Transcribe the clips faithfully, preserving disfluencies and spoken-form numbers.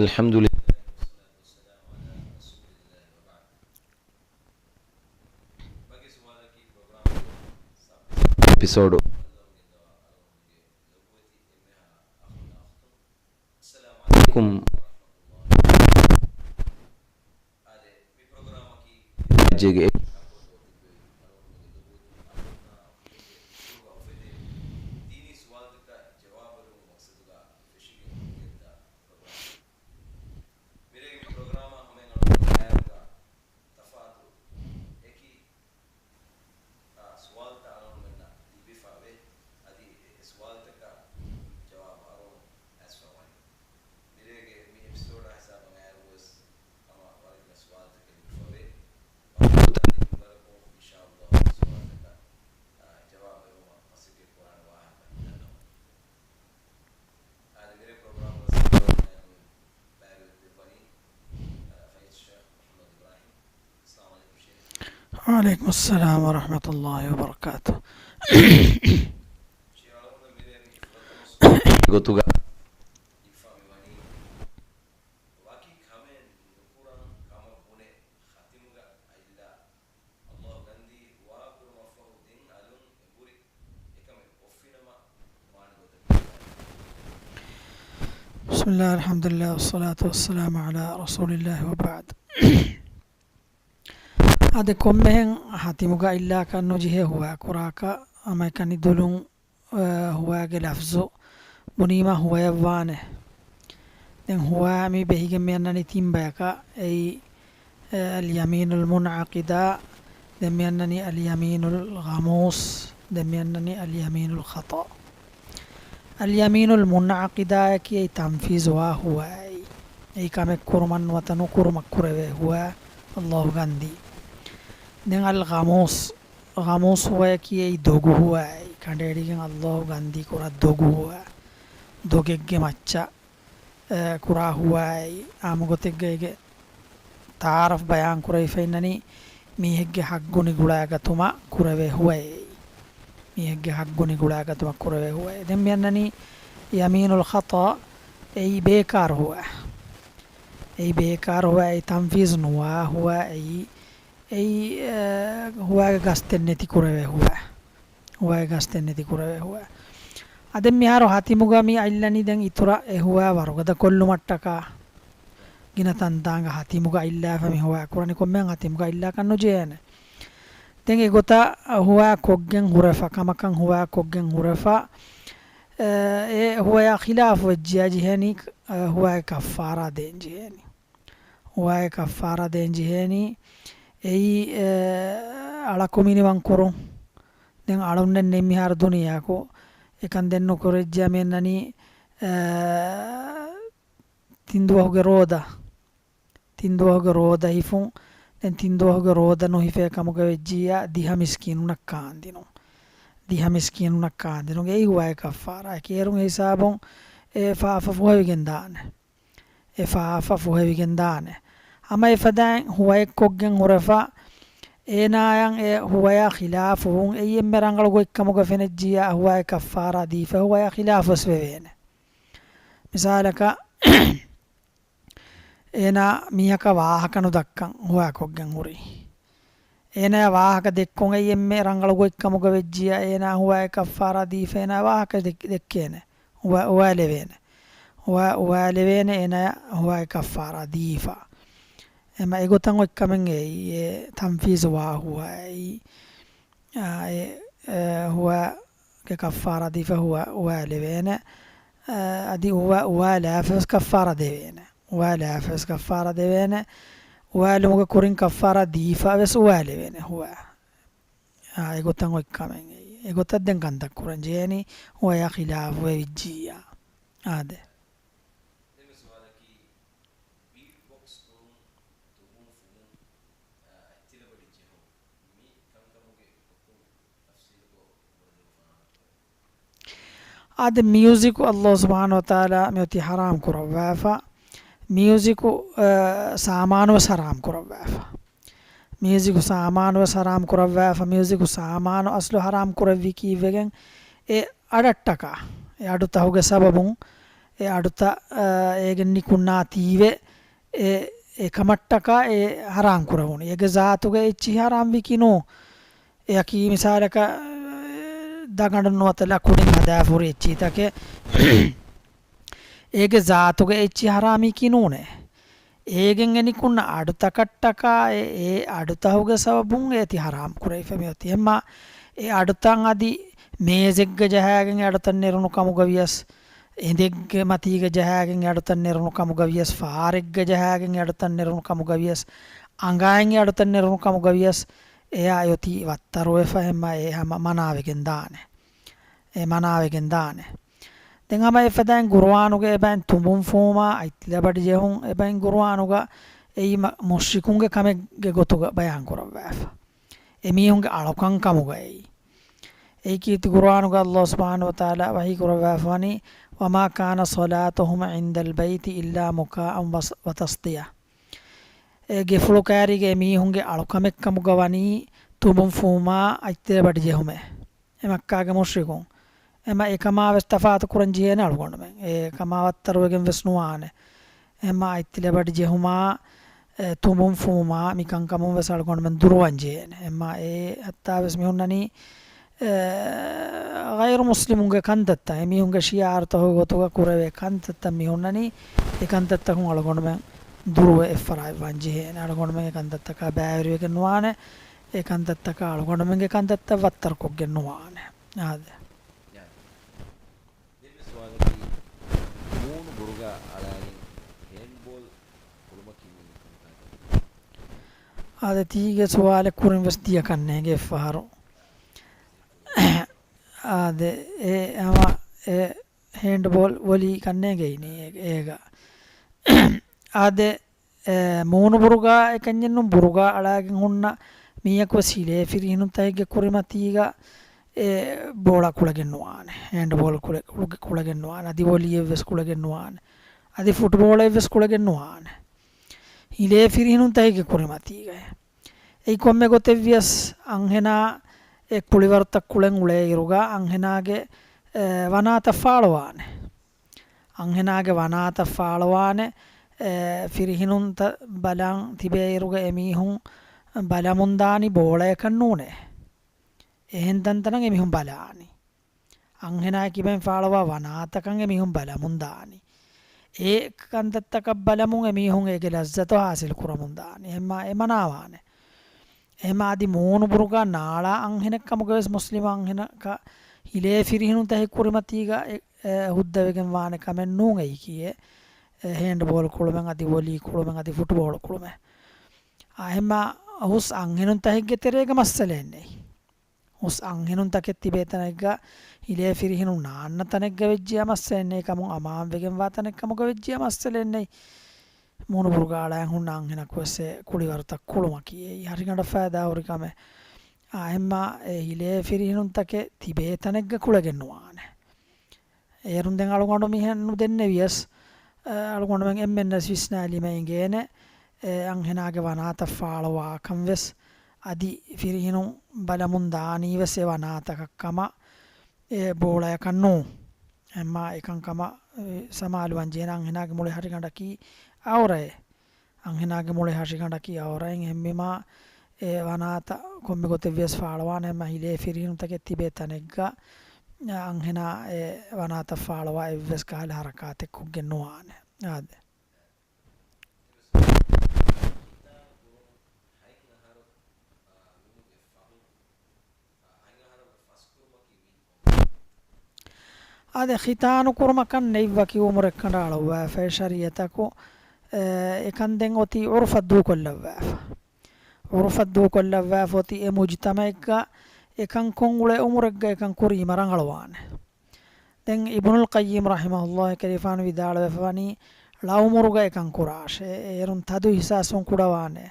الحمد لله. އެޕިސޯޑު. السلام عليكم. ރާއްޖޭގެ މިރޭގެ މި ޕްރޮގްރާމާ ހަމައިން އަޅުގަނޑު ބަޔާންކޮށް ތަފާތު އެކި އާ، ސުވާލުތައް އަޅުގަނޑުމެންނަށް ލިބިފަ ވޭ. އަދި އެ ސުވާލުތަކަށް ޖަވާބު އަރުވަމުން އައިސްފަ ވަނީ. މިރޭގެ މި އެޕިސޯޑާ ހިސާބަށް އައިއިރުވެސް ހަމަ ވަރަށް ގިނަ ސުވާލުތަކެއް ލިބިފަ ވޭ. ވަރަކުން އިންޝާﷲ ސުވާލުތަކަށް، އާ، ޖަވާބު އެޅުމަށް މަސައްކަތް ކުރާނެ ވާހަކަ ދަންނަވަން. އާދެ، މިރޭ ޕްރޮގްރާމް ވެސް ބައިވެރިވެވަނީ، އަ، ފައިޒް ޝޭޚް މުޙައްމަދު އިބްރާހިމް. އައްސަލާމު ޢަލައިކުމް ޝޭޚް. ވަޢަލައިކުމުއްސަލާމް ވަރަޙްމަތުﷲ ވަބަރަކާތުހު. ޝޭޚް އަޅުގަނޑު މިރޭ މި ފުރަތަމަ ގޮތުގަ ލިބިފަ މިވަނީ ވަކި ކަމެއް ނުކުރަން ކަމަށް ބުނެ ޚަތިމުގަ އައިލާ، ﷲ ގަންދީ ހުވާކުރުމަށްފަހު ދެން އަލުން އެނބުރި އެކަމެއް ކޮށްފިނަމަ މާނަ ގޮތަކީ. بسم الله، الحمد لله، والصلاة والسلام على رسول الله، وبعد. އާދެ، ކޮންމެހެން ޚަތިމުގަ އައިލާކަށް ނުޖެހޭ ހުވާކުރާކަށް، ހަމައެކަނި ދުލުން އަ، ހުވާގެ ލަފްޒު ބުނީމަ ހުވަޔަށްވާނެ. ދެން ހުވާ މި ބެހިގެން މިއަންނަނީ ތިން ބަޔަކަށް. އެއީ، އަ، اليمين المنعقدة، ދެން މިއަންނަނީ اليمين الغموس، ދެން މިއަންނަނީ اليمين الخطأ. اليمين المنعقدة އަކީ އެއީ ތަންފީޒުވާ ހުވާއެއް. އެއީ ކަމެއް ކުރުމަށް ނުވަތަ ނުކުރުމަށް ކުރެވޭ ހުވާ، ﷲ ގަންދީ. ދެން الغموس، ޣަމޫސް ހުވަޔަކީ އެއީ ދޮގު ހުވައެއް، ކަނޑައެޅިގެން ﷲ ގަންދީ ކުރާ ދޮގު ހުވަ، ދޮގެއްގެ މައްޗަށް، އެ، ކުރާ ހުވައެއް. އާއްމު ގޮތެއްގައިގެ ތަޢާރަފް ބަޔާން ކުރެވިފައިންނަނީ މީހެއްގެ ޙައްޤު ނިގުޅާގަތުމަށް ކުރެވޭ ހުވައެއް. މީހެއްގެ ޙައްޤު ނިގުޅާގަތުމަށް ކުރެވޭ ހުވައެއް. ދެން މިއަންނަނީ يمين الخطأ، އެއީ ބޭކާރު ހުވަ. އެއީ ބޭކާރު ހުވަ، އެއީ ތަންފީޒު ނުވާ ހުވަ، އެއީ އެއީ، އެ، ހުވާގެ ގަސްތެއް ނެތި ކުރެވޭ ހުވަ. ހުވާގެ ގަސްތެއް ނެތި ކުރެވޭ ހުވަ. އަ، ދެން މިހާރު ޚަތިމުގަ މި އައިލަނީ ދެން އިތުރަށް އެ ހުވާ ވަރުގަދަ ކޮށްލުމަށްޓަކާ. ގިނަ ތަންތާނގަ ޚަތިމުގަ އައިލާފަ މި ހުވާ ކުރަނީ ކޮންމެހެން ޚަތިމުގަ އައިލާކަށް ނުޖެހޭނެ. ދެން އެގޮތަށް ހުވާ ކޮށްގެން ހުރެފަ، ކަމަކަށް ހުވާ ކޮށްގެން ހުރެފަ، އެ، އެ ހުވަޔާ ޚިލާފު ވެއްޖިޔާ ޖެހޭނީ، އެ، ހުވާގެ ކައްފާރާ ދޭން ޖެހޭނީ. ހުވާގެ ކައްފާރާ ދޭން ޖެހޭނީ އެއީ، އެ، އަޅަކު މިނިވަން ކުރުން. ދެން އަޅުންނެއް ނެތް މިހާރު ދުނިޔެއަކު. އެކަން ދެން ނުކުރެއްޖިޔާ މިއަންނަނީ، އެ، ތިން ދުވަހުގެ ރޯދަ. ތިން ދުވަހުގެ ރޯދަ ހިފުން. ދެން ތިން ދުވަހުގެ ރޯދަ ނުހިފޭ ކަމުގަ ވެއްޖިއްޔާ ދިހަ މިސްކީނުންނަށް ކާންދިނުން. ދިހަ މިސްކީނުންނަށް ކާންދިނުން. އެއީ ހުވާގެ ކައްފާރާއަކީ. އޭރުން އެ ހިސާބުން އެ ފާފަ ފުހެވިގެން ދާނެ. އެ ފާފަ ފުހެވިގެން ދާނެ. ހަމަ އެފަދައިން ހުވައެއް ކޮށްގެން ހުރެފަ، އޭނާޔަށް އެ ހުވަޔާ ޚިލާފުވުން އެއީ އެންމެ ރަނގަޅު ގޮތްކަމުގަ ފެނިއްޖިއްޔާ ހުވާގެ ކައްފާރާ ދީފަ ހުވަޔާ ޚިލާފުވެސް ވެވޭނެ. މިސާލަކަށް، އޭނާ މީހަކަށް ވާހަކަ ނުދައްކަން ހުވާ ކޮށްގެން ހުރީ. އޭނާޔަށް ވާހަކަ ދެއްކުން އެއީ އެންމެ ރަނގަޅު ގޮތްކަމުގަ ވެއްޖިއްޔާ އޭނާ ހުވާގެ ކައްފާރާ ދީފަ އޭނާ ވާހަކަ ދެއް-، ދެއްކޭނެ. ހުވާ، ހުވާލެވޭނެ. ހުވާ، ހުވާލެވޭނެ އޭނާޔަށް ހުވާގެ ކައްފާރާ ދީފަ. އެމަ އެގޮތަށް އޮތް ކަމެއް އެއީ އެ ތަންފީޒު ވާ ހުވާއެއް. އާ، އެ، އެ، ހުވާ ގެ ކައްފާރާ ދީފަ ހުވާ، ހުވާލެވޭނެ. އަ، އަދި ހުވާ، ހުވާލާފަވެސް ކައްފާރާ ދެވޭނެ. ހުވާލާފަވެސް ކައްފާރާ ދެވޭނެ. ހުވާލުމުގެ ކުރިން ކައްފާރާ ދީފަވެސް ހުވާލެވޭނެ ހުވާ. އާ، އެގޮތަށް އޮތް ކަމެއް އެއީ. އެގޮތަށް ދެން ކަންތައް ކުރަން ޖެހޭނީ ހުވަޔާ ޚިލާފު ވެވިއްޖިއްޔާ. އާދެ. ބީޓް ބޮކްސް ކުރުން، ތުނބު ފުމުން، އަ، އަތްތިލަބަޑި ޖެހުން، މި ކަންކަމުގެ ޙުކުމް ތަފްސީލުކޮށް ވަރަށް ދެމަ ފާހަގަކުރޭ. އާދެ، މިއުޒިކު ﷲ ސުބްޙާނަހޫ ވަތަޢާލާ މިއޮތީ ޙަރާމް ކުރައްވާފަ، މިއުޒިކު، އަ، ސާމާނުވެސް ޙަރާމް ކުރައްވާފަ. މިއުޒިކު ސާމާނުވެސް ޙަރާމް ކުރައްވާފަ، މިއުޒިކު ސާމާނު އަސްލު ޙަރާމް ކުރެއްވީ ކީއްވެގެން؟ އެ އަޑަށްޓަކާ، އެ އަޑުތަހުގެ ސަބަބުން، އެ އަޑުތައް، އާ، އޭގެ ނިކުންނާތީވެ އެ، އެކަމަށްޓަކާ އެ ހަރާން ކުރެވުނު. އޭގެ ޒާތުގަ އެއްޗިހި ހަރާން ވިކި ނޫ. އެއަކީ މިސާލަކަށް، ދަގަނޑު ނުވަތަ ލަކުޑިން ހަދާފަ ހުރި އެއްޗިތަކެއް. އޭގެ ޒާތުގަ އެއްޗި ހަރާމީކީ ނޫނޭ. އޭގެން އެ ނިކުންނަ އަޑުތަކަށްޓަކާ އެ، އެ އަޑުތަހުގެ ސަބަބުން އޭތި ހަރާމް ކުރެވިފަ މިއޮތީ. އެހެންމާ އެ އަޑުތައް އަދި މޭޒެއްގަ ޖަހާގެން އެ އަޑުތައް ނެރުނު ކަމުގަ ވިޔަސް، އެނދެއްގެ މަތީގަ ޖަހާގެން އެ އަޑުތައް ނެރުނު ކަމުގަ ވިޔަސް، ފާރެއްގަ ޖަހާގެން އެ އަޑުތައް ނެރުނު ކަމުގަ ވިޔަސް، އަނގައިން އެ އަޑުތައް ނެރުނު ކަމުގަ ވިޔަސް، އެއާ އެއޮތީ ވައްތަރުވެފަ އެހެންމާ އެ ހަމަ މަނާވެގެން ދާނެ. އެ މަނާވެގެން ދާނެ. ދެން ހަމަ އެފަދައިން ގުރުއާނުގެ އެބައިން ތުނބުން ފުހުމާ އަތްލަބަޑި ޖެހުން އެބައިން ގުރުއާނުގަ އެއީ މަ-، މުޝްރިކުންގެ ކަމެއްގެ ގޮތުގަ ބަޔާން ކުރައްވާފަ. އެމީހުންގެ އަޅުކަން ކަމުގައި. އެއީ ކީރިތި ގުރުއާނުގަ ﷲ ސުބްޙާނަހޫ ވަތަޢާލާ ވަޙީ ކުރައްވާފަވަނީ، وما كان صلاتهم عند البيت إلا مكاء وص-، وتصدية. އެ ގެފުޅު ކައިރީގެ އެމީހުންގެ އަޅުކަމެއް ކަމުގަ ވަނީ ތުނބުން ފުހުމާ އަތްލަބަޑި ޖެހުމޭ. އެ މައްކާގެ މުޝްރިކުން. އެމަ އެކަމާ ވެސް ތަފާތު ކުރަން ޖެހޭނެ އަޅުގަނޑުމެން. އެ ކަމާ ވައްތަރުވެގެން ވެސް ނުވާނެ. އެމަ އަތްލަބަޑި ޖެހުމާ، އެ ތުނބުން ފުހުމާ މިކަންކަމުން ވެސް އަޅުގަނޑުމެން ދުރުވަން ޖެހޭނެ. އެމަ އެ ހައްތާ ވެސް މި ހުންނަނީ، އެ، ޣައިރު މުސްލިމުންގެ ކަންތައްތައް. އެމީހުންގެ ޝިޢާރުތަކުގެ ގޮތުގަ ކުރެވޭ ކަންތައްތައް މި ހުންނަނީ، އެ ކަންތައްތަކުން އަޅުގަނޑުމެން ދުރުވެ އެއްފަރާތްވާން ޖެހޭނެ. އަޅުގަނޑުމެން އެ ކަންތައްތަކާ ބައިވެރިވެގެން ނުވާނެ. އެ ކަންތައްތަކާ އަޅުގަނޑުމެންގެ ކަންތައްތައް ވައްތަރުކޮށްގެން ނުވާނެ. އާދެ. ދެންވެސް ސުވާލަކީ، މޫނު ބުރުގާ އަޅާގެން ހޭންޑްބޯލް ކުޅުމަކީ މީ ކަންތައް؟ އާދެ، ތީގެ ސުވާލެއް ކުރިން ވެސް ދިޔަ ކަންނޭނގެ އެއްފަހަރު. އާދެ، އެ ހަމަ އެ ހޭންޑްބޯލް ވޮލީ ކަންނޭނގެ އިނީ އޭ-، އޭގަ. އާދެ، އެ، މޫނު ބުރުގާ އެކަންޏެއްނު ބުރުގާ އަޅާގެން ހުންނަ މީހަކު ވެސް ހިލޭ ފިރިހެނުންތަކެއްގެ ކުރިމަތީގަ އެ ބޯޅަ ކުޅެގެން ނުވާނެ. ހޭންޑް ބޯލް ކުޅެ-، ކުޅެ-، ކުޅެގެން ނުވާނެ. އަދި ވޮލީއެއް ވެސް ކުޅެގެން ނުވާނެ. އަދި ފުޓްބޯޅައެއް ވެސް ކުޅެގެން ނުވާނެ. ހިލޭ ފިރިހެނުންތަކެއްގެ ކުރިމަތީގައޭ. އެއީ ކޮންމެ ގޮތެއް ވިޔަސް އަންހެނާ އެ ކުޅިވަރުތައް ކުޅެން އުޅޭ އިރުގަ އަންހެނާގެ، އެ، ވަނާތައް ފާޅުވާނެ. އަންހެނާގެ ވަނާތައް ފާޅުވާނެ، އެ، ފިރިހެނުންތައް ބަލަން ތިބޭއިރުގަ އެމީހުން ބަލަމުންދާނީ ބޯޅަޔަކަށް ނޫނޭ. އެހެން ތަންތަނަށް އެމީހުން ބަލާނީ. އަންހެނާ ކިބައިން ފާޅުވާ ވަނާތަކަށް އެމީހުން ބަލަމުންދާނީ. އެ ކަންތައްތަކަށް ބަލަމުން އެމީހުން އޭގެ ލައްޒަތު ހާސިލް ކުރަމުންދާނީ. އެހެންމާ އެ މަނާވާނެ. އެހެންމާ އަދި މޫނު ބުރުގާ ނާޅާ އަންހެނެއް ކަމުގަ ވެސް މުސްލިމް އަންހެނަކަށް ހިލޭ ފިރިހެނުންތަކެއް ކުރިމަތީގަ އެ، އެ، ހުއްދަވެގެން ވާނެ ކަމެއް ނޫން އެއީކީއެއް. އެ، ހޭންޑް ބޯލް ކުޅުމެއް އަދި ވޮލީ ކުޅުމެއް އަދި ފުޓްބޯޅަ ކުޅުމެއް. އާ، އެހެންމާ ހުސް އަންހެނުންތަކެއްގެ ތެރޭގަ މައްސަލައެއް ނެތް. ހުސް އަންހެނުންތަކެއް ތިބޭ ތަނެއްގަ ހިލޭ ފިރިހެނުން ނާންނަ ތަނެއްގަ ވެއްޖިޔާ މައްސަލައެއް ނެތް. ކަމުން އަމާންވެގެންވާ ތަނެއް ކަމުގަ ވެއްޖިޔާ މައްސަލައެއް ނެތް. މޫނު ބުރުގާ އަޅާ ހުންނަ އަންހެނަކު ވެސް އެ ކުޅިވަރުތައް ކުޅުމަކީ އެއީ ހަށިގަނޑަށް ފައިދާ ހުރި ކަމެއް. އާ، އެހެންމާ އެ ހިލޭ ފިރިހެނުންތަކެއް ތިބޭ ތަނެއްގަ ކުޅެގެން ނުވާނެ. އޭރުން ދެން އަޅުގަނޑު މިހެން ނުދެންނެވިޔަސް، އަ، އަޅުގަނޑުމެން އެންމެންނަށް ވިސްނާލީމަ އެނގޭނެ، އެ އަންހެނާގެ ވަނާތައް ފާޅުވާކަން ވެސް، އަދި ފިރިހެނުން ބަލަމުން ދާނީ ވެސް އެ ވަނާތަކަށް ކަމަށް، އެ ބޯޅަޔަކަށް ނޫން. އެހެންމާ އެކަންކަމަށް، އެ، ސަމާލުވާން ޖެހޭނެ އަންހެނާގެ މުޅި ހަށިގަނޑަކީ އައުރައެއް. އަންހެނާގެ މުޅި ހަށިގަނޑަކީ އައުރައެއް. އެހެންވީމާ، އެ ވަނާތައް ކޮންމެ ގޮތެއް ވިޔަސް ފާޅުވާނެ. އެހެންމާ ހިލޭ ފިރިހެނުންތަކެއް ތިބޭ ތަނެއްގަ، އަންހެނާ އެ ވަނާތައް ފާޅުވާ އެއްވެސް ކަހަލަ ހަރަކާތެއް ކޮށްގެން ނުވާނެ. އާދެ. އާދެ، ޚިތާނު ކުރުމަކަށް ނެތް ވަކި އުމުރެއް ކަނޑައަޅައްވާފައި ޝަރީޢަތަކު، އެ، އެކަން ދެން އޮތީ ޢުރުފަށް ދޫކޮށްލައްވާފަ. ޢުރުފަށް ދޫކޮށްލައްވާފަ އޮތީ އެ މުޖުތަމަޢެއްގަ އެކަން ކޮށް އުޅޭ އުމުރެއްގަ އެކަން ކުރީމަ ރަނގަޅުވާނެ. ދެން އިބްނުލް ޤައްޔިމް ރަޙިމަހުﷲ ކަލޭގެފާނު ވިދާޅުވެފަ ވަނީ، ޅަ އުމުރުގަ އެކަން ކުރާށޭ. އޭރުން ތަދު އިޙްސާސުން ކުޑަވާނެ.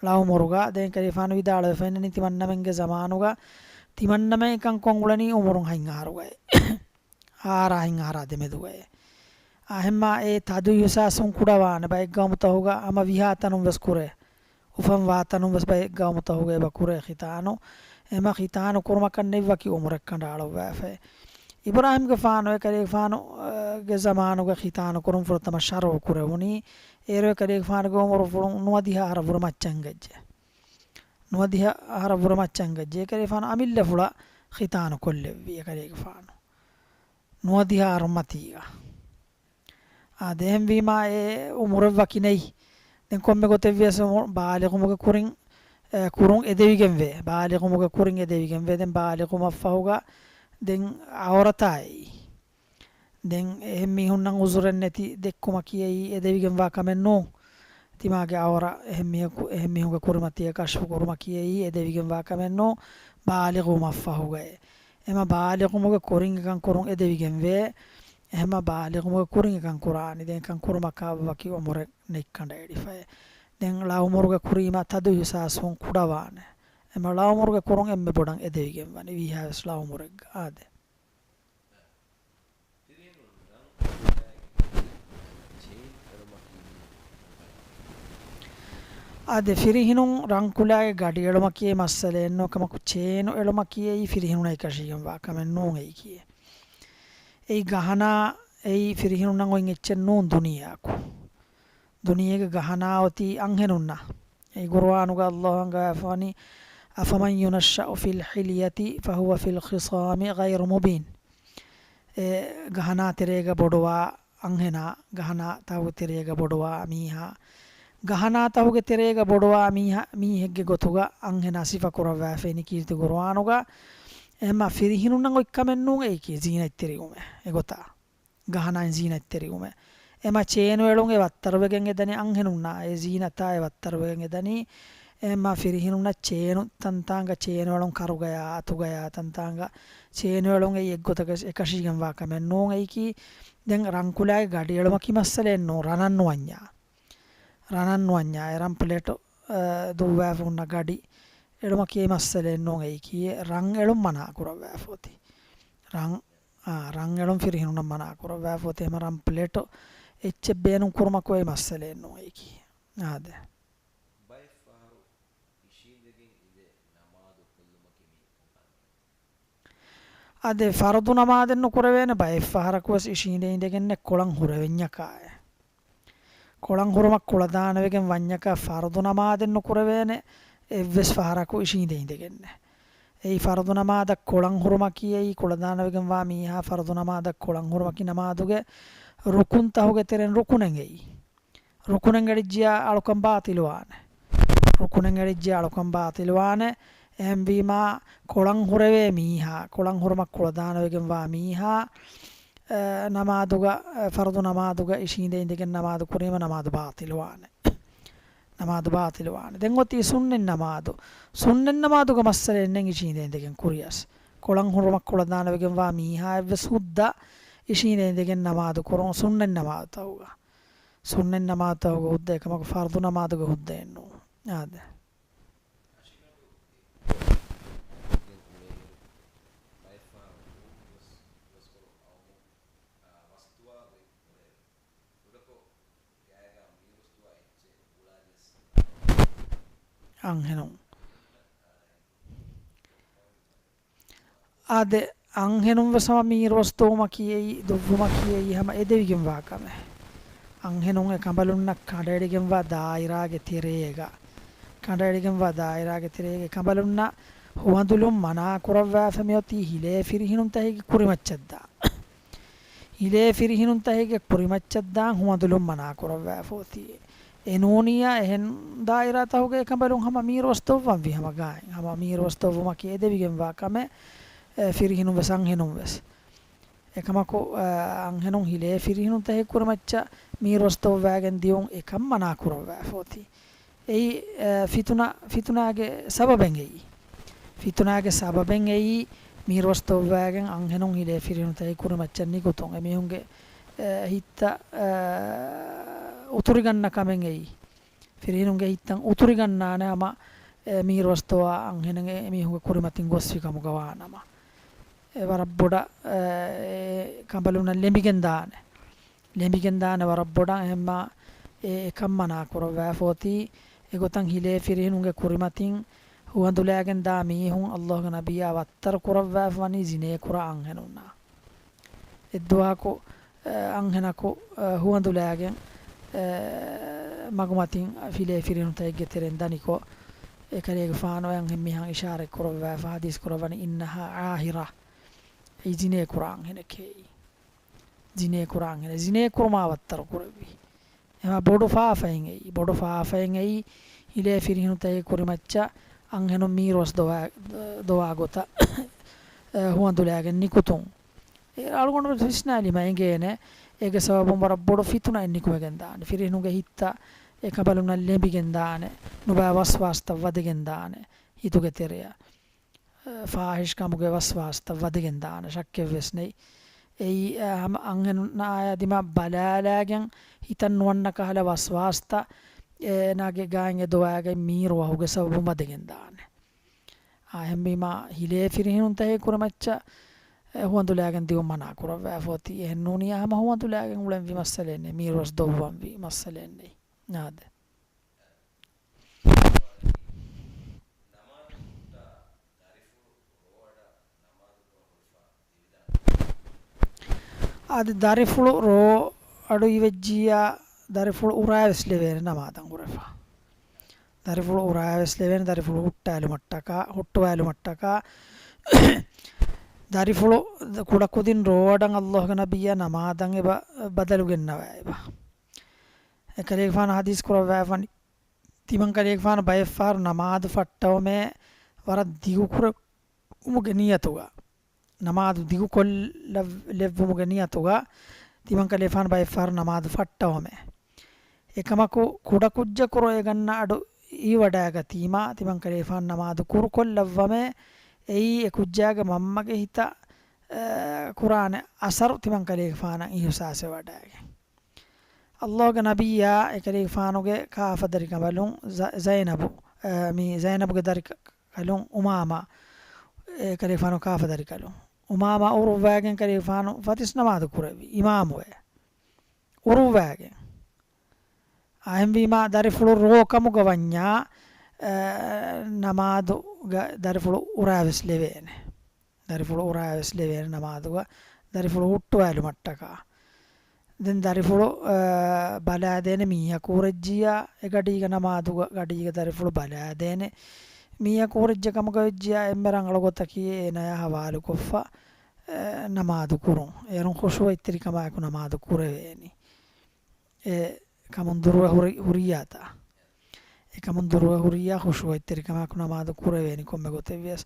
ޅަ އުމުރުގަ ދެން ކަލޭގެފާނު ވިދާޅުވެފަ އިންނަނީ ތިމަންނަމެންގެ ޒަމާނުގަ ތިމަންނަމެން އެކަން ކޮށް އުޅެނީ އުމުރުން ހަތް އަހަރުގައި. އާރަ ހަތް އަހަރާ ދެމެދުގައި. އާ، އެހެންމާ އެ ތަދު އިޙްސާސުން ކުޑަވާނެ. ބައެއް ގައުމުތަކުގަ ހަމަ ވިހާ ތަނުން ވެސް ކުރޭ. އުފަންވާ ތަނުން ވެސް ބައެއް ގައުމުތަކުގަ އެބަ ކުރޭ ޚިތާނު. އެހެންމާ ޚިތާނު ކުރުމަކަށް ނެތް ވަކި އުމުރެއް ކަނޑައަޅައްވާފައި. އިބްރާހީމްގެފާނު އެކަލޭގެފާނު، އަ، ގެ ޒަމާނުގަ ޚިތާނު ކުރުން ފުރަތަމަ ޝަރުޢު ކުރެވުނީ. އޭރު އެކަލޭގެފާނުގެ އުމުރު ފުޅު ނުވަދިހަ އަހަރަށް ވުރެ މައްޗަށް އެނގައްޖެ. ނުވަދިހަ އަހަރަށް ވުރެ މައްޗަށް އެނގައްޖެ. އެކަލޭގެފާނު އަމިއްލަ ފުޅަށް ޚިތާނު ކޮށްލެއްވި އެކަލޭގެފާނު. ނުވަދިހަ އަހަރު މަތީގަ. އާދެ، އެހެންވީމާ އެ އުމުރެއް ވަކި ނެތް. ދެން ކޮންމެ ގޮތެއްވިޔަސް ބާލިޣުވުމުގެ ކުރިން، އެ، ކުރުން އެދެވިގެންވޭ. ބާލިޣުވުމުގެ ކުރިން އެދެވިގެންވޭ. ދެން ބާލިޣުވުމަށްފަހުގަ ދެން އައުރަތާ އެއީ. ދެން އެހެން މީހުންނަށް އުޒުރެއް ނެތި ދެއްކުމަކީ އެއީ އެދެވިގެންވާ ކަމެއް ނޫން. ތިމާގެ އައުރަ އެހެން މީހަކު، އެހެން މީހުންގެ ކުރިމަތީގަ ކަޝްފު ކުރުމަކީ އެއީ އެދެވިގެންވާ ކަމެއް ނޫން، ބާލިޣުވުމަށްފަހުގައޭ. އެމަ ބާލިޣުވުމުގެ ކުރިން އެކަން ކުރުން އެދެވިގެންވޭ. އެހެމަ ބާލިޣުވުމުގެ ކުރިން އެކަން ކުރާނީ. ދެން އެކަން ކުރުމަކާ ވަކި އުމުރެއް ނެތް ކަނޑައެޅިފައޭ. ދެން ޅަ އުމުރުގެ ކުރީމާ ތަދު އިހުސާސްވުން ކުޑަވާނެ. އެމަ ޅަ އުމުރުގެ ކުރުން އެންމެ ބޮޑަށް އެދެވިގެންވަނީ ވީހާވެސް ޅަ އުމުރެއްގަ. އާދެ. އާދެ، ފިރިހިނުން ރަންކުލާގެ ގަޑި އެޅުމަކީ މައްސަލައެއްނޫން. ކަމަކު ޗޭނު އެޅުމަކީ އެއީ ފިރިހިނުންނަށް އެކަށީގެންވާ ކަމެއް ނޫން އެއީކީ. އެއީ ގަހަނާ، އެއީ ފިރިހިނުންނަށް އޮތް އެއްޗެއް ނޫން ދުނިޔެއަކު. ދުނިޔޭގެ ގަހަނާ އޮތީ އަންހެނުންނަށް. އެ ޤުރުއާނުގަ ﷲ އަންގަވާފަވަނީ، "أفمن ينشأ في الحلية فهو في الخصام غير مبين." އެ ގަހަނާ ތެރޭގަ ބޮޑުވާ އަންހެނާ، ގަހަނާ ތަހުގެ ތެރޭގަ ބޮޑުވާ މީހާ، ގަހަނާ ތަހުގެ ތެރޭގަ ބޮޑުވާ މީހާ، މީހެއްގެ ގޮތުގަ އަންހެނާ ސިފަ ކުރައްވާފައިނީ ކީރިތި ޤުރުއާނުގަ. އެމަ ފިރިހިނުންނަށް އޮތް ކަމެއް ނޫން އެއީކީ ޒީނަތްތެރިވުމެއް އެގޮތަށް. ގަހަނާއިން ޒީނަތްތެރިވުމެއް. އެމަ ޗޭނު އެޅުން އެ ވައްތަރުވެގެން އެދަނީ އަންހެނުންނާ، އެ ޒީނަތާ އެ ވައްތަރުވެގެން އެދަނީ. އެމަ ފިރިހިނުންނަށް ޗޭނު ތަންތާނގަ ޗޭނު އެޅުން ކަރުގަޔާ، އަތުގަޔާ ތަންތާނގަ ޗޭނު އެޅުން އެއީ އެއްގޮތަކަށް އެކަށީގެންވާ ކަމެއް ނޫން އެއީކީ. ދެން ރަންކުލާގެ ގަޑި އެޅުމަކީ މައްސަލައެއް ނޫން، ރަނަށް ނުވަންޏާ. ރަނަށް ނުވަންޏާ، އެ ރަން ޕްލޭޓު، އަ، ދުއްވާފަ ހުންނަ ގަޑި އެޅުމަކީ މައްސަލައެއް ނޫން އެއީކީ. ރަން އެޅުން މަނާ ކުރައްވާފަ އޮތީ. ރަން އާ، ރަން އެޅުން ފިރިހިނުންނަށް މަނާ ކުރައްވާފަ އޮތީ. އެމަ ރަން ޕްލޭޓު އެއްޗެއް ބޭނުން ކުރުމަކު އެއީ މައްސަލައެއް ނޫން އެއީކީ. އާދެ. ބައެއްފަހަރު އިށީނދެގެން އިނދެ ނަމާދު ކޮށްލުމަކީ މީ ކޮން ކަމެއް؟ އާދެ، ފަރުޟު ނަމާދެއް ނުކުރެވޭނެ ބައެއްފަހަރަކުވެސް އިށީނދެ އިނދެގެންނެއް ކޮޅަން ހުރެވެންޏަކާއެ. ކޮޅަން ހުރުމަށް ކުޅަދާނަވެގެން ވަންޏަކާ ފަރުޟު ނަމާދެއް ނުކުރެވޭނެ އެއްވެސް ފަހަރަކު އިށީނދެ އިނދެގެންނެއް. އެއީ ފަރުޟު ނަމާދަށް ކޮޅަން ހުރުމަކީ އެއީ ކުޅަދާނަވެގެންވާ މީހާ ފަރުޟު ނަމާދަށް ކޮޅަން ހުރުމަކީ ނަމާދުގެ ރުކުންތަހުގެ ތެރެއިން ރުކުނެއް އެއީ. ރުކުނެއް އެޅިއްޖިޔާ އަޅުކަން ބާޠިލުވާނެ. ރުކުނެއް އެޅިއްޖިޔާ އަޅުކަން ބާޠިލުވާނެ. އެހެންވީމާ ކޮޅަން ހުރެވޭ މީހާ، ކޮޅަން ހުރުމަށް ކުޅަދާނަވެގެންވާ މީހާ، އެ، ނަމާދުގަ، އެ، ފަރުޟު ނަމާދުގަ އިށީނދެ އިނދެގެން ނަމާދު ކުރީމަ ނަމާދު ބާޠިލުވާނެ. ނަމާދު ބާޠިލުވާނެ. ދެން އޮތީ ސުންނަތް ނަމާދު. ސުންނަތް ނަމާދުގަ މައްސަލައެއް ނެތް އިށީނދެ އިނދެގެން ކުރިޔަސް. ކޮޅަން ހުރުމަށް ކުޅަދާނަވެގެންވާ މީހާއެއްވެސް ހުއްދަ އިށީނދެ އިނދެގެން ނަމާދު ކުރުން ސުންނަތް ނަމާދުތަކުގަ. ސުންނަތް ނަމާދުތަކުގެ ހުއްދަ އެކަމަކު ފަރުޟު ނަމާދުގެ ހުއްދައެއް ނޫން. އާދެ. އަންހެނުން. އާދެ، އަންހެނުން ވެސް ހަމަ މީރުވަސްދޮވުމަކީ އެއީ، ދޮއްވުމަކީ އެއީ ހަމަ އެދެވިގެންވާ ކަމެއް. އަންހެނުން އެ ކަނބަލުންނަށް ކަނޑައެޅިގެންވާ ދާއިރާގެ ތެރޭގަ، ކަނޑައެޅިގެންވާ ދާއިރާގެ ތެރޭގަ އެ ކަނބަލުންނަށް ހުވަނދުލުން މަނާ ކުރައްވާފަ މިއޮތީ ހިލޭ ފިރިހިނުންތަކެއްގެ ކުރިމައްޗަށްދާ. ހިލޭ ފިރިހިނުންތަކެއްގެ ކުރިމައްޗަށްދާން ހުވަނދުލުން މަނާކުރައްވާފަ އޮތީ. އެ ނޫނިއްޔާ އެހެން ދާއިރާތަކުގަ އެ ކަނބަލުން ހަމަ މީރުވަސް ދޮއްވަންވީ ހަމަ ގާތް. ހަމަ މީރުވަސް ދޮއްވުމަކީ އެދެވިގެންވާ ކަމެއް، އެ، ފިރިހިނުން ވެސް އަންހެނުން ވެސް. އެކަމަކު، އަ، އަންހެނުން ހިލޭ ފިރިހިނުންތަކެއްގެ ކުރިމައްޗަށް މީރުވަސް ދޮއްވައިގެން ދިޔުން އެކަން މަނާކުރައްވާފަ އޮތީ. އެއީ، އަ، ފިތުނަ، ފިތުނާގެ ސަބަބެއް އެއީ. ފިތުނާގެ ސަބަބެއް އެއީ މީރުވަސް ދޮއްވައިގެން އަންހެނުން ހިލޭ ފިރިހިނުންތަކެއްގެ ކުރިމައްޗަށް ނިކުތުން އެމީހުންގެ، އަ، ހިތްތައް، އަ، އުތުރިގަންނަ ކަމެއް އެއީ. ފިރިހިނުންގެ ހިތްތައް އުތުރިގަންނާނެ ހަމަ، އެ، މީރުވަސްދޮވާ އަންހެނެއް އެމީހުންގެ ކުރިމަތިން ގޮސްފި ކަމުގަ ވާނަމަ. އެ ވަރަށް ބޮޑަށް، އެ، އެ ކަނބަލުންނަށް ލެނބިގެންދާނެ. ލެނބިގެންދާނެ ވަރަށް ބޮޑަށް އެހެންމާ އެ، އެކަން މަނާ ކުރައްވާފަ އޮތީ. އެގޮތަށް ހިލޭ ފިރިހެނުންގެ ކުރިމަތިން ހުވަނދުލައިގެން ދާ މީހުން ﷲގެ ނަބިއްޔާ ވައްތަރު ކުރައްވާފަ ވަނީ ޒިނޭ ކުރާ އަންހެނުންނާ. އެއްދުވަހަކު، އަންހެނަކު، އަ، ހުވަނދުލާގެން، އަ، މަގުމަތިން ފިލޭ ފިރިހެނުތަކެއްގެ ތެރެއިން ދަނިކޮށް، އެކަލޭގެފާނު އެ އަންހެން މީހާ އިޝާރަތް ކުރައްވާފަ، ޙަދީޘް ކުރައްވަނީ، "އިންނަހާ ޢާހިރަ." އެއީ ޒިނޭ ކުރާ އަންހެނެކޭ. ޒިނޭ ކުރާ އަންހެނެއް، ޒިނޭ ކުރުމާ ވައްތަރު ކުރެއްވި. އެމާ ބޮޑު ފާފައެއް އެއީ. ބޮޑު ފާފައެއް އެއީ، ހިލޭ ފިރިހެނުތަކެއް ކުރިމައްޗަށް އަންހެނުން މީރުވަސް ދޮވާ، ދޮވާ ގޮތަށް، އެ، ހުވަނދުލާގެން ނިކުތުން. އެ އަޅުގަނޑު ވެސް ވިސްނާލީމަ އެނގޭނެ، އޭގެ ސަބަބުން ވަރަށް ބޮޑު ފިތުނައެއް ނިކުމެގެން ދާނެ. ފިރިހެނުންގެ ހިތްތައް އެކަނބަލުންނަށް ލެނބިގެން ދާނެ. ނުބައި ވަސްވާސްތައް ވަދެގެން ދާނެ ހިތުގެ ތެރެއަށް. އެ، ފާހިޝް ކަމުގެ ވަސްވާސްތައް ވަދެގެން ދާނެ، ޝައްކެއް ވެސް ނެތް. އެއީ، އެ، ހަމަ އަންހެނާ ދިމާ ބަލާލާގެން ހިތަށް ނުވަންނަ ކަހަލަ ވަސްވާސްތައް، އޭނާގެ ގާތް އެ ދޮވާގައި މީރު ވަހުގެ ސަބަބުން ވަދެގެން ދާނެ. އާ، އެހެންވީމާ، ހިލޭ ފިރިހެނުންތަކެއް ކުރިމައްޗަށް، އެ، ހުވަނދުލާގެން ދިއުން މަނާ ކުރައްވާފަ އޮތީ. އެހެން ނޫނީ، ހަމަ ހުވަނދުލާގެން އުޅެންވީ މައްސަލައެއް ނެތް، މީރުވަސް ދޮއްވަންވީ މައްސަލައެއް ނެތް. އާދެ. އަދި ދަރިފުޅު ރޯ އަޑު އިވެއްޖިއްޔާ، ދަރިފުޅު އުރާވެސް ލެވޭނެ ނަމާދަށް ހުރެފަ. ދަރިފުޅު އުރާވެސް ލެވޭނެ، ދަރިފުޅު ހުއްޓާލުމަށްޓަކާ، ހުއްޓުވާލުމަށްޓަކާ. ދަރިފުޅު ކުޑަކުދިން ރޯ އަޑަށް އައްލާހުގެ ނަބިއްޔާ ނަމާދަށް އެބަ ބަދަލު ގެންނަވައިބަ. އެކަލޭގެފާނު ޙަދީޘް ކުރައްވާފަނި، ތިމަންކަލޭގެފާނު ބައެއްފަހަރު ނަމާދު ފައްޓަވަމޭ ވަރަށް ދިގުކުރެއްވުމުގެ ނިޔަތުގަ، ނަމާދު ދިގުކޮށްލަ-، ލެއްވުމުގެ ނިޔަތުގަ ތިމަންކަލޭގެފާނު ބައެއްފަހަރު ނަމާދު ފައްޓަވަމޭ. އެކަމަކު ކުޑަކުއްޖަކު ރޯ އެ ގަންނަ އަޑު އިވިވަޑައިގަތީމާ، ތިމަންކަލޭގެފާނު ނަމާދު ކުރުކޮށްލައްވަމޭ، އެއީ އެ ކުއްޖާގެ މަންމަގެ ހިތަށް، އަ، ކުރާނެ އަސަރު ތިމަންކަލޭގެފާނަށް އިޙުސާސްވެވަޑައިގެން. އައްލާހުގެ ނަބިއްޔާ އެކަލޭގެފާނުގެ ކާފަ ދަރިކަނބަލުން ޒަ-، ޒައިނަބު، އަ، މި ޒައިނަބުގެ ދަރިކަނބަލުން އުމާމާ، އެކަލޭގެފާނު ކާފަ ދަރިކަނބަލުން އުމާމާ އުރުއްވާގެން ކަލޭގެފާނު ފަތިސް ނަމާދު ކުރެއްވި އިމާމުވެ. އުރުއްވާގެން. އެހެންވީމާ ދަރިފުޅު ރޯ ކަމުގަ ވަންޏާ، އަ، ނަމާދުގަ ދަރިފުޅު އުރާވެސް ލެވޭނެ. ދަރިފުޅު އުރާވެސް ލެވޭނެ ނަމާދުގަ ދަރިފުޅު ހުއްޓުވާލުމަށްޓަކާ. ދެން ދަރިފުޅު، އަ، ބަލާދޭނެ މީހަކު ހުރެއްޖިއްޔާ، އެ ގަޑީގަ ނަމާދުގަ ގަޑީގަ ދަރިފުޅު ބަލާދޭނެ މީހަކު ހުރެއްޖެ ކަމުގަ ވެއްޖިއްޔާ، އެންމެ ރަނގަޅު ގޮތަކީ އޭނާޔާ ހަވާލުކޮށްފަ، އަ، ނަމާދު ކުރުން. އޭރުން ޚުޝޫޢަތްތެރިކަމާއެކު ނަމާދު ކުރެވޭނީ. އެ ކަމުން ދުރުވެ ހުރި-، ހުރިއްޔާތާ. އެ ކަމުން ދުރުވެ ހުރިއްޔާ ޚުޝޫޢަތްތެރިކަމާއެކު ނަމާދު ކުރެވޭނީ ކޮންމެ ގޮތެއް ވިޔަސް.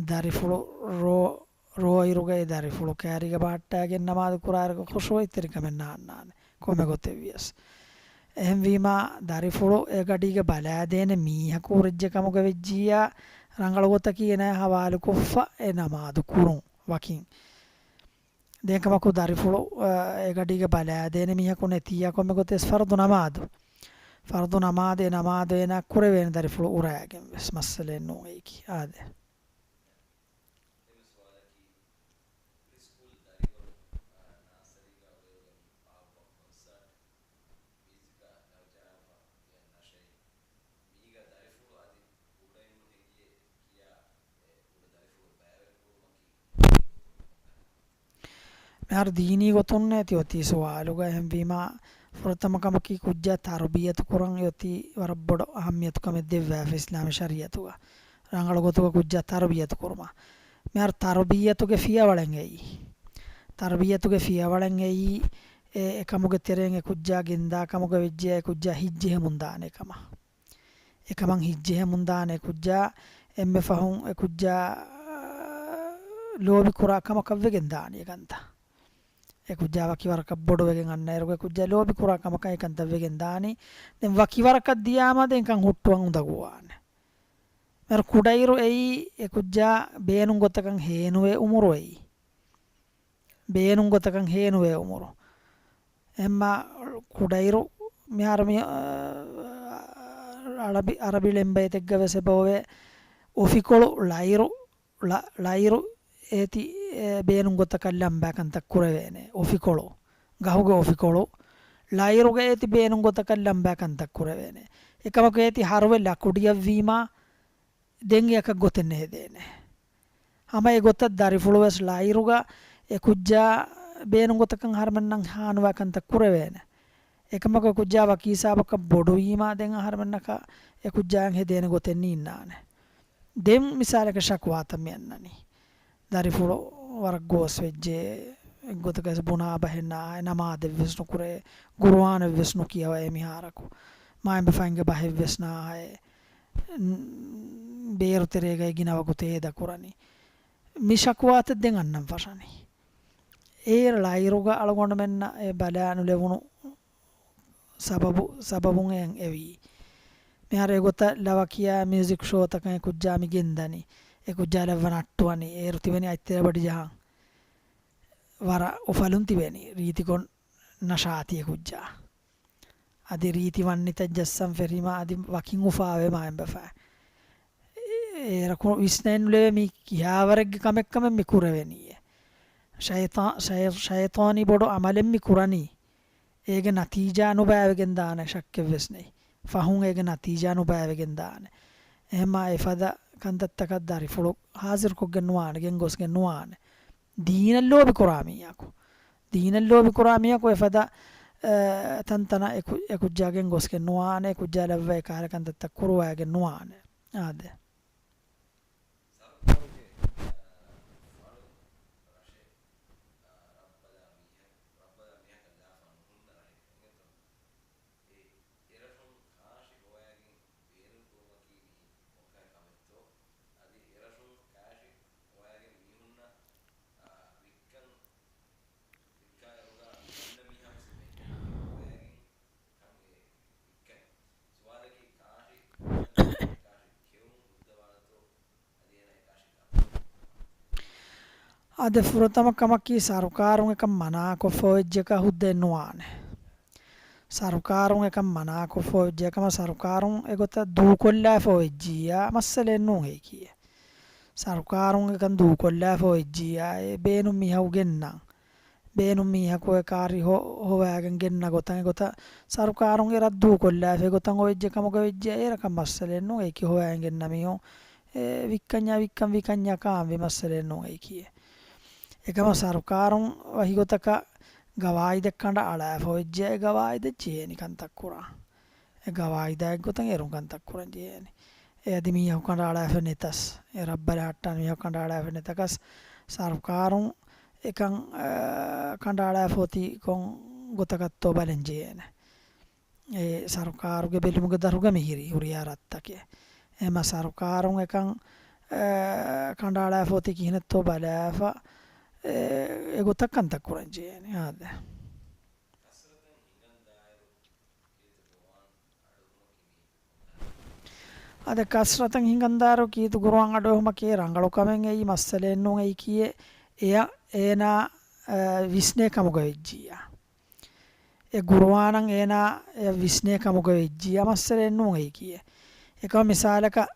ދަރިފުޅު ރޯ-، ރޯއިރުގައި ދަރިފުޅު ކާރީގަ ބަހައްޓާގެން ނަމާދު ކުރާއިރުގަ ޚުޝޫޢަތްތެރިކަމެއް ނާންނާނެ ކޮންމެ ގޮތެއް ވިޔަސް. އެހެންވީމާ، ދަރިފުޅު އެ ގަޑީގަ ބަލާދޭނެ މީހަކު ހުރެއްޖެ ކަމުގަ ވެއްޖިއްޔާ، ރަނގަޅު ގޮތަކީ އޭނާ ހަވާލުކޮށްފަ އެ ނަމާދު ކުރުން ވަކިން. ދެން ކަމަކު ދަރިފުޅު، އަ، އެ ގަޑީގަ ބަލާދޭނެ މީހަކު ނެތިއްޔާ ކޮންމެ ގޮތެއް ފަރުޟު ނަމާދު. ފަރުޟު ނަމާދު، އެ ނަމާދު އޭނާ ކުރެވޭނެ ދަރިފުޅު އުރާގެން ވެސް މައްސަލައެއް ނޫން އެއީކީ. އާދެ. މިހާރު ދީނީ ގޮތުން އޭތި އޮތީ ސުވާލުގަ. އެހެންވީމާ، ފުރަތަމަ ކަމަކީ ކުއްޖާ ތަރުބިޔަތު ކުރަން އެ އޮތީ ވަރަށް ބޮޑު އަހައްމިޔަތު ކަމެއް ދެއްވާފަ އިސްލާމީ ޝަރީޢަތުގަ. ރަނގަޅު ގޮތުގަ ކުއްޖާ ތަރުބިޔަތު ކުރުމަށް. މިހާރު ތަރުބިޔަތުގެ ފިޔަވަޅެއް އެއީ. ތަރުބިޔަތުގެ ފިޔަވަޅެއް އެއީ، އެ، އެކަމުގެ ތެރެއިން އެ ކުއްޖާ ގެންދާ ކަމުގަ ވެއްޖެ އެ ކުއްޖާ ހިތްޖެހެމުން ދާނެ ކަމަށް. އެކަމަށް ހިތްޖެހެމުން ދާނެ އެ ކުއްޖާ އެންމެ ފަހުން އެ ކުއްޖާ، އާ، ލޯބި ކުރާ ކަމަކަށް ވެގެން ދާނީ އެ ކަންތައް. އެ ކުއްޖާ ވަކި ވަރަކަށް ބޮޑުވެގެން އަންނައިރުގަ އެ ކުއްޖާ ލޯބި ކުރާ ކަމަކަށް އެ ކަންތައް ވެގެން ދާނީ. ދެން ވަކި ވަރަކަށް ދިޔާމަ ދެން ކަން ހުއްޓުވަން އުނދަގޫވާނެ. މިހާރު ކުޑައިރު އެއީ އެ ކުއްޖާ ބޭނުން ގޮތަކަށް ހޭނުވޭ އުމުރު އެއީ. ބޭނުން ގޮތަކަށް ހޭނުވޭ އުމުރު. އެހެންމާ ކުޑައިރު މިހާރު މި، އަ، އަރަބި، އަރަބި ޅެންބައިތެއްގަ ވެސް އެބައޮވޭ އޮފިކޮޅު ޅައިރު، ޅަ-، ޅައިރު އޭތި، އެ، ބޭނުން ގޮތަކަށް ލަނބާ ކަންތައް ކުރެވޭނެ. އޮފިކޮޅު، ގަހުގެ އޮފިކޮޅު، ޅައިރުގަ އޭތި ބޭނުން ގޮތަކަށް ލަނބާ ކަންތައް ކުރެވޭނެ. އެކަމަކު އޭތި ހަރުވެ ލަކުޑިއަށްވީމާ، ދެން އެއަކަށް ގޮތެއް ނެހެދޭނެ. ހަމަ އެގޮތަށް ދަރިފުޅު ވެސް ޅައިރުގަ އެ ކުއްޖާ ބޭނުން ގޮތަކަށް އަހަރުމެންނަށް ހާނުވާ ކަންތައް ކުރެވޭނެ. އެކަމަކު އެ ކުއްޖާ ވަކި ހިސާބަކަށް ބޮޑުވީމާ ދެން އަހަރުމެންނަކަށް އެ ކުއްޖާއަށް ހެދޭނެ ގޮތެއް ނީންނާނެ. ދެން މިސާލަކަށް ޝަކުވާތައް މި އަންނަނީ. ދަރިފުޅު ވަރަށް ގޯސް ވެއްޖެ، އެއްގޮތަކަށް ބުނާ ބަހެއް ނާހޭ، ނަމާދެއްވެސް ނުކުރޭ، ގުރުއާނެއްވެސް ނުކިޔަވައޭ މިހާރަކު. މާތްބަފައިންގެ ބަހެއްވެސް ނާހޭ، ން-، ބޭރު ތެރޭގައި ގިނަ ވަގުތެއް ހޭދަކުރަނީ. މި ޝަކުވާތައް ދެން އަންނަން ފަށަނީ. އޭރު ޅައިރުގަ އަޅުގަނޑުމެންނަށް އެ ބަލާ ނުލެވުނު ސަބަބު، ސަބަބުން އެ އެވީ. މިހާރު އެގޮތަށް ލަވަ ކިޔާ މިއުޒިކް ޝޯތަކަށް އެ ކުއްޖާ މި ގެންދަނީ. އެ ކުއްޖާ ލައްވަ ނައްޓުވަނީ. އޭރު ތިބެނީ އަތްތެރެ ބަޑި ޖަހަން. ވަރަށް އުފަލުން ތިބެނީ. ރީތިކޮށް ނަޝާތީ އެ ކުއްޖާ. އަދި ރީތި ވަންނިތައް ޖައްސަން ފެށީމާ އަދި ވަކިން އުފާވޭ މާތްބަފައިން. އޭރަކު ވިސްނައެއް ނުލެވޭ މީ ކިހާވަރެއްގެ ކަމެއްކަމެއް މި ކުރެވެނީއޭ. ޝައިޠާ-، ޝައި-، ޝައިޠާނީ ބޮޑު އަމަލެއް މި ކުރަނީ. އޭގެ ނަތީޖާ ނުބައިވެގެން ދާނެ ޝައްކެއްވެސް ނެތް. ފަހުން އޭގެ ނަތީޖާ ނުބައިވެގެން ދާނެ. އެހެންމާ އެފަދަ ކަންތައްތަކަށް ދަރިފުޅު ހާޒިރުކޮށްގެން ނުވާނެ، ގެންގޮސްގެން ނުވާނެ. ދީނަށް ލޯބި ކުރާ މީހަކު، ދީނަށް ލޯބި ކުރާ މީހަކު އެފަދަ، އަ، ތަންތަނަށް އެ ކު-، އެ ކުއްޖާ ގެންގޮސްގެން ނުވާނެ، އެ ކުއްޖާ ލައްވައި ކަހަލަ ކަންތައްތައް ކުރުވައިގެން ނުވާނެ. އާދެ. އެ އެރަށުން ކާށި ހޮވައިގެން ބޭނުންކުރުމަކީ މީ ކޮންކަހަލަ ކަމެއްތޯ؟ އަދި އެރަށުން ކާށި ހޮވައިގެން މީހުންނަށް، އާ، ވިއްކަން، ވިއްކާ އިރުގަ އަންނަ މީހާ ވެސް އެބައިން ހޮވައިގެން ކަން އެ ވިއްކަނީ. ސުވާލަކީ ކާށި ކާށި ކެއުމުން ހުއްދަވާނެތޯ؟ އަދި ފުރަތަމަ ކަމަކީ، ސަރުކާރުން އެކަން މަނާކޮށްފަ އޮވެއްޖެކަ ހުއްދައެއް ނުވާނެ. ސަރުކާރުން އެކަން މަނާކޮށްފަ އޮވެއްޖެ ކަމަށް ސަރުކާރުން އެގޮތަށް ދޫކޮށްލާފަ އޮވެއްޖިއްޔާ މައްސަލައެއް ނޫން އެއީކީ. ސަރުކާރުން އެކަން ދޫކޮށްލާފަ އޮވެއްޖިއްޔާ އެ ބޭނުން މީހަކު ގެންނަން. ބޭނުން މީހަކު އެ ކާށި ހޮ-، ހޮވައިގެން ގެންނަ ގޮތަށް އެގޮތަށް ސަރުކާރުން އެ ރަށް ދޫކޮށްލާފަ އެގޮތަށް އޮވެއްޖެ ކަމުގަ ވެއްޖެ އޭރަކަށް މައްސަލައެއް ނޫން އެއީކީ. ހޮވައިގެން ގެންނަ މީހުން އެ ވިއްކަންޏާ ވިއްކަން ވިކަންޏާ ކާންވީ މައްސަލައެއް ނޫން އެއީކީ. އެކަމަށް ސަރުކާރުން ވަކިގޮތަކަށް ގަވާއިދެއް ކަނޑައަޅާފަ އޮވެއްޖެ އެ ގަވާއިދަށް ޖެހޭނީ ކަންތައް ކުރާ. އެ ގަވާއިދާ އެއްގޮތަށް އޭރުން ކަންތައް ކުރަން ޖެހޭނެ. އެ އަދި މީހަކު ކަނޑައަޅާފަ ނެތަސް، އެ ރަށް ބަލަހައްޓާން މީހަކު ކަނޑައަޅާފަ ނެތަކަސް، ސަރުކާރުން އެކަން، އާ، ކަނޑައަޅާފަ އޮތީ ކޮން ގޮތަކަށްތޯ ބަލަން ޖެހޭނެ. އެ ސަރުކާރުގެ ބެލުމުގެ ދަށުގަ މިހިރީ ހުރިހާ ރަށްތަކެއް. އެހެމަ ސަރުކާރުން އެކަން، އާ، ކަނޑައަޅާފަ އޮތީ ކިހިނެއްތޯ ބަލާފަ، އެ، އެގޮތަށް ކަންތައް ކުރަން ޖެހޭނެ. އާދެ. އަދި ކަސްރަތަށް ހިނގަންދާއިރު ކީރިތި ގުރުއާން އަޑުއެހުމަކީ ރަނގަޅު ކަމެއް އެއީ މައްސަލައެއް ނޫން އެއީކީ. އެ-، އެޔަށް އޭނާ، އަ، ވިސްނޭ ކަމުގަ ވެއްޖިއްޔާ. އެ ގުރުއާނަށް އޭނާ އެ ވިސްނޭ ކަމުގަ ވެއްޖިއްޔާ މައްސަލައެއް ނޫން އެއީކީ. އެކަމަ މިސާލަކަށް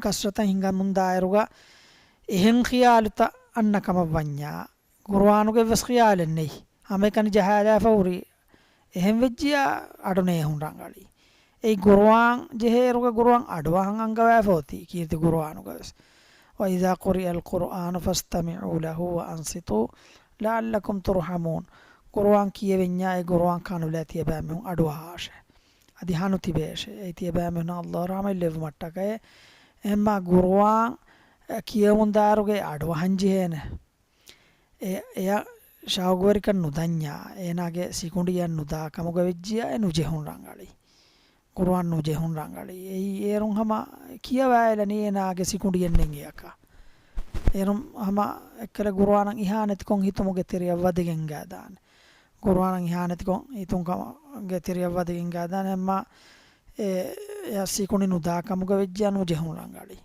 ކަސްރަތަށް ހިނގަމުން ދާއިރުގަ އެހެން ޚިޔާލުތައް އަންނަ ކަމަށް ވަންޏާ، ގުރުއާނުގެ ވެސް ޚިޔާލެއް ނެތް. ހަމައެކަނި ޖަހާލާފަ ހުރި. އެހެން ވެއްޖިއްޔާ އަޑު ނޭހުން ރަނގަޅީ. އެއީ ގުރުއާން ޖެހޭއިރުގަ ގުރުއާން އަޑުއަހަން އަންގަވާފަ އޮތީ ކީރިތި ގުރުއާނުގަ ވެސް. وَإِذَا قُرِئَ الْقُرْآنُ فَاسْتَمِعُوا لَهُ وَأَنصِتُوا لَعَلَّكُمْ تُرْحَمُونَ. ގުރުއާން ކިޔެވެންޏާ އެ ގުރުއާން ކަނުލާ ތިޔަބައިމީހުން އަޑުއަހާށޭ. އަދި ހަނު ތިބޭށޭ. އެއީ ތިޔަބައިމީހުންނަށް ﷲ ރަޙްމަތް ލެއްވުމަށްޓަކައި. އެހެންމާ ގުރުއާން ކިޔެވުމުން ދާއިރުގައި އަޑުއަހަން ޖެހޭނެ. އެ-، އެޔަށް ޝައުގުވެރިކަން ނުދަންޏާ، އޭނާގެ ސިކުނޑިއަށް ނުދާ ކަމުގަ ވެއްޖިއްޔާ އެ ނުޖެހުން ރަނގަޅީ. ގުރުއާން ނުޖެހުން ރަނގަޅީ. އެއީ އޭރުން ހަމަ ކިޔަވާލަނީ އޭނާގެ ސިކުނޑިއެއް ނެތް އެއަކަށް. އޭރުން ހަމަ އެއްކަލަ ގުރުއާނަށް އިހާނެތިކޮށް ހިތުމުގެ ތެރެއަށް ވަދެގެން ގާދާނެ. ގުރުއާނަށް އިހާނެތިކޮށް ހިތުން ކަމުގެ ތެރެއަށް ވަދެގެން ގާދާނެ. އެހެންމާ އެ-، އެއަށް ސިކުނޑި ނުދާ ކަމުގަ ވެއްޖިއްޔާ ނުޖެހުން ރަނގަޅީ.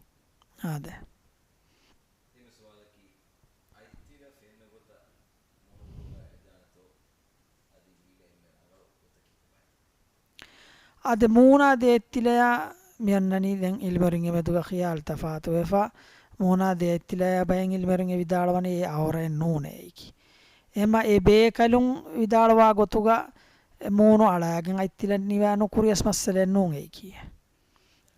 އާދެ. ދެވަނަ ސުވާލަކީ، އަތްތިލަ ފެންނަ ގޮތަށް މޫނުގަ އެދާނެތޯ؟ އަދި މީގަ އެންމެ ރަނގަޅު ގޮތަކީ ކޮބާތޯ؟ އާދެ، މޫނާ ދޭއްތިލަޔާ މިއަންނަނީ ދެން އިލްމުވެރިންގެ މެދުގަ ޚިޔާލު ތަފާތުވެފަ. މޫނާ ދޭއްތިލަޔާ ބައެއް އިލްމުވެރިން އެ ވިދާޅުވަނީ އެ އައުރައެއް ނޫނޭ އެއީކީ. އެހެންމާ އެ ބޭކަލުން ވިދާޅުވާ ގޮތުގަ މޫނު އަޅާގެން އަތްތިލަ ނިވާ ނުކުރިޔަސް މައްސަލައެއް ނޫން އެއީކީ.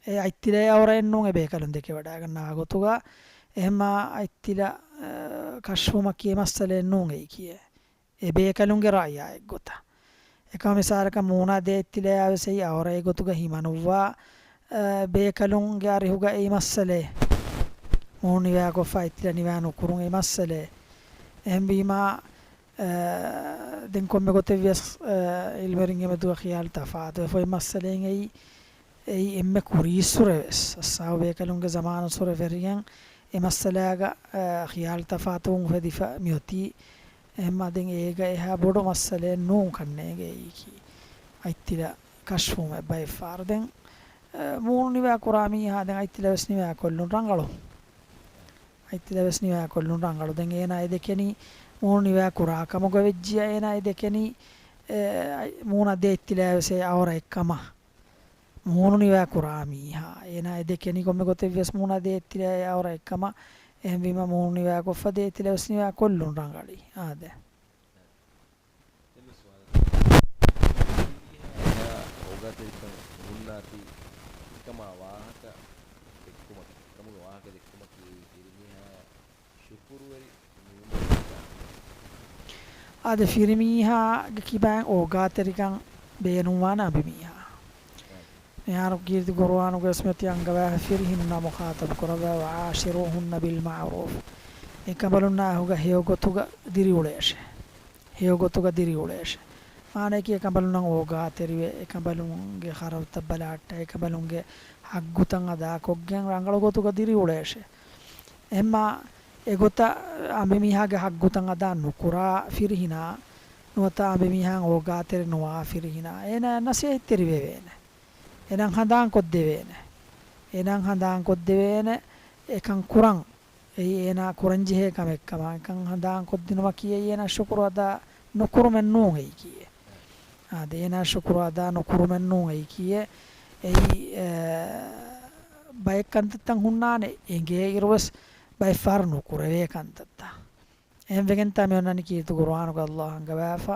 އެ އަތްތިލައެއް އައުރައެއް ނޫން އެ ބޭކަލުން ދެކެވަޑައިގަންނަވާ ގޮތުގަ. އެހެންމާ އަތްތިލަ، އަ، ކަޝްފުވުމަކީ އެ މައްސަލައެއް ނޫން އެއީކީ. އެ އެ ބޭކަލުންގެ ރައްޔާ އެއްގޮތަށް. އެކަމަ މިސާލަކަށް މޫނާ ދޭތިލަޔާ ވެސް އެއީ އަވަރަ އެގޮތުގަ ހިމަނުއްވާ، އަ، ބޭކަލުންގެ އަރިހުގަ އެއީ މައްސަލައެއް. މޫނު ނިވާކޮށްފަ އަތްތިލަ ނިވާ ނުކުރުން އެއީ މައްސަލައެއް. އެހެންވީމާ، އަ، ދެން ކޮންމެ ގޮތެއް ވިޔަސް، އަ، އިލްމެރިންގެ މެދުގަ ޚިޔާލު ތަފާތުވެފަ އޮތް މައްސަލައެއް އެއީ، އެއީ އެންމެ ކުރީއްސުރެ ވެސް. އައްސާބު ބޭކަލުންގެ ޒަމާނުއްސުރެ ވެރިގެން އެ މައްސަލާގަ، އަ، ޚިޔާލު ތަފާތުވުން އުފެދިފަ މިއޮތީ. އެހެންމާ ދެން އޭގަ އެހާ ބޮޑު މައްސަލައެއް ނޫން ކަންނޭނގެ އެއީކީ. އަތްތިލަ ކަޝްފުވުމެއް ބައެއްފަހަރު. ދެން، އަ، މޫނު ނިވާ ކުރާ މީހާ ދެން އަތްތިލަ ވެސް ނިވާ ކޮށްލުން ރަނގަޅު. އަތްތިލަ ވެސް ނިވާ ކޮށްލުން ރަނގަޅު. ދެން އޭނާ އެ ދެކެނީ މޫނު ނިވާ ކުރާ ކަމުގަ ވެއްޖިޔާ އޭނާ އެ ދެކެނީ، އެ، މޫނަށް ދޭތިލަ ވެސް އެ އަވަރަ އެއްކަމަށް. މޫނު ނިވާ ކުރާ މީހާ އޭނާ އެ ދެކެނީ ކޮންމެ ގޮތެއް ވިޔަސް މޫނަށް ދޭތިލަ އެ އަވަރަ އެއްކަމަށް. އެހެންވީމަ މޫނު ނިވާ ކޮށްފަ ދޭތިލަ ވެސް ނިވާ ކޮށްލުން ރަނގަޅީ. އާދެ. ދެން ސުވާލަކީ، އެހާ އޯގާތެރިކަން ނުހުންނާތީ އެކަމާ ވާހަކަ ދެއްކުމަކީ، އެކަމުގެ ވާހަކަ ދެއްކުމަކީ ފިރިމީހާ ޝުކުރުވެރި ނުވުމަށް ވާތާ. އާދެ، ފިރިމީހާގެ ކިބައިން އޯގާތެރިކަން ބޭނުންވާނެ އަނބިމީހާ. މިހާރު ކީރިތި ޤުރުއާނުގައި ވެސް މިއޮތީ އަންގަވާފަ ފިރިހެނުންނާ މުޚާޠަބު ކުރައްވާ، وعاشروهن بالمعروف. އެކަނބަލުންނާ އެކުގަ ހެޔޮ ގޮތުގަ ދިރިއުޅޭށޭ. ހެޔޮ ގޮތުގަ ދިރިއުޅޭށޭ. މާނައަކީ އެކަނބަލުންނަށް އޯގާތެރިވެ، އެކަނބަލުންގެ ޚަރަދުތައް ބަލާއްޓާ، އެކަނބަލުންގެ ޙައްޤުތައް އަދާކޮށްގެން ރަނގަޅު ގޮތުގަ ދިރިއުޅޭށޭ. އެހެންމާ އެގޮތަށް އަނބިމީހާގެ ޙައްޤުތައް އަދާ ނުކުރާ ފިރިހެނާ، ނުވަތަ އަނބިމީހާއަށް އޯގާތެރި ނުވާ ފިރިހެނާ، އޭނާ ނަޞޭޙަތްތެރިވެވޭނެ. އޭނާ ހަނދާންކޮށްދެވޭނެ. އޭނާ ހަނދާންކޮށްދެވޭނެ އެކަން ކުރަން. އެއީ އޭނާ ކުރަންޖެހޭ ކަމެއްކަމަށް. އެކަން ހަނދާންކޮށްދިނުމަކީ އެއީ އޭނާ ޝުކުރު އަދާ ނުކުރުމެއް ނޫން އެއީކީއެއް. އާދެ، އޭނާ ޝުކުރު އަދާ ނުކުރުމެއް ނޫން އެއީކީއެއް. އެއީ، އެ، ބައެއް ކަންތައްތައް ހުންނާނެ އެނގޭއިރުވެސް ބައެއްފަހަރު ނުކުރެވޭ ކަންތައްތައް. އެހެންވެގެންތާ މި އޮންނަނީ ކީރިތި ޤުރުއާނުގަ ﷲ އަންގަވާފަ،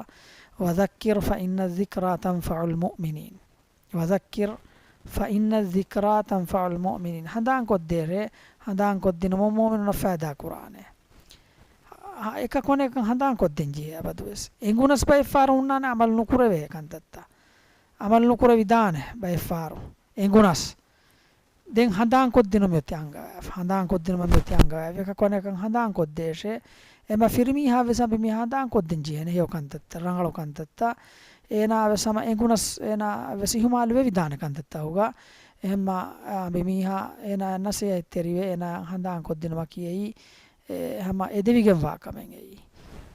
وذكر فإن الذكرى تنفع المؤمنين. وذكر فإن الذكرى تنفع المؤمنين. ހަނދާންކޮށްދޭށޭ، ހަނދާންކޮށްދިނުމުން މުއުމިނުންނަށް ފައިދާ ކުރާނެ. އެކަކު އަނެކަކަށް ހަނދާންކޮށްދޭން ޖެހޭ އަބަދުވެސް. އެނގުނަސް ބައެއްފަހަރު ހުންނާނެ އަމަލު ނުކުރެވޭ ކަންތައްތައް. އަމަލު ނުކުރެވިދާނެ ބައެއްފަހަރު. އެނގުނަސް. ދެން ހަނދާންކޮށްދިނުމަށް މިއޮތީ އަންގަވާފަ. ހަނދާންކޮށްދިނުމަށް މިއޮތީ އަންގަވާފަ. އެކަކު އަނެކަކަށް ހަނދާންކޮށްދޭށޭ. އެމަ ފިރިމީހާ ވެސް އަނބިމީހާ ހަނދާންކޮށްދޭން ޖެހޭނެ ހެޔޮ ކަންތައްތައް، ރަނގަޅު ކަންތައްތައް. އޭނާ ވެސް ހަމަ އެނގުނަސް އޭނާ ވެސް އިހުމާލު ވެވިދާނެ ކަންތައްތަކުގަ. އެހެންމަ އަނބިމީހާ އޭނާ ނަޞޭޙަތްތެރިވެ، އޭނާ ހަނދާންކޮށްދިނުމަކީ އެއީ، އެ، ހަމަ އެދެވިގެންވާ ކަމެއް އެއީ.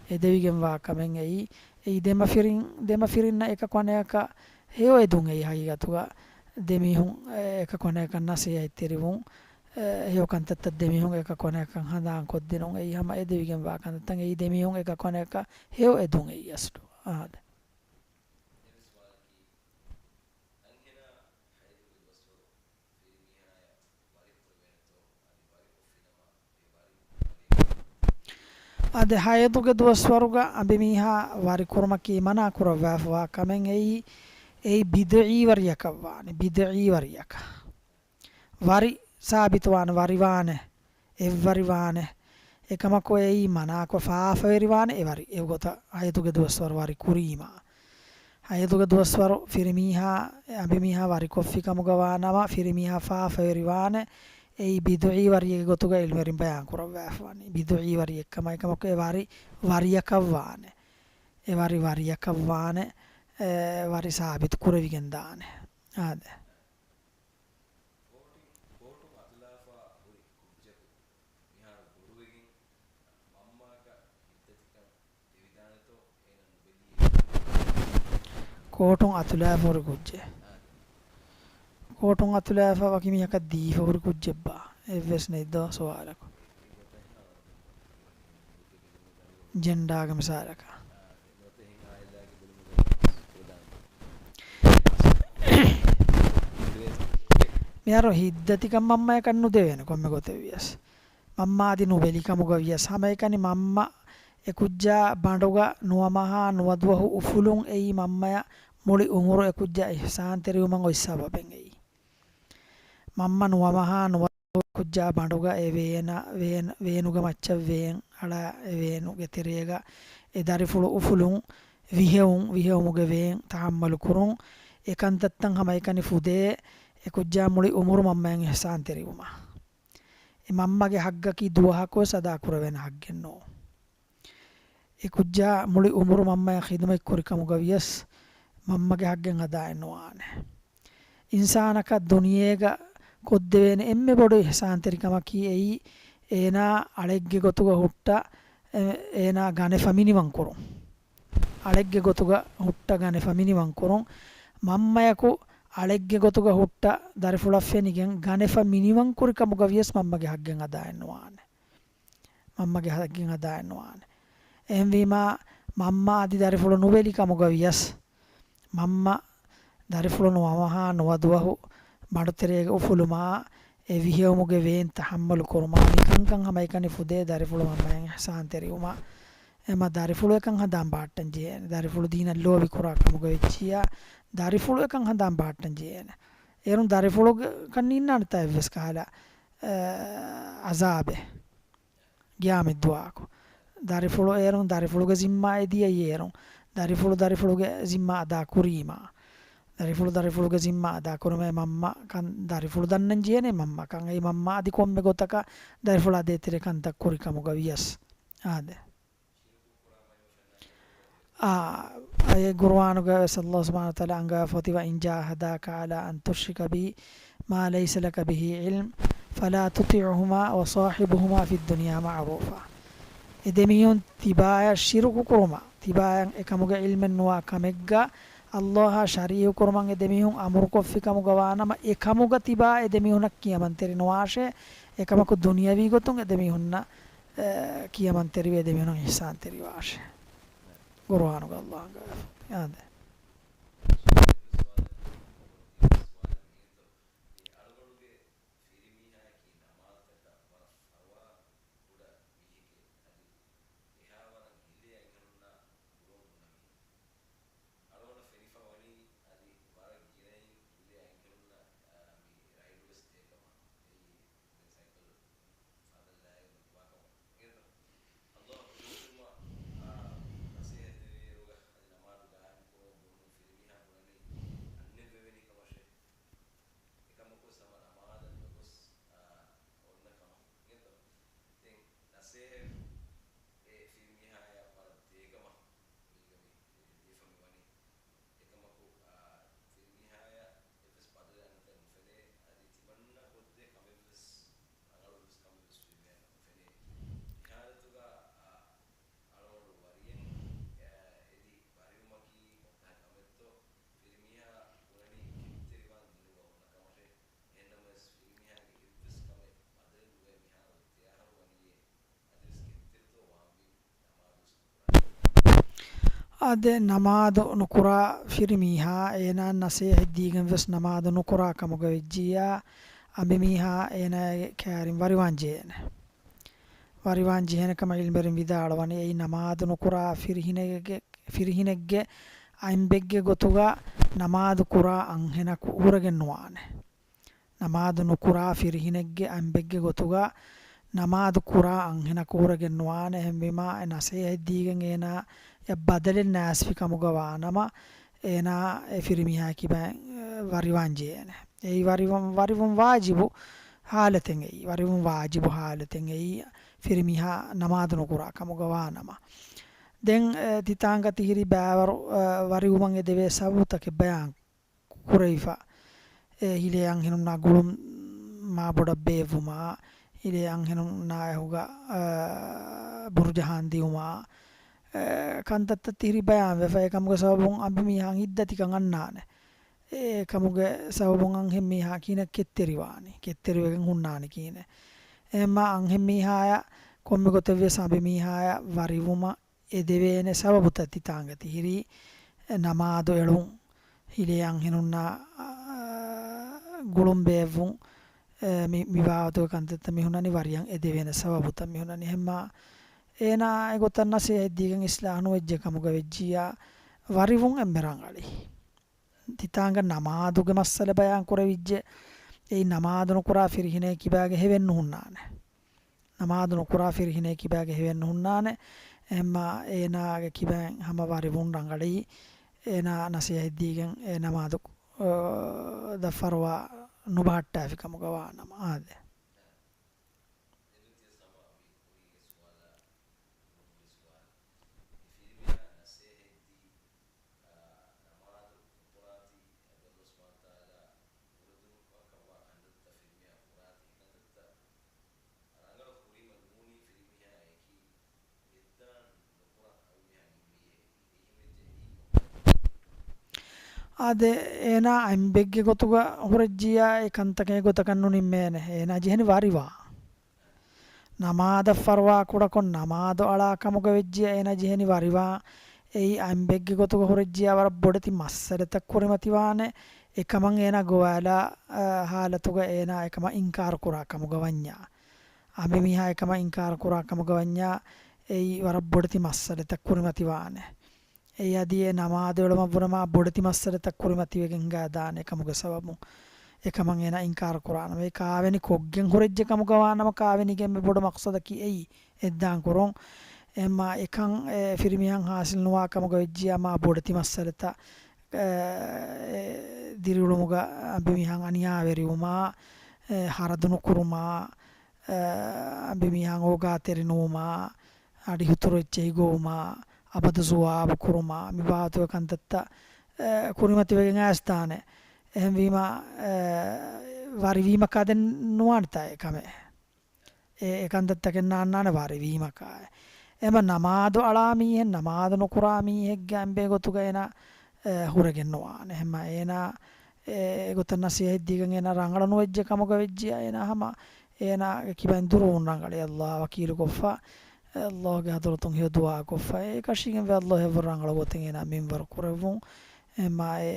އެދެވިގެންވާ ކަމެއް އެއީ. އެއީ ދެމަފިރިން، ދެމަފިރިންނަށް އެކަކު އަނެކަކަށް ހެޔޮއެދުން އެއީ ހަގީގަތުގަ. ދެމީހުން، އެ، އެކަކު އަނެކަކަށް ނަޞޭޙަތްތެރިވުން، އެ، ހެޔޮ ކަންތައްތައް ދެމީހުން އެކަކު އަނެކަކަށް ހަނދާންކޮށްދިނުން އެއީ ހަމަ އެދެވިގެންވާ ކަންތައްތައް އެއީ ދެމީހުން އެކަކު އަނެކަކަށް ހެޔޮއެދުން އެއީ އަސްލު. އާދެ. އާދެ، ޙައިޟުގެ ދުވަސްވަރުގަ އަނބިމީހާ ވަރިކުރުމަކީ މަނާ ކުރައްވާފަވާ ކަމެއް އެއީ، އެއީ ބިދުޢީ ވަރިއަކަށްވާނެ، ބިދުޢީ ވަރިއަކަށް. ވަރި ސާބިތުވާނެ، ވަރިވާނެ، އެއްވަރިވާނެ. އެކަމަކު އެއީ މަނާކޮށް ފާފަވެރިވާނެ އެ ވަރި. އެގޮތަށް ޙައިޟުގެ ދުވަސްވަރު ވަރި ކުރީމާ. ޙައިޟުގެ ދުވަސްވަރު ފިރިމީހާ، އަނބިމީހާ ވަރިކޮށްފި ކަމުގަ ވާނަމަ، ފިރިމީހާ ފާފަވެރިވާނެ. އެއީ ބިދުޢީ ވަރިއެއްގެ ގޮތުގަ އިލްމުވެރިން ބަޔާން ކުރައްވާފަވާނީ. ބިދުޢީ ވަރިއެއްކަމަށް. އެކަމަކު އެ ވަރި ވަރިއަކަށްވާނެ. އެ ވަރި ވަރިއަކަށްވާނެ. އެ ވަރި ސާބިތު ކުރެވިގެން ދާނެ. އާދެ. ކޯޓުން، ކޯޓުން އަތުލާފަ ހުރި ކުއްޖަކު މިހާރު ބޮޑުވެގެން މަންމައަކަށް ހިތްދަތިކަން ދެވިދާނެތޯ އޭނަ ނުބެލިއޭ؟ ކޯޓުން އަތުލާފަ ހުރި ކުއްޖެއް. ކޯޓުން އަތުލާފަ ވަކި މީހަކަށް ދީފަ ހުރި ކުއްޖެއްބާ؟ އެއްވެސް ނެތްދޯ ސުވާލަކު. ޖެންޑާގެ މިސާލަކަށް. މިހާރު ހިތްދަތިކަން މަންމަޔަކަށް ނުދެވޭނެ ކޮންމެ ގޮތެއް ވިޔަސް. މަންމަ އަދި ނުބެލި ކަމުގަ ވިޔަސް. ހަމައެކަނި މަންމަ އެކުއްޖާ ބަނޑުގަ ނުވަމަހާ ނުވަދުވަހު އުފުލުން އެއީ މަންމަޔަށް މުޅި އުމުރު އެކުއްޖާ އިޙްސާންތެރިވުމަށް އޮތް ސަބަބެއް އެއީ. މަންމަ ނުވަމަހާ ނުވަދު ކުއްޖާ ބަނޑުގަ އެ ވޭނަ-، ވޭން-، ވޭނުގެ މައްޗަށް ވޭން އަޅާ އެ ވޭނުގެ ތެރޭގަ އެ ދަރިފުޅު އުފުލުން، ވިހެއުން، ވިހެއުމުގެ ވޭން ތަޙައްމަލު ކުރުން، އެ ކަންތައްތައް ހަމައެކަނި ފުދޭ، އެ ކުއްޖާ މުޅި އުމުރު މަންމައަށް އިޙްސާންތެރިވުމަށް. އެ މަންމަގެ ޙައްޤަކީ ދުވަހަކުވެސް އަދާކުރެވޭނެ ޙައްޤެއް ނޫން. އެ ކުއްޖާ މުޅި އުމުރު މަންމައަށް ޚިދުމަތް ކުރި ކަމުގަ ވިޔަސް، މަންމަގެ ޙައްޤެއް އަދާއެއް ނުވާނެ. އިންސާނަކަށް ދުނިޔޭގަ ކޮށްދެވޭނެ އެންމެ ބޮޑު އިޙްސާންތެރިކަމަކީ އެއީ، އޭނާ އަޅެއްގެ ގޮތުގަ ހުއްޓަ، އެ، އޭނާ ގަނެފަ މިނިވަން ކުރުން. އަޅެއްގެ ގޮތުގަ ހުއްޓަ ގަނެފަ މިނިވަން ކުރުން. މަންމަޔަކު އަޅެއްގެ ގޮތުގަ ހުއްޓަ ދަރިފުޅަށް ފެނިގެން ގަނެފަ މިނިވަން ކުރި ކަމުގަ ވިޔަސް މަންމަގެ ޙައްޤެއް އަދާއެއް ނުވާނެ. މަންމަގެ ޙައްޤެއް އަދާއެއް ނުވާނެ. އެހެންވީމާ، މަންމަ އަދި ދަރިފުޅު ނުބެލި ކަމުގަ ވިޔަސް، މަންމަ ދަރިފުޅު ނުވަ މަހާ ނުވަ ދުވަހު ބަނޑުތެރޭގަ އުފުލުމާ، އެ ވިހެއުމުގެ ވޭން ތަޙައްމަލު ކުރުމާ، މިކަންކަން ހަމައެކަނި ފުދޭ ދަރިފުޅު މަންމައަށް އިޙްސާންތެރިވުމަށް. އެމަ ދަރިފުޅު އެކަން ހަނދާން ބަހައްޓަން ޖެހޭނެ. ދަރިފުޅު ދީނަށް ލޯބި ކުރާ ކަމުގަ ވެއްޖިއްޔާ، ދަރިފުޅު އެކަން ހަނދާން ބަހައްޓަން ޖެހޭނެ. އޭރުން ދަރިފުޅުގެ ކަން ނިންނާނެތާ އެއްވެސް ކަހަލަ، އަ، އަޒާބެއް. ގިޔާމަތްދުވާއަކު. ދަރިފުޅު އޭރުން ދަރިފުޅުގެ ޒިންމާ އެދިޔައީ އޭރުން. ދަރިފުޅު ދަރިފުޅުގެ ޒިންމާ އަދާ ކުރީމާ. ދަރިފުޅު ދަރިފުޅުގެ ޒިންމާ އަދާ ކުރުމޭ މަންމަ ކަން ދަރިފުޅު ދަންނަން ޖެހޭނެ މަންމަ ކަން. އެއީ މަންމަ އަދި ކޮންމެ ގޮތަކަށް ދަރިފުޅާ ދޭތެރޭ ކަންތައް ކުރި ކަމުގަ ވިޔަސް. އާދެ. އާ، އައި ޤުރުއާނުގަ ވެސް ﷲ ސުބްޙާނަހޫ ވަތަޢާލާ އަންގަވާފަ އޮތީ، "وإن جاهداكَ على أن تشرك بي ما ليس لك به علم فلا تطعهما وصاحبهما في الدنيا معروفا." އެ ދެމީހުން ތިބާޔަށް ޝިރުކު ކުރުމަށް، ތިބާޔަށް އެކަމުގެ ޢިލްމެއް ނުވާ ކަމެއްގަ ﷲ އާ ޝަރީޢު ކުރުމަށް އެ ދެމީހުން އަމުރުކޮށްފި ކަމުގަ ވާނަމަ، އެ ކަމުގަ ތިބާ އެ ދެމީހުނަށް ކިޔަމަންތެރި ނުވާށޭ. އެކަމަކު ދުނިޔަވީ ގޮތުން އެ ދެމީހުންނަށް އެ، ކިޔަމަންތެރިވެ ދެމީހުނަށް އިޙްސާންތެރިވާށޭ. ޤުރުއާނުގަ ﷲ އަންގަވާފަ. އާދެ. އަޅުގަނޑު ފެނިފަ ވަނީ އަދި ވަރަށް ގިނައިން ހުރި އަންހެނުންނަށް، އާ، މި ރައިޑުވެސް ދޭކަމަށް. އެއީ ދެން ސައިކަލް ހަދަން ލާއިގެން ނުވާކަމަށް. އިނގޭތަ؟ ﷲ ހުރިހުރުމަށް، އާ، ނަސޭހަތް ދެވޭއިރުގަ އަދި ނަމާދު ގާއިމް ކުރުމަށް ބުނުން ފިރިމީހާ ބުނަނީ އަންނެއްވެވެނި ކަމަށޭ. އެކަމަކު ސަމަ ނަމާދަށް ނުގޮސް، އާ، އޮންނަ ކަމަށް. އިނގޭތަ؟ ދެން ނަސޭހަތް އެ ފިރިމީހާޔަށް ވަރަށް ދޭކަމަށް މީގަ މި ދެ-، ދެ-، ދީފަ މިވަނީ. އެކަމަކު، އާ، ފިރިމީހާޔަށް އެއްވެސް ބަދަލެއް އަންނަތާ ނުފެނޭ. އަދި ތިމަންނަ ކޮށްދޭ ކަމެއްވެސް، ރަނގަޅުވެސް ކަމެއްވެސް ވީމޭ ނުފެނޭ. މި ހާލަތުގަ، އާ، އަޅުގަނޑު ވަރިއެއް، އާ، އެދި ވަރިވުމަކީ ކޮންތާ ކަމެއްތޯ؟ ފިރިމީހާ ބުނަނީ ކެތްތެރިވާން ދިރިއުޅުން އޮންނަ ކަމަށޭ. އެހެންނަމަވެސް ފިރިމީހާގެ އެއްވެސް ކަމެއް ބަދަލެއް ނުވޭ މި ހާލަތު. އެއަހަރު ވަނީ އެ އަދިވެސް ކެތްތެރިތޯ ވާންވީ ނަމާދުވެސް ނުކުރާ. އާދެ، ނަމާދު ނުކުރާ ފިރިމީހާ އޭނާ ނަސޭހަތް ދީގެން ވެސް ނަމާދު ނުކުރާ ކަމުގަ ވެއްޖިއްޔާ، އަނބިމީހާ އޭނާގެ ކައިރިން ވަރިވާން ޖެހޭނެ. ވަރިވާން ޖެހޭނެ ކަމަށް ޢިލްމުވެރިން ވިދާޅުވަނީ، އެއީ ނަމާދު ނުކުރާ ފިރިހިނެއްގެ، ފިރިހިނެއްގެ އަނބެއްގެ ގޮތުގަ ނަމާދު ކުރާ އަންހެނަކު ހުރެގެން ނުވާނެ. ނަމާދު ނުކުރާ ފިރިހިނެއްގެ އަނބެއްގެ ގޮތުގަ ނަމާދު ކުރާ އަންހެނަކު ހުރެގެން ނުވާނެ. އެހެންވީމާ، އެ ނަސޭހަތް ދީގެން އޭނާ އެ ބަދަލެއް ނާސްފި ކަމުގަ ވާނަމަ، އޭނާ އެ ފިރިމީހާ ކިބައިން ވަރިވާން ޖެހޭނެ. އެއީ ވަރިވުން، ވަރިވުން ވާޖިބު ހާލަތެއް އެއީ. ވަރިވުން ވާޖިބު ހާލަތެއް އެއީ، ފިރިމީހާ ނަމާދު ނުކުރާ ކަމުގަ ވާނަމަ. ދެން، އެ، ތިތާނގަ ތިހިރީ ބައިވަރު، އަ، ވަރިވުމަށް އެދެވޭ ސަބަބުތަކެއް ބަޔާން ކުރެވިފަ. އެ ހިލޭ އަންހެނުންނާ ގުޅުން މާބޮޑަށް ބޭއްވުމާ، ހިލޭ އަންހެނުންނާ އެހުގަ، އަ، ބުރުޖަހާން ދިއުމާ، އެ، ކަންތައްތައް ތިހިރީ ބަޔާންވެފަ. އެކަމުގެ ސަބަބުން އަނބިމީހާ ހިތްދަތިކަން އަންނާނެ. އެކަމުގެ ސަބަބުން އަންހެންމީހާ ކިހިނެއް ކެތްތެރިވާނީ، ކެތްތެރިވެގެން ހުންނާނީ ކިހިނެއް. އެހެންމާ އަންހެންމީހާޔަށް ކޮންމެ ގޮތެއްވިޔަސް އަނބިމީހާޔަށް ވަރިވުމަށް އެދެވޭނެ ސަބަބުތައް ތިތާނގަ ތިހިރީ، ނަމާދު އެޅުން، ހިލޭ އަންހެނުންނާ، އާ، ގުޅުން ބޭއްވުން، އެ، މި، މި ބާވަތުގެ ކަންތައްތައް މި ހުންނަނީ ވަރިޔަށް އެދެވޭނެ ސަބަބުތައް މި ހުންނަނީ. އެހެންމާ އޭނާ އެގޮތަށް ނަސޭހަތް ދީގެން އިސްލާހު ނުވެއްޖެ ކަމުގަ ވެއްޖިއްޔާ ވަރިވުން އެންމެ ރަނގަޅީ. ތިތާނގަ ނަމާދުގެ މައްސަލަ ބަޔާން ކުރެވިއްޖެ. އެއީ ނަމާދު ނުކުރާ ފިރިހިނޭ ކިބާގެ ހެވެއް ނުހުންނާނެ. ނަމާދު ނުކުރާ ފިރިހިނޭ ކިބާގެ ހެވެއް ނުހުންނާނެ. އެހެންމާ އޭނާގެ ކިބައިން ހަމަ ވަރިވުން ރަނގަޅީ، އޭނާ ނަސޭހަތްދީގެން އެ ނަމާދު، އަ، ދަށް ފަރުވާ ނުބަހައްޓާފި ކަމުގަ ވާނަމަ. އާދެ. އާދެ، އޭނާ އަނބެއްގެ ގޮތުގަ ހުރެއްޖިއްޔާ އެ ކަންތަކެއް ގޮތަކަށް ނުނިންމޭނެ. އޭނާ ޖެހެނީ ވަރިވާ. ނަމާދަށް ފަރުވާ ކުޑަކޮށް ނަމާދު އަޅާ ކަމުގަ ވެއްޖިއްޔާ އޭނާ ޖެހެނީ ވަރިވާ. އެއީ އަނބެއްގެ ގޮތުގަ ހުރެއްޖިއްޔާ ވަރަށް ބޮޑެތި މައްސަލަތައް ކުރިމަތިވާނެ. އެކަމަށް އޭނާ ގޮވާލާ، އަ، ހާލަތުގަ އޭނާ އެކަމަށް އިންކާރު ކުރާ ކަމުގަ ވަންޏާ. އަނބިމީހާ އެކަމަށް އިންކާރު ކުރާ ކަމުގަ ވަންޏާ، އެއީ ވަރަށް ބޮޑެތި މައްސަލަތައް ކުރިމަތިވާނެ. އެއީ އަދި އެ ނަމާދު އެޅުމަށްވުރެ މާ ބޮޑެތި މައްސަލަތައް ކުރިމަތިވެގެން ހިނގާދާނެ އެކަމުގެ ސަބަބުން. އެކަމަށް އޭނާ އިންކާރު ކުރާނަމޭ. ކާވެނި ކޮށްގެން ހުރެއްޖެ ކަމުގަ ވާނަމަ، ކާވެނީގެ އެންމެ ބޮޑު މަޤްޞަދަކީ އެއީ އެއްދާން ކުރުން. އެމާ އެކަން އެ ފިރިމީހަށް ހާސިލް ނުވާ ކަމުގަ ވެއްޖިއްޔާ މާ ބޮޑެތި މައްސަލަތައް، އެ، އެ، ދިރިއުޅުމުގަ އަނބިމީހަށް އަނިޔާވެރިވުމާ، އެ، ހަރަދު ނުކުރުމާ، އެ، އަނބިމީހަށް އޯގާތެރި ނުވުމާ، އަޑިހުތުރު އެއްޗެހި ގޮވުމާ، އަބަދު ޒުވާބު ކުރުމާ، މި ބާވަތުގެ ކަންތައްތައް، އެ، ކުރިމަތިވެގެން އައިސްދާނެ. އެހެންވީމަ، އެ، ވަރިވީމަކާ ދެން ނުވާނެތާ އެ ކަމެއް. އެ، އެ ކަންތައްތަކެއް ނާންނާނެ ވަރިވީމަކާ. އެމަ ނަމާދު އަޅާ މީހެއް، ނަމާދު ނުކުރާ މީހެއްގެ އަނބޭ ގޮތުގަ އޭނާ، އެ، ހުރެގެން ނުވާނެ. އެމަ އޭނާ، އެ، އެގޮތަށް ނަސީހަތް ދީގެން އޭނާ ރަނގަޅު ނުވެއްޖެ ކަމުގަ ވެއްޖިއްޔާ އޭނާ ހަމަ އޭނާގެ ކިބައިން ދުރުވުން ރަނގަޅީ. އައްލާހަށް ވަކީލުކޮށްފަ، އައްލާހުގެ ހަޟުރަތުން ހެޔޮ ދުޢާ ކޮށްފަ. އެކަށީގެންވެ އައްލާހު އެއްވަރު ރަނގަޅު ގޮތެއް އޭނާ މިންވަރު ކުރެއްވުން. އެމާ އެ،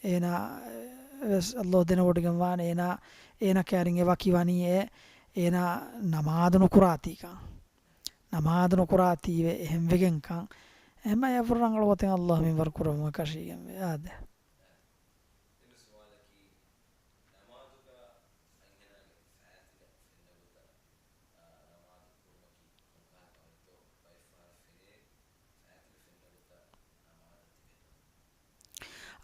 އޭނާ ވެސް އައްލާހު ދެނެވޮޑިގެން ވާނެ އޭނާ، އޭނާ ކައިރިން އެ ވަކި ވަނީ އެ، އޭނާ ނަމާދު ނުކުރާތީކަން. ނަމާދު ނުކުރާތީވެ އެހެންވެގެންކަން. އެމާ އެއްވަރު ރަނގަޅު ގޮތެއް އައްލާހު މިންވަރު ކުރެއްވުން އެކަށީގެންވެ. އާދެ.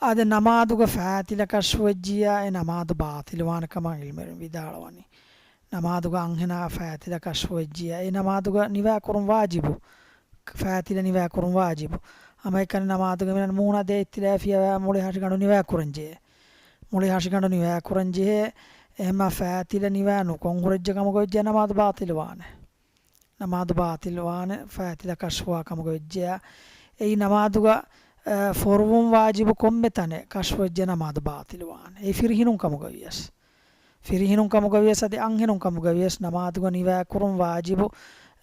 އާދެ، ނަމާދުގަ ފާތިލަ ކަޝްފުވެއްޖިއްޔާ އެ ނަމާދު ބާޠިލުވާނެ ކަމަށް ޢިލްމުވެރިން ވިދާޅުވަނީ. ނަމާދުގަ އަންހެނާ ފާތިލަ ކަޝްފުވެއްޖިއްޔާ އެ ނަމާދުގަ ނިވާކުރުން ވާޖިބު. ފާތިލަ ނިވާކުރުން ވާޖިބު. ހަމައެކަނި ނަމާދުގަ މިނަން މޫނާ ދޭ އިއްތިލާފިއަވާ މުޅި ހަށިގަނޑު ނިވާކުރަންޖެހޭ. މުޅި ހަށިގަނޑު ނިވާކުރަންޖެހޭ. އެހެންމާ ފާތިލަ ނިވާ ނުކޮން ހުރެއްޖެ ކަމުގަ ވެއްޖެ ނަމާދު ބާޠިލުވާނެ. ނަމާދު ބާޠިލުވާނެ، ފާތިލަ ކަޝްފުވާ ކަމުގަ ވެއްޖެޔާ. އެއީ ނަމާދުގަ، އަ، ފޮރުވުން ވާޖިބު ކޮންމެ ތަނެއް ކަޝްފުވެއްޖެ ނަމާދު ބާޠިލުވާނެ. އެއީ ފިރިހިނުން ކަމުގަ ވިޔަސް. ފިރިހިނުން ކަމުގަ ވިޔަސް އަދި އަންހެނުން ކަމުގަ ވިޔަސް ނަމާދުގަ ނިވާކުރުން ވާޖިބު،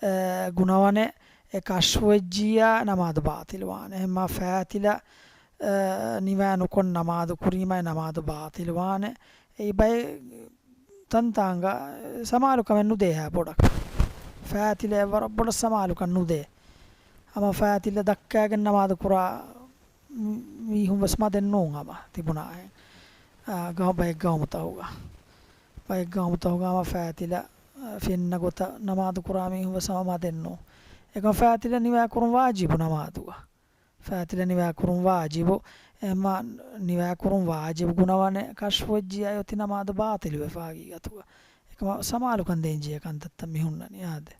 އަ، ގުނަވަނެއް އެ ކަޝްފުވެއްޖިއްޔާ ނަމާދު ބާޠިލުވާނެ. އެހެންމާ ފާތިލަ، އަ، ނިވާ ނުކޮށް ނަމާދު ކުރީމާ ނަމާދު ބާޠިލުވާނެ. އެއީ ބައެއް ތަންތާނގަ ސަމާލުކަމެއް ނުދޭ ހާ ބޮޑަކަށް. ފާތިލައަށް ވަރަށް ބޮޑަށް ސަމާލުކަން ނުދޭ. ހަމަ ފާތިލަ ދައްކާގެން ނަމާދު ކުރާ މީހުން ވެސް މަދެއް ނޫން ހަމަ ތިބުނާހެން. އާ، ގައު-، ބައެއް ގައުމުތަކުގަ. ބައެއް ގައުމުތަކުގަ ހަމަ ފާތިލަ، އާ، ފެންނަ ގޮތަށް ނަމާދު ކުރާ މީހުން ވެސް ހަމަ މަދެއް ނޫން. އެކަމަ ފާތިލަ ނިވާކުރުން ވާޖިބު ނަމާދުގަ. ފާތިލަ ނިވާކުރުން ވާޖިބު. އެމަ ނިވާކުރުން ވާޖިބު ގުނަވަނެ ކަޝްފުވެއްޖިއްޔާ އޮތީ ނަމާދު ބާޠިލުވެފަ ހަގީގަތުގަ. އެކަމަ ސަމާލުކަން ދޭންޖެހޭ ކަންތައްތައް މި ހުންނަނީ. އާދެ.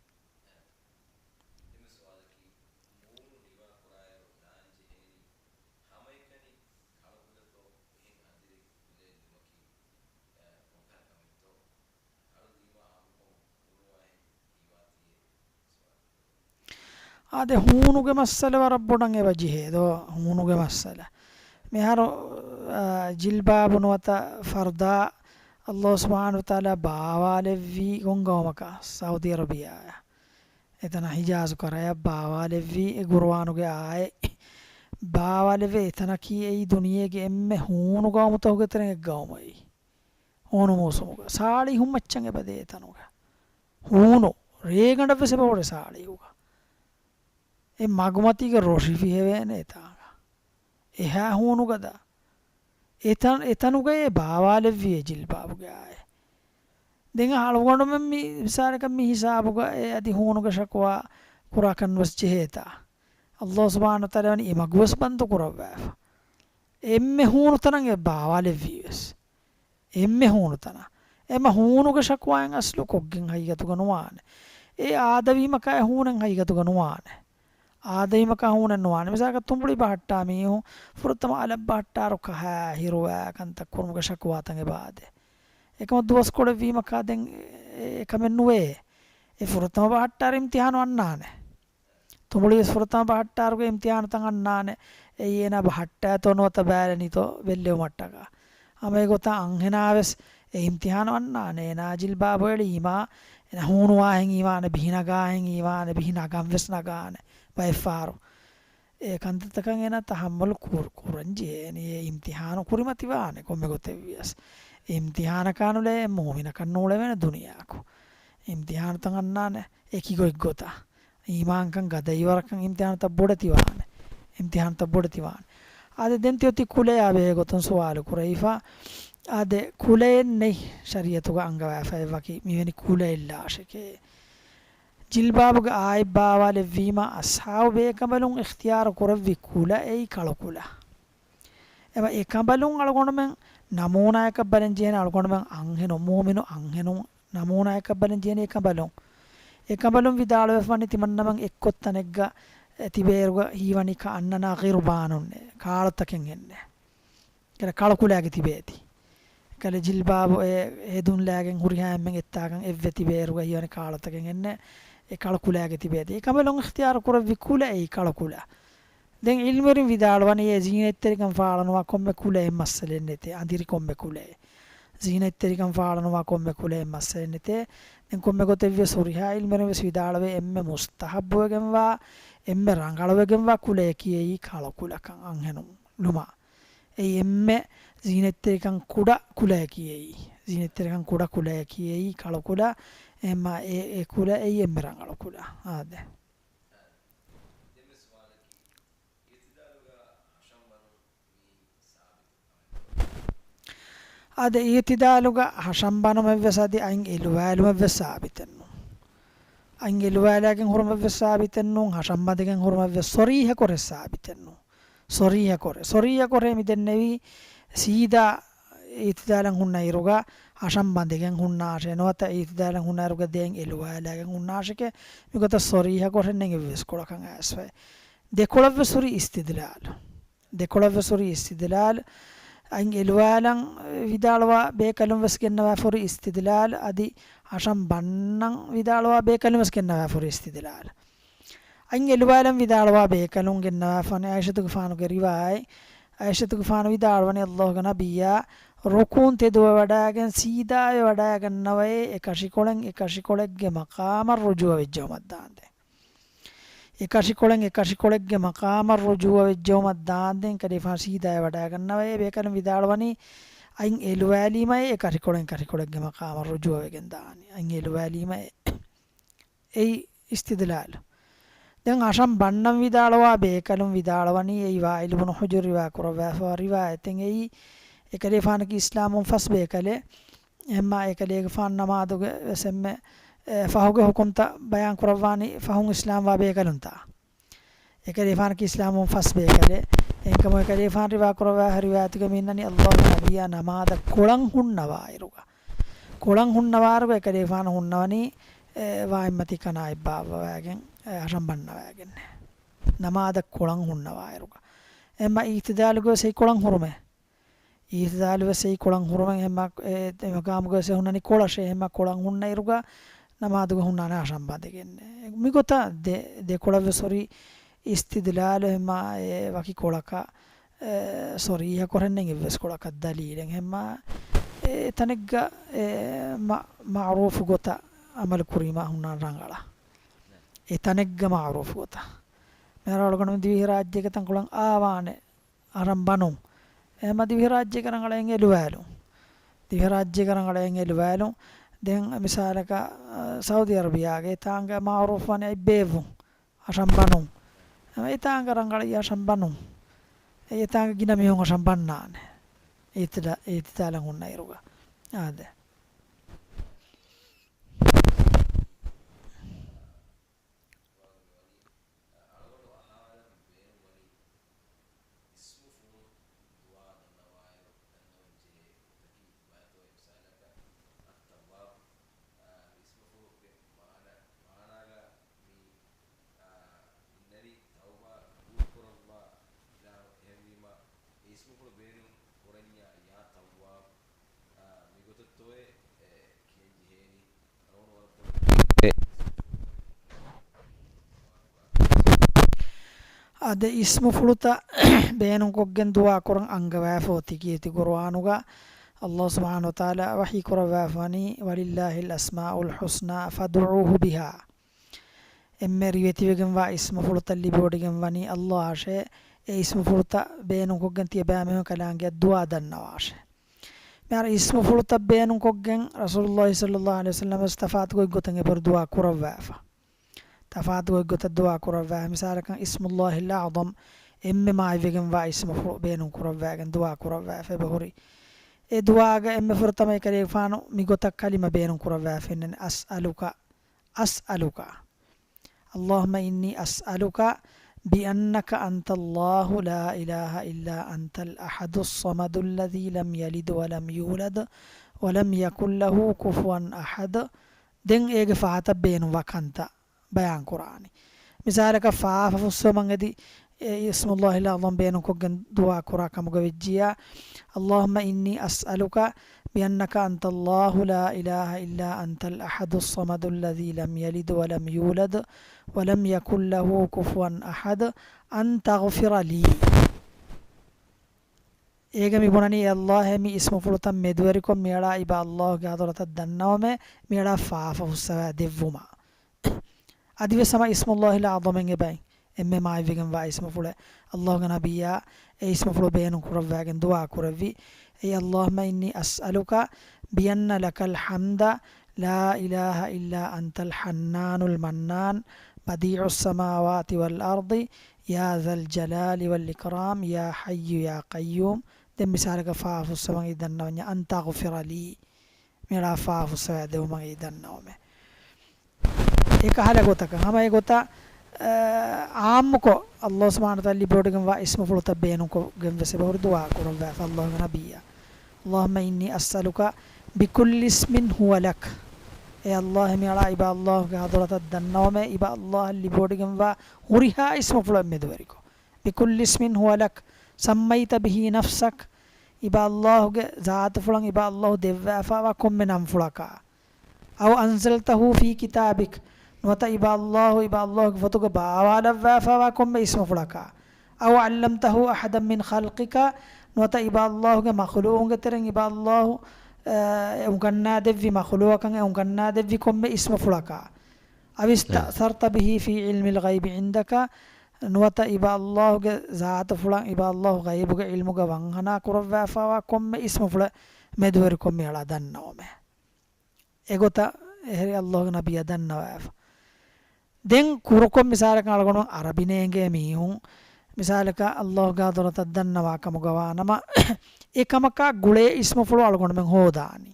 އާދެ، ހޫނުގެ މައްސަލަ ވަރަށް ބޮޑަށް އެބަ ޖެހޭ ދޯ، ހޫނުގެ މައްސަލަ. މިހާރު، އާ، ޖިލްބާބު ނުވަތަ ފަރުދާ އައްލާހު ސުބްޙާނަހު ވަތަޢާލާ ބާވާލެއްވީ ކޮން ގައުމަކަށް؟ ސައުދީ އަރަބިޔާއަށް. އެތަނަށް ހިޖާޒު ކަރަޔަށް ބާވާލެއްވީ އެ ޤުރުއާނުގެ އާޔަތް. ބާވާލެއްވި އެތަނަކީ އެއީ ދުނިޔޭގެ އެންމެ ހޫނު ގައުމުތަކުގެ ތެރެއިން އެއް ގައުމަކީ. ހޫނު މޫސުމުގަ ސާޅީހުން މައްޗަށް އެބަދޭ އެތަނުގަ. ހޫނު ރޭގަނޑަށްވެސް އެބަ ހުރެ ސާޅީހުގަ. އެ މަގުމަތީގަ ރޮށި ފިހެވޭނެ އެތާނގަ. އެހާ ހޫނުގަދަ. އެތަން-، އެތަނުގައޭ ބާވާލެއްވި އެ ޖިލްބާބުގެ އާޔަތް. ދެން އަޅުގަނޑުމެން މި މިސާލަކަށް މި ހިސާބުގަ އެ އަދި ހޫނުގެ ޝަކުވާ ކުރާކަން ވެސް ޖެހޭތާ. ﷲ ސުބްޙާނަހޫ ވަތަޢާލާ ވަނީ އެ މަގު ވެސް ބަންދު ކުރައްވާފަ. އެންމެ ހޫނު ތަނަށް އެ ބާވާލެއްވީ ވެސް. އެންމެ ހޫނު ތަނަށް. އެމަ ހޫނުގެ ޝަކުވާއިން އަސްލު ކޮށްގެން ހަގީގަތުގަ ނުވާނެ. އެ އާދަވީމަކާ އެ ހޫނެއް ހަގީގަތުގަ ނުވާނެ. އާދަވީމަކާ ހޫނެއް ނުވާނެ. މިސާލަކަށް ތުނބުޅި ބަހައްޓާ މީހުން ފުރަތަމަ އަލަށް ބަހައްޓާއިރު ކަހާ ހިރުވާ ކަންތައް ކުރުމުގެ ޝަކުވާތައް އެބަ އާދޭ. އެކަމަށް ދުވަސްކޮޅެއް ވީމަކާ ދެން އެ ކަމެއް ނުވޭ. އެ ފުރަތަމަ ބަހައްޓާއިރު އިމްތިހާނު އަންނާނެ. ތުނބުޅިވެސް ފުރަތަމަ ބަހައްޓާއިރުގެ އިމްތިހާނުތައް އަންނާނެ. އެއީ އޭނާ ބަހައްޓާތޯ ނުވަތަ ބައިލެނީތޯ ބެއްލެވުމަށްޓަކާ. ހަމަ އެގޮތަށް އަންހެނާވެސް އެ އިމްތިހާނު އަންނާނެ. އޭނާ ޖިލްބާބު އެޅީމާ، އޭނާ ހޫނުވާހެން އީމާނެ، ބިހި ނަގާހެން އީމާނެ، ބިހި ނަގަން ވެސް ނަގާނެ ބައެއްފަހަރު. އެ ކަންތައްތަކަށް އޭނާ ތަހައްމަލު ކުރ-، ކުރަން ޖެހޭނީ. އެ އިމްތިހާނު ކުރިމަތިވާނެ ކޮންމެ ގޮތެއްވިޔަސް. އިމްތިހާނަކާ ނުލެވޭ މުއުމިނަކަށް ނޫޅެވޭނެ ދުނިޔާއަކު. އިމްތިހާނުތައް އަންނާނެ އެކި ގޮތްގޮތަށް. އީމާންކަން ގަދައިވަރަކަށް އިމްތިހާނުތައް ބޮޑެތިވާނެ. އިމްތިހާނުތައް ބޮޑެތިވާނެ. އާދެ، ދެން ތި އޮތީ ކުލަޔާ ބެހޭ ގޮތުން ސުވާލު ކުރެވިފަ. އާދެ، ކުލައެއް ނެތް ޝަރީއަތުގަ އަންގަވާފައި ވަކި މިވެނި ކުލައެއް ލާށެކޭ. ޖިލްބާބުގެ އާއެއް ބާވާލެއްވީމަ، އަޞްޙާބު ބޭކަނބަލުން އިޚްތިޔާރު ކުރެއްވި ކުލަ އެއީ ކަޅު ކުލަ. އެބަ އެ ކަނބަލުން އަޅުގަނޑުމެން ނަމޫނާއަކަށް ބަލަން ޖެހޭނެ، އަޅުގަނޑުމެން އަންހެނުން، މުއުމިނު އަންހެނުން ނަމޫނާއަކަށް ބަލަން ޖެހޭނެ އެ ކަނބަލުން. އެ ކަނބަލުން ވިދާޅުވެފަ ވަނީ ތިމަންނަމެން އެއްކޮށް ތަނެއްގަ، އެ، ތިބޭއިރުގަ ހީވަނީ ކައަންނަނާ ޣިރުބާނުންނޭ، ކާޅޮތަކެއް ހެންނޭ. އެކަލަ ކަޅު ކުލައިގެ ތިބޭތީ. އެކަލަ ޖިލްބާބު އެ ހެދުން ލައިގެން ހުރިހާ އެންމެން އެއްތާކަން އެއްވެ ތިބޭއިރުގަ ހީވަނީ ކާޅޮތަކެއް ހެންނޭ، އެ ކަޅު ކުލައިގެ ތިބޭތީ. އެ ކަނބަލުން އިޚްތިޔާރު ކުރެއްވި ކުލަ އެއީ ކަޅު ކުލަ. ދެން ޢިލްމުވެރިން ވިދާޅުވަނީ އެ ޒީނަތްތެރިކަން ފާޅަނުވާ ކޮންމެ ކުލައެއް މައްސަލައެއް ނެތޭ، އަނދިރި ކޮންމެ ކުލައެއް. ޒީނަތްތެރިކަން ފާޅަނުވާ ކޮންމެ ކުލައެއް މައްސަލައެއް ނެތޭ. ދެން ކޮންމެ ގޮތެއްވިޔަސް ހުރިހާ ޢިލްމުވެރިން ވެސް ވިދާޅުވޭ އެންމެ މުސްތަޙައްބުވެގެންވާ، އެންމެ ރަނގަޅުވެގެންވާ ކުލަޔަކީ އެއީ ކަޅު ކުލަކަން އަންހެނުން ލުމާ. އެއީ އެންމެ ޒީނަތްތެރިކަން ކުޑަ ކުލަޔަކީ އެއީ. ޒީނަތްތެރިކަން ކުޑަ ކުލަޔަކީ އެއީ ކަޅު ކުލަ. އެމަ އެ، އެ ކުލަ އެއީ އެންމެ ރަނގަޅު ކުލަ. އާދެ. އާދެ، އިއުތިދާލުގަ ހަށަން ބަނުމެއްވެސް އަދި އަތް އެލުވާލުމެއްވެސް ސާބިތެއް ނޫން. އަތް އެލުވާލާގެން ހުރުމެއްވެސް ސާބިތެއް ނޫން، ހަށަން ބަނދެގެން ހުރުމެއްވެސް ޞަރީޙަކޮށް ސާބިތެއް ނޫން. ޞަރީޙަކޮށް، ޞަރީޙަކޮށް މި ދެންނެވީ ސީދާ އިއުތިދާލަށް ހުންނަ އިރުގަ ހަށަން ބަނދެގެން ހުންނާށޭ، ނުވަތަ އިއުތިދާލަށް ހުންނަ އިރުގަ ދެ އަތް އެލުވާލާގެން ހުންނާށެކޭ. މިގޮތަށް ޞަރީޙަކޮށް ނެތް އެއްވެސް ކޮޅަކަށް އައިސްފައި. ދެކޮޅަށްވެސް ހުރި އިސްތިދްލާލު. ދެކޮޅަށްވެސް ހުރި އިސްތިދްލާލު. އަތް އެލުވާލަން ވިދާޅުވާ ބޭކަލުން ވެސް ގެންނަވާފަ ހުރި އިސްތިދްލާލު. އަދި ހަށަން ބަންނަން ވިދާޅުވާ ބޭކަލުން ވެސް ގެންނަވާފަ ހުރި އިސްތިދްލާލު. އަތް އެލުވާލަން ވިދާޅުވާ ބޭކަލުން ގެންނަވާފަ ވަނީ ޢާއިޝަތުގެފާނުގެ ރިވާޔަތް. ޢާއިޝަތުގެފާނު ވިދާޅުވަނީ ﷲގެ ނަބިއްޔާ ރުކޫން ތެދުވެވަޑައިގެން ސީދާވެ ވަޑައިގަންނަވައޭ، އެކަށިކޮޅެއް އެކަށިކޮޅެއްގެ މަޤާމަށް ރުޖޫޢަވެއްޖެއުމަށް ދާންދެން. އެކަށިކޮޅެއް އެކަށިކޮޅެއްގެ މަޤާމަށް ރުޖޫޢަވެއްޖެއުމަށް ދާންދެން ކަލޭފާނު ސީދާވެ ވަޑައިގަންނަވައޭ. ބޭކަލުން ވިދާޅުވަނީ އަތް އެލުވާލީމައޭ އެކަށިކޮޅެއް އެކަށިކޮޅެއްގެ މަޤާމަށް ރުޖޫޢަވެގެން ދާނީ. އަތް އެލުވާލީމައޭ. އެއީ އިސްތިދްލާލު. ދެން ހަށަން ބަންނަން ވިދާޅުވާ ބޭކަލުން ވިދާޅުވަނީ އެއީ ވާއިލު ބުނު ޙުޖުރު ރިވާ ކުރައްވާފަ ރިވާޔަތެއް. އެއީ އެކަލޭފާނަކީ އިސްލާމްވުން ފަސް ބޭކަލެއް. އެހެންމާ އެކަލޭގެފާނު ނަމާދުގެ ވެސް އެންމެ، އެ، ފަހުގެ ޙުކުމްތައް ބަޔާން ކުރައްވާނީ ފަހުން އިސްލާމްވާ ބޭކަލުންތާ. އެކަލޭފާނަކީ އިސްލާމްވުން ފަސް ބޭކަލެއް. އެހެންކަމުން އެކަލޭފާނު ރިވާ ކުރައްވާ ރިވާޔަތުގަ މި އިންނަނީ ﷲގެ ނަބިއްޔާ ނަމާދަށް ކޮޅަށް ހުންނަވާއިރުގަ. ކޮޅަށް ހުންނަވާއިރުގަ އެކަލޭފާނު ހުންނަވަނީ، އެ، ވާތްމަތި ކަނާތް ބާއްވަވައިގެން، އެ، ހަށަން ބަންނަވައިގެން. ނަމާދަށް ކޮޅަށް ހުންނަވާއިރުގަ. އެހެންމާ އިއުތިދާލުގަ ވެސް އެއީ ކޮޅަށް ހުރުމެއް. އިއުތިދާލު ވެސް އެއީ ކޮޅަށް ހުރުމެއް. އެހެންމާ، އެ، އެ މަޤާމުގަ ވެސް އެ ހުންނަނީ ކޮޅަށޭ. އެހެންމާ ކޮޅަށް ހުންނަ އިރުގަ ނަމާދުގަ ހުންނާނެ ހަށަން ބަނދެގެން. މިގޮތަށް ދެ، ދެކޮޅަށްވެސް ހުރި އިސްތިދްލާލު. އެހެންމާ އެ ވަކި ކޮޅަކަށް، އެ، ޞަރީޙަކޮށް ނެތް އެއްވެސް ކޮޅަކަށް ދަލީލެއް. އެހެންމާ އެ ތަނެއްގަ، އެ، މަ، މަޢުރޫފު ގޮތަށް ޢަމަލު ކުރީމާ ހުންނާނެ ރަނގަޅަށް. އެ ތަނެއްގަ މަޢުރޫފު ގޮތަށް. މިހާރު އަޅުގަނޑު ދިވެހިރާއްޖޭގެ ތަންކޮޅަށް އާވާނެ ހަށަން ބަނުން. އެހެންމާ ދިވެހިރާއްޖޭގަ ރަނގަޅަށް އެއް އެލުވާލުން. ދިވެހިރާއްޖޭގަ ރަނގަޅަށް އެއް އެލުވާލުން. ދެން މިސާލަކަށް، އަ، ސައުދީ ޢަރަބިއްޔާގަ އެތާނގަ މަޢުރޫފު ވަނީ އަތް ބޭއްވުން. ހަށަން ބަނުން. އެތާނގަ ރަނގަޅަށް ހަށަން ބަނުން. އެ، އެތާނގަ ގިނަ މީހުން ހަށަން ބަންނާނެ. އިއުތިދާ، އިއުތިދާލަށް ހުންނަ އިރުގަ. އާދެ. އިސްމުފުޅު ބޭނުން ކުރަންޏާ ޔާ ތައްވާބު، އާ، މިގޮތަށްތޯއޭ، އެ، ކިޔަން ޖެހޭނީ. އަޅުގަނޑު ވަރަށް ބޮޑަށް އަދި އިސްމުފުޅުތައް ބޭނުންކޮށްގެން ދުޢާ ކުރަން އަންގަވާފަ އޮތީ ކީރިތި ޤުރުއާނުގަ ﷲ ސުބްޙާނަހޫ ވަތަޢާލާ ވަޙީ ކުރައްވާފަ ވަނީ، "ولله الأسماء الحسنى فادعوه بها." އެންމެ ރިވެތިވެގެންވާ އިސްމުފުޅުތައް ލިބިވޮޑިގެން ވަނީ ﷲ އަށޭ. އެ އިސްމުފުޅުތައް ބޭނުންކޮށްގެން ތިޔަބައިމީހުން ކަލާނގެއަށް ދުޢާ ދަންނަވާށޭ. މިހާރު އިސްމުފުޅުތައް ބޭނުންކޮށްގެން ރަސޫލުﷲ ޞައްލައްލާހު ޢަލައިހި ވަސައްލަމަ ވެސް ތަފާތު ގޮތްގޮތަށް އެބަހުރި ދުޢާ ކުރައްވާފަ. ތަފާތު ގޮތްގޮތަށް ދުޢާ ކުރައްވާ. މިސާލަކަށް، އިސްމުﷲިލް އަޢްޡަމް، އެންމެ މާތްވެގެންވާ އިސްމުފުޅު ބޭނުން ކުރައްވާގެން ދުޢާ ކުރައްވާފަ އެބަހުރި. އެ ދުޢާގަ އެންމެ ފުރަތަމަ އެކަލޭގެފާނު މިގޮތަށް ކަލިމަ ބޭނުން ކުރައްވާފަ އިންނަނީ، "أسألك، أسألك، اللهم إني أسألك بأنك أنت الله لا إله إلا أنت الأحد الصمد الذي لم يلد ولم يولد ولم يكن له كفوا أحد." ދެން އޭގެ ފަހަތަށް ބޭނުންވާ ކަންތައް ބަޔާން ކުރާނީ. މިސާލަކަށް، ފާފަ ފުއްސެވުމަށް އެދި، އެ، އިސްމުﷲިލް އަޢްޡަމް ބޭނުންކޮށްގެން ދުޢާ ކުރާ ކަމުގަ ވެއްޖިއްޔާ، "اللهم إني أسألك بأنك أنت الله لا إله إلا أنت الأحد الصمد الذي لم يلد ولم يولد ولم يكن له كفوا أحد أن تغفر لي." އޭގަ މި ބުނަނީ، އެ ﷲ އޭ މި އިސްމުފުޅުތައް މެދުވެރިކޮށް، މިއަޅާ އިބަ ﷲގެ ޙަޟްރަތަށް ދަންނަވަމޭ، މިއަޅާ ފާފަ ފުއްސަވާ ދެއްވުމަށް. އަދިވެސް ހަމަ އިސްމުﷲިލް އަޢްޡަމެއް އެބައި އެންމެ މާތްވެގެންވާ އިސްމުފުޅެއް. ﷲގެ ނަބިއްޔާ އެ އިސްމުފުޅު ބޭނުން ކުރައްވާގެން ދުޢާ ކުރެއްވި. އެ، "اللهم إني أسألك بأن لك الحمد لا إله إلا أنت الحنان المنان بديع السماوات والأرض يا ذا الجلال والإكرام يا حي يا قيوم." ދެން މިސާލަކަށް ފާފަ ފުއްސަވަން އެދި ދަންނަވަންޏާ، "أن تغفر لي." މިއަޅާ ފާފަ ފުއްސަވާ ދެއްވުމަށް އެދި ދަންނަވަމޭ. އެކަހަލަ ގޮތަކަށް ހަމަ އެގޮތަށް، އާ، ޢާއްމުކޮށް، ﷲ ސުބްޙާނަހޫ ވަތަޢާލާ ލިބިވޮޑިގެންވާ އިސްމުފުޅުތައް ބޭނުންކޮށްގެން ވެސް އެބަހުރި ދުޢާ ކުރައްވާފަ ﷲގެ ނަބިއްޔާ. "اللهم إني أسألك بكل اسم هو لك." އޭ ﷲ، މިއަޅާ އިބަ ﷲގެ ޙަޟްރަތަށް ދަންނަވަމޭ، އިބަ ﷲއަށް ލިބިވޮޑިގެންވާ ހުރިހާ އިސްމުފުޅެއް މެދުވެރިކޮށް. "بكل اسم هو لك سميت به نفسك." އިބަ ﷲގެ ޒާތުފުޅަށް އިބަ ﷲ ދެއްވާފައިވާ ކޮންމެ ނަންފުޅަކާ. "أو أنزلته في كتابك." ނުވަތަ އިބަ ﷲ، އިބަ ﷲގެ ފޮތުގަ ބާވާލައްވާފައިވާ ކޮންމެ އިސްމުފުޅަކާ. "أو علمته أحدا من خلقك." ނުވަތަ އިބަ ﷲގެ މަޚުލޫޤުންގެ ތެރެއިން އިބަ ﷲ، އެ، އުނގަންނާދެއްވި މަޚުލޫޤަކަށް އެ އުނގަންނާދެއްވި ކޮންމެ އިސްމުފުޅަކާ. "أو استأثرت به في علم الغيب عندك." ނުވަތަ އިބަ ﷲގެ ޒާތުފުޅަށް އިބަ ﷲ ޣައިބުގެ ޢިލްމުގަ ވަންހަނާ ކުރައްވާފައިވާ ކޮންމެ އިސްމުފުޅެއް މެދުވެރިކޮށް މިއަޅާ ދަންނަވަމޭ. އެގޮތަށް އެހެރީ ﷲގެ ނަބިއްޔާ ދަންނަވާފަ. ދެން ކުރުކޮށް މިސާލަކަށް އަޅުގަނޑު ޢަރަބި ނޭނގޭ މީހުން މިސާލަކަށް ﷲގެ ޙަޟްރަތަށް ދަންނަވާ ކަމުގަ ވާނަމަ، އެކަމަކާ ގުޅޭ އިސްމުފުޅު އަޅުގަނޑުމެން ހޯދާނީ.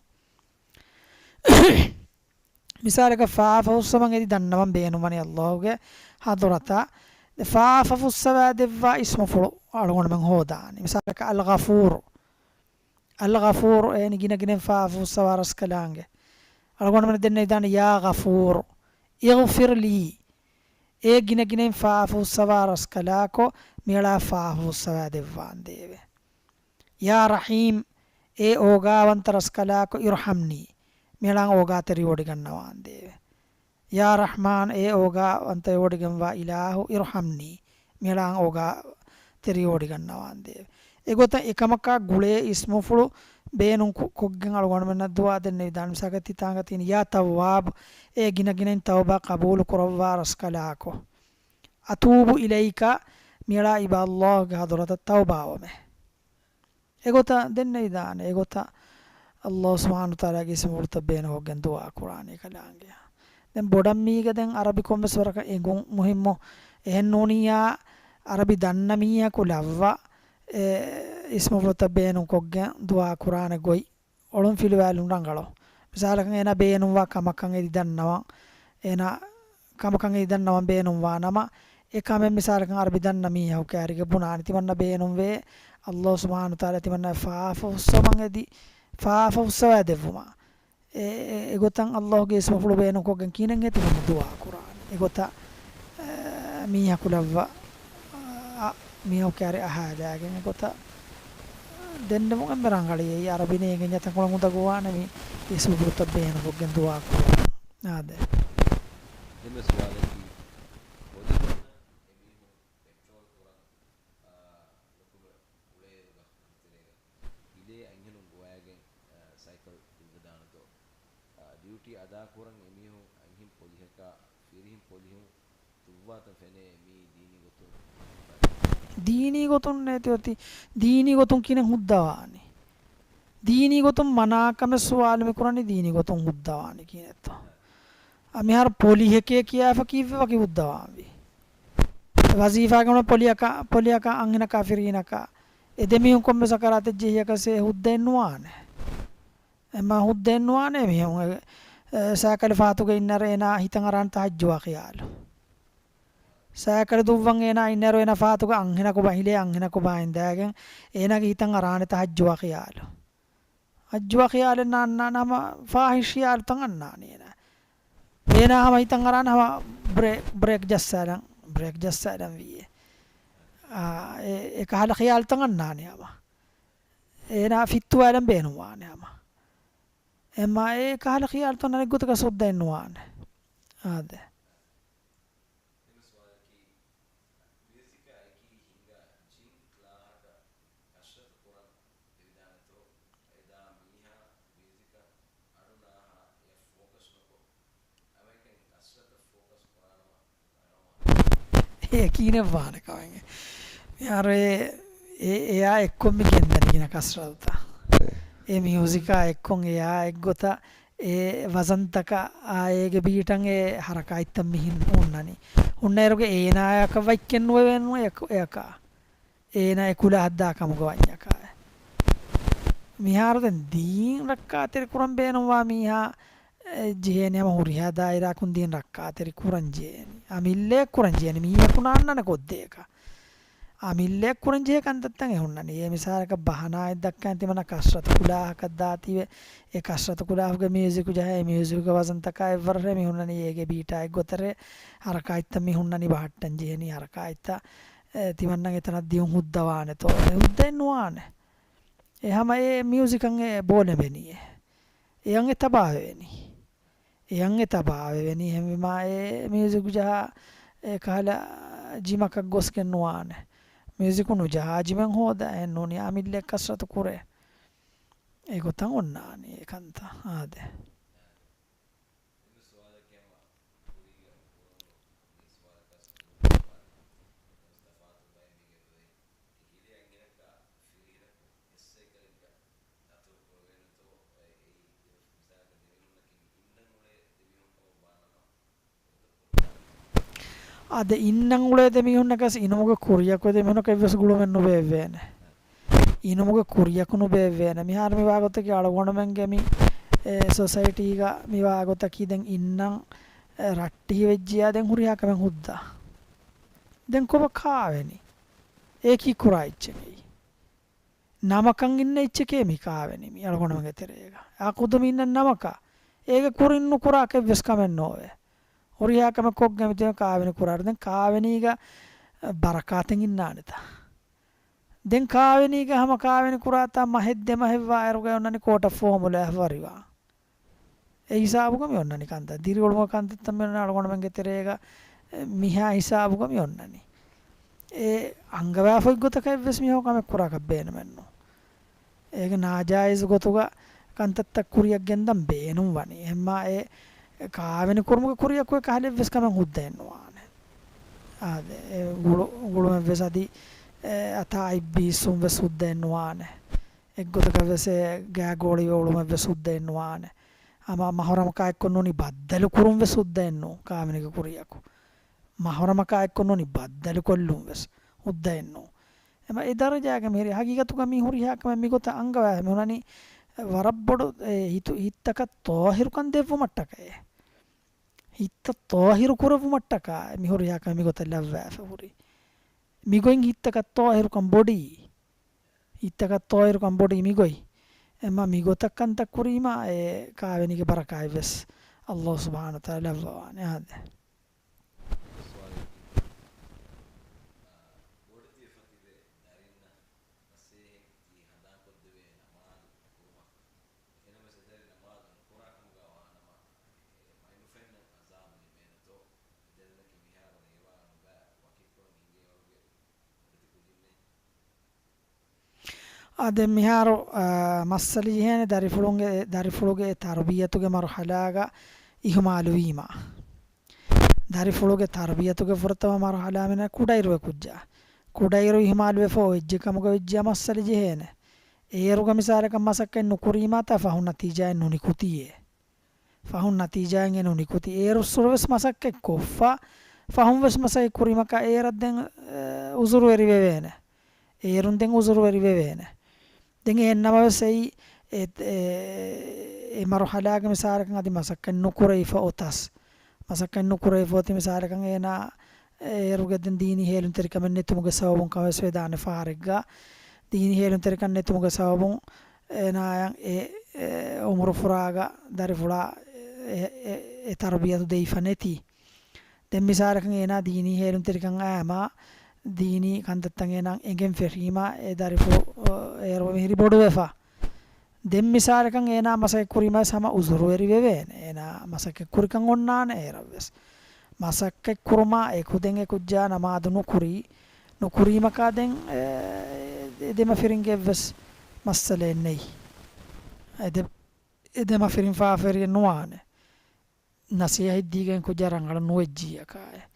މިސާލަކަށް ފާފަ ފުއްސަވަން އެދި ދަންނަވަން ބޭނުންވަނީ ﷲގެ ޙަޟްރަތަށް. ދެ ފާފަ ފުއްސަވާ ދެއްވާ އިސްމުފުޅު އަޅުގަނޑުމެން ހޯދާނީ. މިސާލަކަށް އަލްޣަފޫރު. އަލްޣަފޫރު އޭނި ގިނަގިނައިން ފާފަ ފުއްސަވާ ރަސްކަލާނގެ. އަޅުގަނޑުމެން ދެންނެވިދާނެ، "يا غفور اغفر لي." އޭ ގިނަގިނައިން ފާފަ ފުއްސަވާ ރަސްކަލާކޮ، މިއަޅާ ފާފަ ފުއްސަވާ ދެއްވާނދޭވެ. "يا رحيم" އޭ އޯގާވަންތަ ރަސްކަލާކޮ، "ارحمني" މިއަޅާ އޯގާ ތެރިވޮޑިގަންނަވާނދޭވެ. "يا رحمن" އޭ އޯގާ ވަންތަވެވޮޑިގެންވާ އިލާހު، "ارحمني" މިއަޅާ އޯގާ ތެރިވޮޑިގަންނަވާނދޭވެ. އެގޮތަށް އެކަމަކާ ގުޅޭ އިސްމުފުޅު ބޭނުން ކު-، ކޮށްގެން އަޅުގަނޑުމެންނަށް ދުޢާ ދެންނެވިދާނެ. މިސާލަކަށް ތި ތާނގަ ތިން، "يا تواب" އޭ ގިނަގިނައިން ތައުބާ ޤަބޫލު ކުރައްވާ ރަސްކަލާކޮ. "أتوب إليك" މިއަޅާ އިބަ ﷲގެ ޙަޟްރަތަށް ތައުބާވަމޭ. އެގޮތަށް ދެންނެވިދާނެ. އެގޮތަށް ﷲ ސުބްޙާނަހޫ ވަތަޢާލާގެ އިސްމުފުޅުތައް ބޭނުންކޮށްގެން ދުޢާ ކުރާނީ ކަލާނގެ. ދެން ބޮޑަށް މީގަ ދެން ޢަރަބި ކޮންމެސް ވަރަކަށް އެނގުން މުހިއްމު. އެހެންނޫނިއްޔާ ޢަރަބި ދަންނަ މީހަކު ލައްވާ އެ އިސްމުފުޅުތައް ބޭނުންކޮށްގެން ދުޢާ ކުރާނެ ގޮތް އޮޅުން ފިލުވާލުން ރަނގަޅު. މިސާލަކަށް އޭނާ ބޭނުންވާ ކަމަކަށް އެދި ދަންނަވަން، އޭނާ ކަމަކަށް އެދި ދަންނަވަން ބޭނުންވާ ނަމަ، އެ ކަމެއް މިސާލަކަށް ޢަރަބި ދަންނަ މީހަކު ކައިރީގަ ބުނާނެ، ތިމަންނަ ބޭނުންވޭ ﷲ ސުބްޙާނަހޫ ވަތަޢާލާ ތިމަންނަ ފާފަ ފުއްސަވަން އެދި، ފާފަ ފުއްސަވާ ދެއްވުމަށް. އެ، އެ، އެގޮތަށް ﷲގެ އިސްމުފުޅު ބޭނުންކޮށްގެން ކިހިނެއްހޭ ތިމަންނަ ދުޢާ ކުރާނެ؟ އެގޮތަށް، އެ، މީހަކު ލައްވާ، އަ، މީހަކު ކައިރި އަހާލާގެން އެގޮތަށް ދެންނެވުން އެންމެ ރަނގަޅީ. އެއީ އަރަބިން އެނގެންޏާ ތަންކޮޅެއް އުނދަގޫވާނެ މި އިސް ބުރުތައް ބޭނުންކޮށްގެން ދުޢާ ކުރުން. އާދެ. ދެންވެސް ސުވާލަކީ، ޕޮލިހަކަށް އެމީހުން ޕެޓްރޯލް ކުރަން، އާ، ނުކުމެ އުޅޭއިރުގަ އަނދުތެރޭގަ ހިލޭ އަންހެނުން ގޮވައިގެން، އާ، ސައިކަލް ދިއްވެދާނެތޯ؟ އާ، ޑިއުޓީ އަދާކުރަން އެމީހުން އަންހެން ޕޮލިހަކާ ފިރިހެން ޕޮލިހުން ދުއްވާތަން ފެނޭ މީ ދީނީ ގޮތުން. ދީނީ ގޮތުން ނޭތި އޮތީ، ދީނީ ގޮތުން ކިހިނެއް ހުއްދަވާނީ؟ ދީނީ ގޮތުން މަނާކަމެއް ސުވާލު މި ކުރަނީ ދީނީ ގޮތުން ހުއްދަވާނީ ކިހިނެއްތޯ؟ އަ، މިހާރު ޕޮލިހެކޭ ކިޔާފަ ކީއްވެ ވަކި ހުއްދަވާންވީ؟ ވަޒީފާގަ އުޅޭ ޕޮލިއަކާ، ޕޮލިއަކާ އަންހެނަކާ ފިރީނަކާ އެ ދެމީހުން ކޮންމެ ސަކަރާތެއް ޖެހިޔަކަސް އެ ހުއްދައެއް ނުވާނެ. އެމާ ހުއްދައެއް ނުވާނެ މީހުން، އެ، އެ، ސައިކަލެއް ފަހަތުގަ އިންނައިރު އޭނާ ހިތަށް އަރާނެތާ ހައްޖުވާ ޚިޔާލު. ސައިކަލެއް ދުއްވަން އޭނާ އިންނައިރު އޭނާ ފަހަތުގަ އަންހެނަކު ބަ-، ހިލޭ އަންހެނަކު ބާއިންދާގެން އޭނާގެ ހިތަށް އަރާނެތާ ހައްޖުވާ ޚިޔާލު. ހައްޖުވާ ޚިޔާލެއް ނާންނާނެ ހަމަ ފާހިޝް ޚިޔާލުތައް އަންނާނެ އޭނާ. އޭނާ ހަމަ ހިތަށް އަރާނެ ހަމަ ބްރޭ-، ބްރޭކް ޖައްސާލަން، ބްރޭކް ޖައްސާލަން ވީއޭ. އާ، އެ، އެ ކަހަލަ ޚިޔާލުތައް އަންނާނެ ހަމަ. އޭނާ ފިއްތުވާލަން ބޭނުންވާނެ ހަމަ. އެމާ އެ ކަހަލަ ޚިޔާލުތައް އަންނާނެ އެއްގޮތަކަށް ހުއްދައެއް ނުވާނެ. އާދެ. މިއުޒިކާ އެކީ ހިނގާ ޖިން ކްލާހަކަށް ކަސްރަތު ކުރަން ދެވިދާނެތޯ؟ އެދާ މީހާ މިއުޒިކަށް އަޑުނާހާ އެއަށް ފޯކަސް ނުކޮށް، ހަމައެކަނި ކަސްރަތަށް ފޯކަސް ކުރާނަމަ އެ ކިހިނެއް ވާނެ ކަމެއް. މިހާރު އެ، އެ، އެއާ އެއްކޮށް މި ގެންދަނީ ގިނަ ކަސްރަތުތައް. އެ މިއުޒިކާ އެއްކޮށް އެއާ އެއްގޮތަށް އެ ވަޒަންތަކަށް އާ އޭގެ ބީޓަށް އެ ހަރަކާތްތައް މިހިން ހުންނަނީ. ހުންނައިރުގަ އޭނާއަކަށް ވައްކެއް ނުވެވޭނު އެ، އެއަކާ. އޭނާ އެ ކުލާހަށް ދާ ކަމުގަ ވަންޏަކާ. މިހާރު ދެން ދީން ރައްކާތެރި ކުރަން ބޭނުންވާ މީހާ، އެ، ޖެހޭނީ ހަމަ ހުރިހާ ދާއިރާއަކުން ދީން ރައްކާތެރި ކުރަން ޖެހޭނީ. އަމިއްލައަށް ކުރަން ޖެހޭނީ. މީހަކު ނާންނާނެ ކޮށްދޭކަށް. އަމިއްލައަށް ކުރަން ޖެހޭ ކަންތައްތައް އެ ހުންނަނީ. އެ މިސާލަކަށް ބަހަނާއެއް ދައްކަން ތިމަންނަ ކަސްރަތު ކުލާހަކަށް ދާތީވެ، އެ ކަސްރަތު ކުލާހުގެ މިއުޒިކު ޖަހާ، އެ މިއުޒިކުގެ ވަޒަންތަކާ އެއްވަރަށް މި ހުންނަނީ އޭގެ ބީޓާ އެއްގޮތަށް ހަރަކާތްތައް މި ހުންނަނީ ބަހައްޓަން ޖެހެނީ ހަރަކާތްތައް. އެ، ތިމަންނަ އެތަނަށް ދިޔުން ހުއްދަވާނެތޯ؟ އެ ހުއްދައެއް ނުވާނެ. އެ ހަމަ އެ މިއުޒިކަށް އެ ބޯލެވެނީ އެ. އެއަށް އެ ތަބާވެވެނީ. އެއަށް އެ ތަބާވެވެނީ. އެހެންވީމާ އެ މިއުޒިކު ޖަހާ އެ ކަހަލަ ޖިމަކަށް ގޮސްގެން ނުވާނެ. މިއުޒިކު ނުޖަހާ ޖިމެއް ހޯދާ އެއް ނޫނީ އަމިއްލައަށް ކަސްރަތު ކުރޭ. އެގޮތަށް އޮންނާނީ އެ ކަންތައް. އާދެ. ދެން ސުވާލަކީ ހަމަ ކުރީގަ ކުރުނު މި ސުވާލަކާ ސުކޫލު ސުވާލެއް. ނަމަވެސް ތަފާތު ބައެއް މީގެ އެބަވޭ. އެ ހިލޭ އަންހެނަކާ ފިރިހެނަކު އެއް ސައިކަލެއްގަ ދަތުރު ކުރެވޭނެތޯ؟ އެއީ ދެ-، މިސާލަކަށް ދެމީހުންނަކީ އިންނަން އުޅޭ ދެމީހުން ކަމަށް ވާނަމަ، އަދި އިންނަން އުޅޭ ދެމީހުންނަކަސް އިނުމުގެ ކުރިޔަކު ދެމީހުންނަކަށް އެއްވެސް ގުޅުމެއް ނުބޭއްވޭނެ. އިނުމުގެ ކުރިޔަކު ނުބޭއްވޭނެ. މިހާރު މިވާގޮތަކީ އަޅުގަނޑުމެންގެ މި، އެ، ސޮސައިޓީގަ މިވާގޮތަކީ ދެން އިންނަން، އެ، ރައްޓެހިވެއްޖިޔާ ދެން ހުރިހާ ކަމެއް ހުއްދާ. ދެން ކޮބާ ކާވެނީ؟ އެއީ ކީއްކުރާ އެއްޗެއް އެއީ. ނަމަކަށް އިންނަ އެއްޗެކޭ މި ކާވެނީ މި އަޅުގަނޑުމެންގެ ތެރޭގަ. އާ ކުދުމި އިންނަ ނަމަކަށް. އޭގެ ކުރިން ނުކުރާކަށް އެއްވެސް ކަމެއް ނޯވޭ. ހުރިހާ ކަމެއް ކޮށްގެން މިތިބެ ކާވެނި ކުރާއިރު. ދެން ކާވެނީގަ ބަރަކާތެއް އިންނާނެތަ؟ ދެން ކާވެނީގަ ހަމަ ކާވެނި ކުރާތާ މަހެއް ދެ މަހެއް ވާއިރުގަ އޮންނަނީ ކޯޓަށް ފޯމުލައަށް ވަރިވާ. އެ ހިސާބުގަ މި އޮންނަނީ ކަންތައް. ދިރިއުޅުމުގެ ކަންތައްތައް މި އޮންނަނީ އަޅުގަނޑުމެންގެ ތެރޭގަ، އެ، މިހާ ހިސާބުގަ މި އޮންނަނީ. އެ އަންގަވާފަ އޮތް ގޮތަކަށް އެއްވެސް މީހަކު ކަމެއް ކުރާކަށް ބޭނުމެއްނު. އޭގެ ނާޖާއިޒު ގޮތުގަ ކަންތައްތައް ކުރިއަށް ގެންދަން ބޭނުން ވަނީ. އެހެންމާ އެ ކާވެނި ކުރުމުގެ ކުރިޔަކު އެ ކަހަލަ އެއްވެސް ކަމެއް ހުއްދައެއް ނުވާނެ. އާދެ، އެ ގުޅު-، ގުޅުމެއްވެސް އަދި، އެ، އަތާ އަތް ބީއްސުން ވެސް ހުއްދައެއް ނުވާނެ. އެއްގޮތަކަށް ވެސް އެ ގާގޯޅިވެ އުޅުމެއް ވެސް ހުއްދައެއް ނުވާނެ. ހަމަ މަހުރަމަކާ އެއްކޮށް ނޫނީ ބައްދަލު ކުރުން ވެސް ހުއްދައެއް ނޫން ކާވެނިގެ ކުރިޔަކު. މަހުރަމަކާ އެއްކޮށް ނޫނީ ބައްދަލު ކޮށްލުން ވެސް ހުއްދައެއް ނޫން. އެމަ އެ ދަރަޖާގަ މިހިރީ ހަގީގަތުގަ މި ހުރިހާ ކަމެއް މިގޮތަށް އަންގަވާ މި ހުންނަނީ ވަރަށް ބޮޑު އެ ހިތު-، ހިތްތަކަށް ޠާހިރުކަން ދެއްވުމަށްޓަކައި. ހިތްތައް ޠާހިރު ކުރެއްވުމަށްޓަކާ މި ހުރިހާ ކަމެއް މިގޮތަށް ލައްވާފަ ހުރީ. މިގޮތް ހިތްތަކަށް ޠާހިރުކަން ބޮޑީ. ހިތްތަކަށް ޠާހިރުކަން ބޮޑީ މިގޮތް. އެމަ މިގޮތަށް ކަންތައް ކުރީމަ އެ ކާވެނީގެ ބަރަކާތް ވެސް ﷲ ސުބްޙާނަހޫ ވަތަޢާލާ ލައްވަވާނެ. އާދެ. ސުވާލަކީ، އާ، ބޮޑެތިވެފަ ތިބޭ ދަރިންނަށް މަސޭހެއް ތީ ހަނދާންކޮށް އާ، ދެން މިހާރު، އާ، މައްސަލަ ޖެހޭނެ ދަރިފުޅުންގެ، ދަރިފުޅުގެ ތަރުބިޔަތުގެ މަރުހަލާގަ އިހުމާލުވީމަ. ދަރިފުޅުގެ ތަރުބިޔަތުގެ ފުރަތަމަ މަރުހަލާ މިނަ ކުޑައިރު ކުއްޖާ. ކުޑައިރު އިހުމާލުވެފަ އޮތްޖެ ކަމުގަ ވެއްޖެ މައްސަލަ ޖެހޭނެ. އޭރުގަ މިސާލަކަށް މަސައްކަތް ނުކުރީމާތާ ފަހުން ނަތީޖާއެއް ނުނިކުތީއޭ. ފަހުން ނަތީޖާއެއް ނުނިކުތީ. އޭރުއްސުރެ ވެސް މަސައްކަތް ކޮށްފަ، ފަހުން ވެސް މަސައްކަތް ކުރީމަކާ އޭރަށް ދެން، އެ، އުޒުރުވެރި ވެވޭނެ. އޭރުން ދެން އުޒުރުވެރި ވެވޭނެ. ދެން އެހެންނަމަވެސް އެއީ، އެ، އެ، އެ މަރުހަލާގެ މިސާލަކަށް އަދި މަސައްކަތް ނުކުރެވިފަ އޮތަސް، މަސައްކަތް ނުކުރެވިފަ އޮތީ މިސާލަކަށް އޭނާ އޭރުގެ ދެން ދީނީ ހޭލުންތެރިކަމެއް ނެތުމުގެ ސަބަބުން ކަމަށް ވެސް ވެދާނެ ފަހަރެއްގަ، ދީނީ ހޭލުންތެރިކަން ނެތުމުގެ ސަބަބުން އޭނާޔަށް އެ، އެ އުމުރު ފުރާގަ ދަރިފުޅާ އެ، އެ، އެ ތަރުބިޔަތު ދެވިފަ ނެތީ. ދެން މިސާލަކަށް އޭނާ ދީނީ ހޭލުންތެރިކަން އައީމާ، ދީނީ ކަންތައްތައް އޭނާ އެނގެން ފެށީމާ، އެ ދަރިފުޅު، އަ، އޭރު މިހިރީ ބޮޑުވެފަ. ދެން މިސާލަކަށް އޭނާ މަސައްކަތް ކުރީމާ ހަމަ އުޒުރުވެރި ވެވޭނެ. އޭނާ މަސައްކަތް ކުރިކަން އޮންނާނެ އޭރަށް ވެސް. މަސައްކަތް ކުރުމާ އެކު ދެން އެ ކުއްޖާ ނަމާދު ނުކުރީ، ނުކުރީމަކާ ދެން، އެ، އެ ދެމަފިރިންގެ އެއްވެސް މައްސަލައެއް ނެތް. އެ ދެ، އެ ދެމަފިރިން ފާފަވެރިއެއް ނުވާނެ. ނަސޭހަތް ދީގެން ކުއްޖާ ރަނގަޅު ނުވެއްޖިއްޔާ ކާއެއް.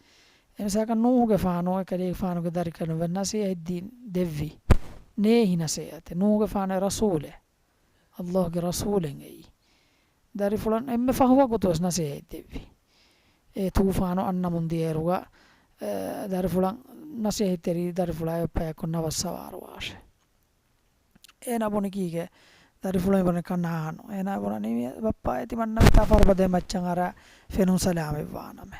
އެމިސާލަކަށް ނޫހުގެފާނު އެކަލޭގެފާނުގެ ދަރިކަލުން ވެސް ނަސޭހަތް ދީ ދެއްވި. ނޭހި ނަސޭހަތެއް. ނޫހުގެފާނު ރަސޫލެއް. ﷲ ގެ ރަސޫލެއް އެއީ. ދަރިފުޅަށް އެންމެ ފަހު ވަގުތު ވެސް ނަސޭހަތް ދެއްވި. އެ ތޫފާނު އަންނަމުން ދިޔައިރުގަ، އެ، ދަރިފުޅަށް ނަސޭހަތްތެރި ދަރިފުޅާ އެއް ބަޔަކު ނަވަސް ސަވާރުވާށޭ. އޭނާ ބުނި ކީކޭ؟ ދަރިފުޅުން ބުނި ކަނާނު. އޭނާ ބުނަނީ މި ބައްޕާ އޭތި މަންނަވިތާ ފަރުބަދައި މައްޗަށް އަރާ ފެނުން ސަލާމަތްވާނަމޭ.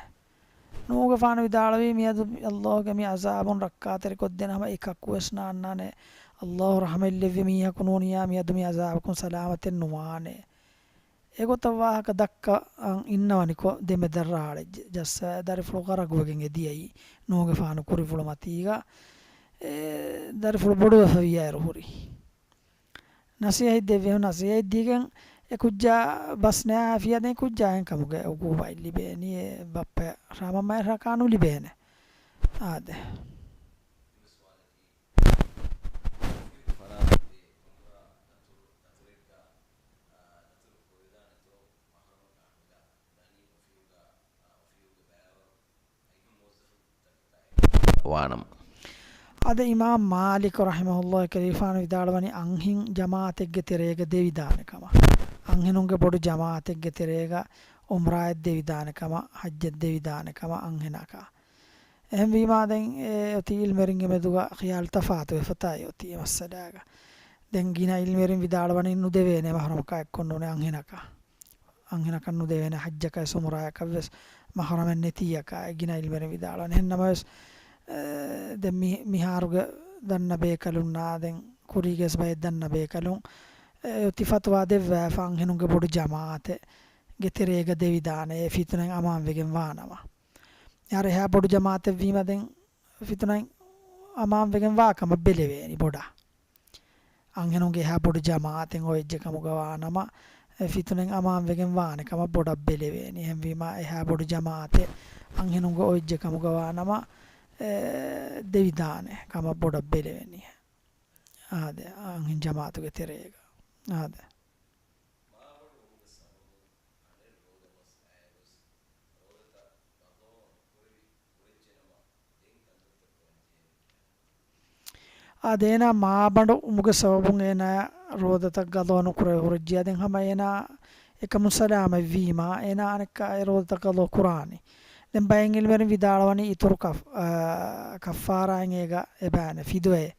ނޫހުގެފާނު ވިދާޅުވީ މިއަދު ﷲ ގެ މި ޢަޒާބުން ރައްކާތެރިކޮށްދޭނެ ހަމަ އެކަކު ވެސް ނާންނާނެ. ﷲ ރަޙްމަތްލެއްވި މީހަކު ނޫނިއްޔާ މިއަދު މި ޢަޒާބަކުން ސަލާމަތެއް ނުވާނެ. އެގޮތަށް ވާހަކަ ދައްކަން އިންނަވަނިކޮށް ދެމެދަށް ރާޅެއް ޖައްސާ ދަރިފުޅު ޣަރަގުވެގެން އެ ދިޔައީ ނޫހުގެފާނު ކުރިފުޅު މަތީގަ. އެ ދަރިފުޅު ބޮޑުވެފަ ވިޔައިރު ހުރި. ނަސޭހަތް ދެއްވި، ނަސޭހަތް ދީގެން އެ ކުއްޖާ ބަސް ނާފިޔާ ދެން ކުއްޖާ އެހެން ކަމުގެ ޢުޤޫބާތް ލިބޭނީ އެ ބައްޕަ ރަޙްމަތް މައި ރަކާނު ލިބޭނެ. އާދެ. ވާނަމަ. އަދި އިމާމް މާލިކު ރަޙިމަހުﷲ ކަލޭގެފާނު ވިދާޅުވަނީ އަންހެން ޖަމާޢަތެއްގެ ތެރޭގަ ދެވިދާނެ ކަމަށް. އަންހެނުންގެ ބޮޑު ޖަމާޢަތެއްގެ ތެރޭގަ ޢުމްރާއަށް ދެވިދާނެ ކަމަށް، ޙައްޖަށް ދެވިދާނެ ކަމަށް އަންހެނަކަށް. އެހެންވީމާ ދެން އެ އޮތީ ޢިލްމުވެރިންގެ މެދުގަ ޚިޔާލު ތަފާތުވެފަތާ އޮތީ އެ މައްސަލާގަ. ދެން ގިނަ ޢިލްމުވެރިން ވިދާޅުވަނީ ނުދެވޭނެ މަޙްރަމަކާ އެއްކޮށް ނޫނީ އަންހެނަކަށް. އަންހެނަކަށް ނުދެވޭނެ ޙައްޖަކަށް ވެސް ޢުމްރާއަކަށް ވެސް މަޙްރަމެއް ނެތިއްޔާ ކާ ގިނަ ޢިލްމުވެރިން ވިދާޅުވަނީ. އެހެންނަމަވެސް، އެ، ދެން މި، މިހާރުގެ ދަންނަ ބޭކަލުންނާ ދެން ކުރީގެ ވެސް ބައެއް ދަންނަ ބޭކަލުން، އެ، އޮތީ ފަތުވާ ދެއްވާފަ އަންހެނުންގެ ބޮޑު ޖަމާޢަތެއްގެ ތެރޭގަ ދެވިދާނެ އެ ފިތުނައިން އަމާންވެގެން ވާނަމަ. އަދި އެހާ ބޮޑު ޖަމާޢަތެއް ވީމަ ދެން ފިތުނައިން އަމާންވެގެން ވާ ކަމަށް ބެލެވޭނީ ބޮޑަށް. އަންހެނުންގެ އެހާ ބޮޑު ޖަމާޢަތެއް އޮތްޖެ ކަމުގަ ވާނަމަ، އެ ފިތުނައިން އަމާންވެގެން ވާނެ ކަމަށް ބޮޑަށް ބެލެވޭނީ. އެހެންވީމާ، އެހާ ބޮޑު ޖަމާޢަތެއް އަންހެނުންގެ އޮތްޖެ ކަމުގަ ވާނަމަ، އެ، ދެވިދާނެ ކަމަށް ބޮޑަށް ބެލެވެނީ. އާދެ، އަންހެން ޖަމާޢަތުގެ ތެރޭގަ. އާދެ. އާދެ، އޭނާ މާބަނޑު ވުމުގެ ސަބަބުން އޭނާ ރޯދަތައް ޤަޟާ ނުކުރެވި ހުރެއްޖެ. ދެން ހަމަ އޭނާ އެކަމުން ސަލާމަތްވީމާ، އޭނާ އަނެއްކާ އެ ރޯދަތައް ޤަޟާ ކުރާނީ. ދެން ބައެއް ޢިލްމުވެރިން ވިދާޅުވަނީ އިތުރު ކަފް-، އާ، ކައްފާރާއެއް އޭގަ އެބައިނެ ފިދުވައެއް.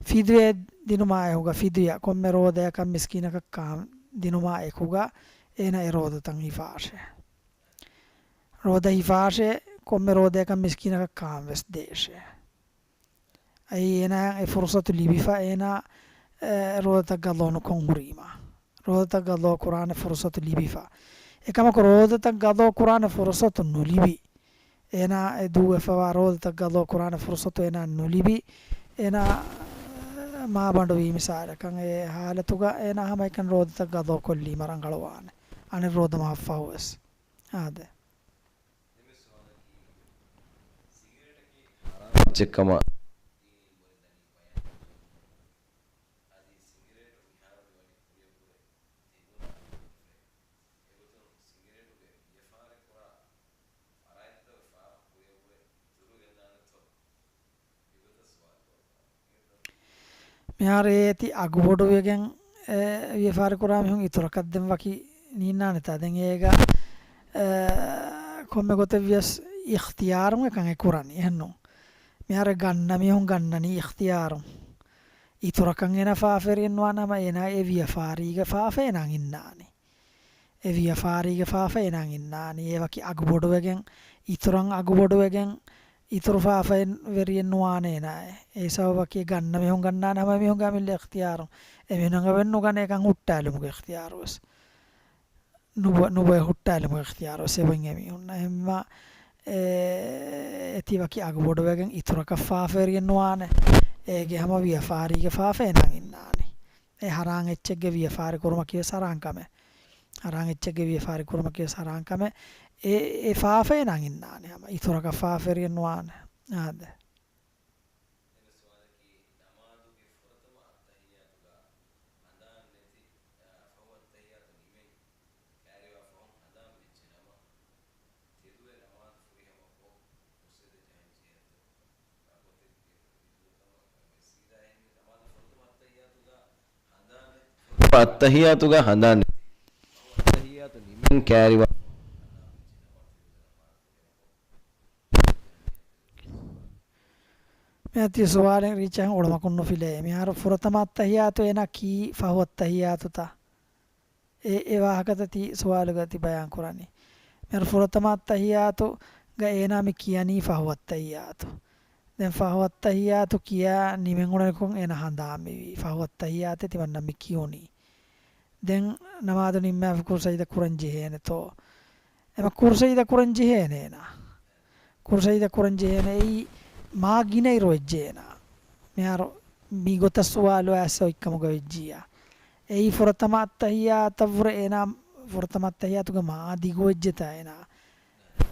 ފިދުވައެއް ދިނުމާ އެކުގަ، ފިދުވައަށް ކޮންމެ ރޯދައަކަށް މިސްކީނަކަށް ކާން ދިނުމާ އެކުގަ އޭނާ އެ ރޯދަތައް ހިފާށޭ. ރޯދަ ހިފާށޭ، ކޮންމެ ރޯދައަކަށް މިސްކީނަކަށް ކާން ވެސް ދޭށޭ. އެއީ އޭނާއަށް އެ ފުރުޞަތު ލިބިފަ، އޭނާ، އެ، ރޯދަތައް ޤަޟާ ނުކޮށް ހުރީމާ. ރޯދަތައް ޤަޟާ ކުރާނެ ފުރުޞަތު ލިބިފަ. އެކަމަކު ރޯދަތައް ޤަޟާ ކުރާނެ ފުރުޞަތު ނުލިބި. އޭނާ އެ ދޫވެފަވާ ރޯދަތައް ޤަޟާ ކުރާނެ ފުރުޞަތު އޭނާ ނުލިބި. އޭނާ މާބަނޑުވީ މިސާލަކަށް އެ ޙާލަތުގަ އޭނާ ހަމައެކަނި ރޯދަތައް ޤަޟާ ކޮށްލީމަ ރަނގަޅުވާނެ. އަނެއް ރޯދަ މަހަށްފަހު ވެސް. އާދެ. އެއްޗެއްކަމަށް މިހާރު އޭތި އަގުބޮޑުވެގެން، އެ، ވިޔަފާރި ކުރާ މީހުން އިތުރަކަށް ދެން ވަކި ނީންނާނެތާ. ދެން އޭގަ، އެ، ކޮންމެ ގޮތެއް ވިޔަސް އިޚްތިޔާރުން އެކަން އެ ކުރަނީ. އެހެންނު. މިހާރު ގަންނަ މީހުން ގަންނަނީ އިޚްތިޔާރުން. އިތުރަކަށް އޭނާ ފާފަވެރިއެއް ނުވާނަމަ އޭނާ އެ ވިޔަފާރީގެ ފާފަ އޭނާ އިންނާނީ. އެ ވިޔަފާރީގެ ފާފަ އޭނާ އިންނާނީ. އެ ވަކި އަގުބޮޑުވެގެން، އިތުރަށް އަގުބޮޑުވެގެން، އިތުރު ފާފަވެރިއެއް ނުވާނެ އޭނާ. އެ ސަބަބަކީ ގަންނަ މީހުން ގަންނާނެ ހަމަ މީހުންގެ އަމިއްލަ އިޚްތިޔާރުން. އެމީހުން އަނގަވެން ނުގަނެ އެކަން ހުއްޓާލުމުގެ އިޚްތިޔާރު ވެސް. ނުބޮ-، ނުބޮއެ ހުއްޓާލުމުގެ އިޚްތިޔާރު ވެސް އެބައިން އެމީހުންނަށް. އެހެންވީމަ، އެ، އޭތި ވަކި އަގުބޮޑުވެގެން އިތުރަކަށް ފާފަވެރިއެއް ނުވާނެ. އޭގެ ހަމަ ވިޔަފާރީގެ ފާފަ އޭނާ އިންނާނީ. އެ ހަރާން އެއްޗެއްގެ ވިޔަފާރި ކުރުމަކީ ވެސް ހަރާން ކަމެއް. ހަރާން އެއްޗެއްގެ ވިޔަފާރި ކުރުމަކީ ވެސް ހަރާން ކަމެއް. އެ، އެ ފާފަ އޭނާ އިންނާނެ ހަމަ. އިތުރަކަށް ފާފަވެރިއެއް ނުވާނެ. އާދެ. ދެން ސުވާލަކީ، ނަމާދުގެ ފުރަތަމަ އައްތަހިއްޔާތުގަ ހަނދާން ނެތި، އާ، ފަހު އައްތަހިއްޔާތު ނިމެން ކައިރިވާ ފަހުން ހަނދާން ވެއްޖެ ނަމަ، ތެދުވެ ނަމާދު ފުރިހަމަކޮށް، މުސްޖިދަށް ޖަހަން ޖެހޭނެތޯ؟ ރަކުޢަތެއްގެ ވިދުރުތަމަ ކަމެއް ސީދާ އެހެންވީ ނަމާދު ފުރަތަމަ އައްތަހިއްޔާތުގަ ހަނދާން ނެތި، ފުރަތަމަ އައްތަހިއްޔާތުގަ ހަނދާން ނެތި، ފަހު އައްތަހިއްޔާތު ނިމެން ކައިރިވާ މިއަދު ތި ސުވާލެއް ރީއްޗަށް އޮޅުމަކުން ނުފިލޭ. މިހާރު ފުރަތަމަ އައްތަހިއްޔާތު އޭނާ ކީ ފަހު އައްތަހިއްޔާތުތައް؟ އެ، އެ ވާހަކަތައް ތި ސުވާލުގަ ތި ބަޔާން ކުރަނީ. މިހާރު ފުރަތަމަ އައްތަހިއްޔާތުގަ އޭނާ މި ކިޔަނީ ފަހު އައްތަހިއްޔާތު. ދެން ފަހު އައްތަހިއްޔާތު ކިޔާ ނިމެން އުޅެނިކޮށް އޭނާ ހަނދާން މިވީ. ފަހު އައްތަހިއްޔާތެއް ތިމަންނަ މި ކިޔުނީ. ދެން ނަމާދު ނިންމާފަ ކުރު ސަޖިދަ ކުރަން ޖެހޭނެތޯ؟ އެމަ ކުރު ސަޖިދަ ކުރަން ޖެހޭނެ އޭނާ. ކުރު ސަޖިދަ ކުރަން ޖެހޭނެ އެއީ މާ ގިނައިރު ވެއްޖެ އޭނާ. މިހާރު މި ގޮތަށް ސުވާލު އައިސް އޮތްކަމުގަ ވެއްޖިއްޔާ. އެއީ ފުރަތަމަ އައްތަހިއްޔާތަށްވުރެ އޭނާ ފުރަތަމަ އައްތަހިއްޔާތުގަ މާ ދިގު ވެއްޖެތާ އޭނާ.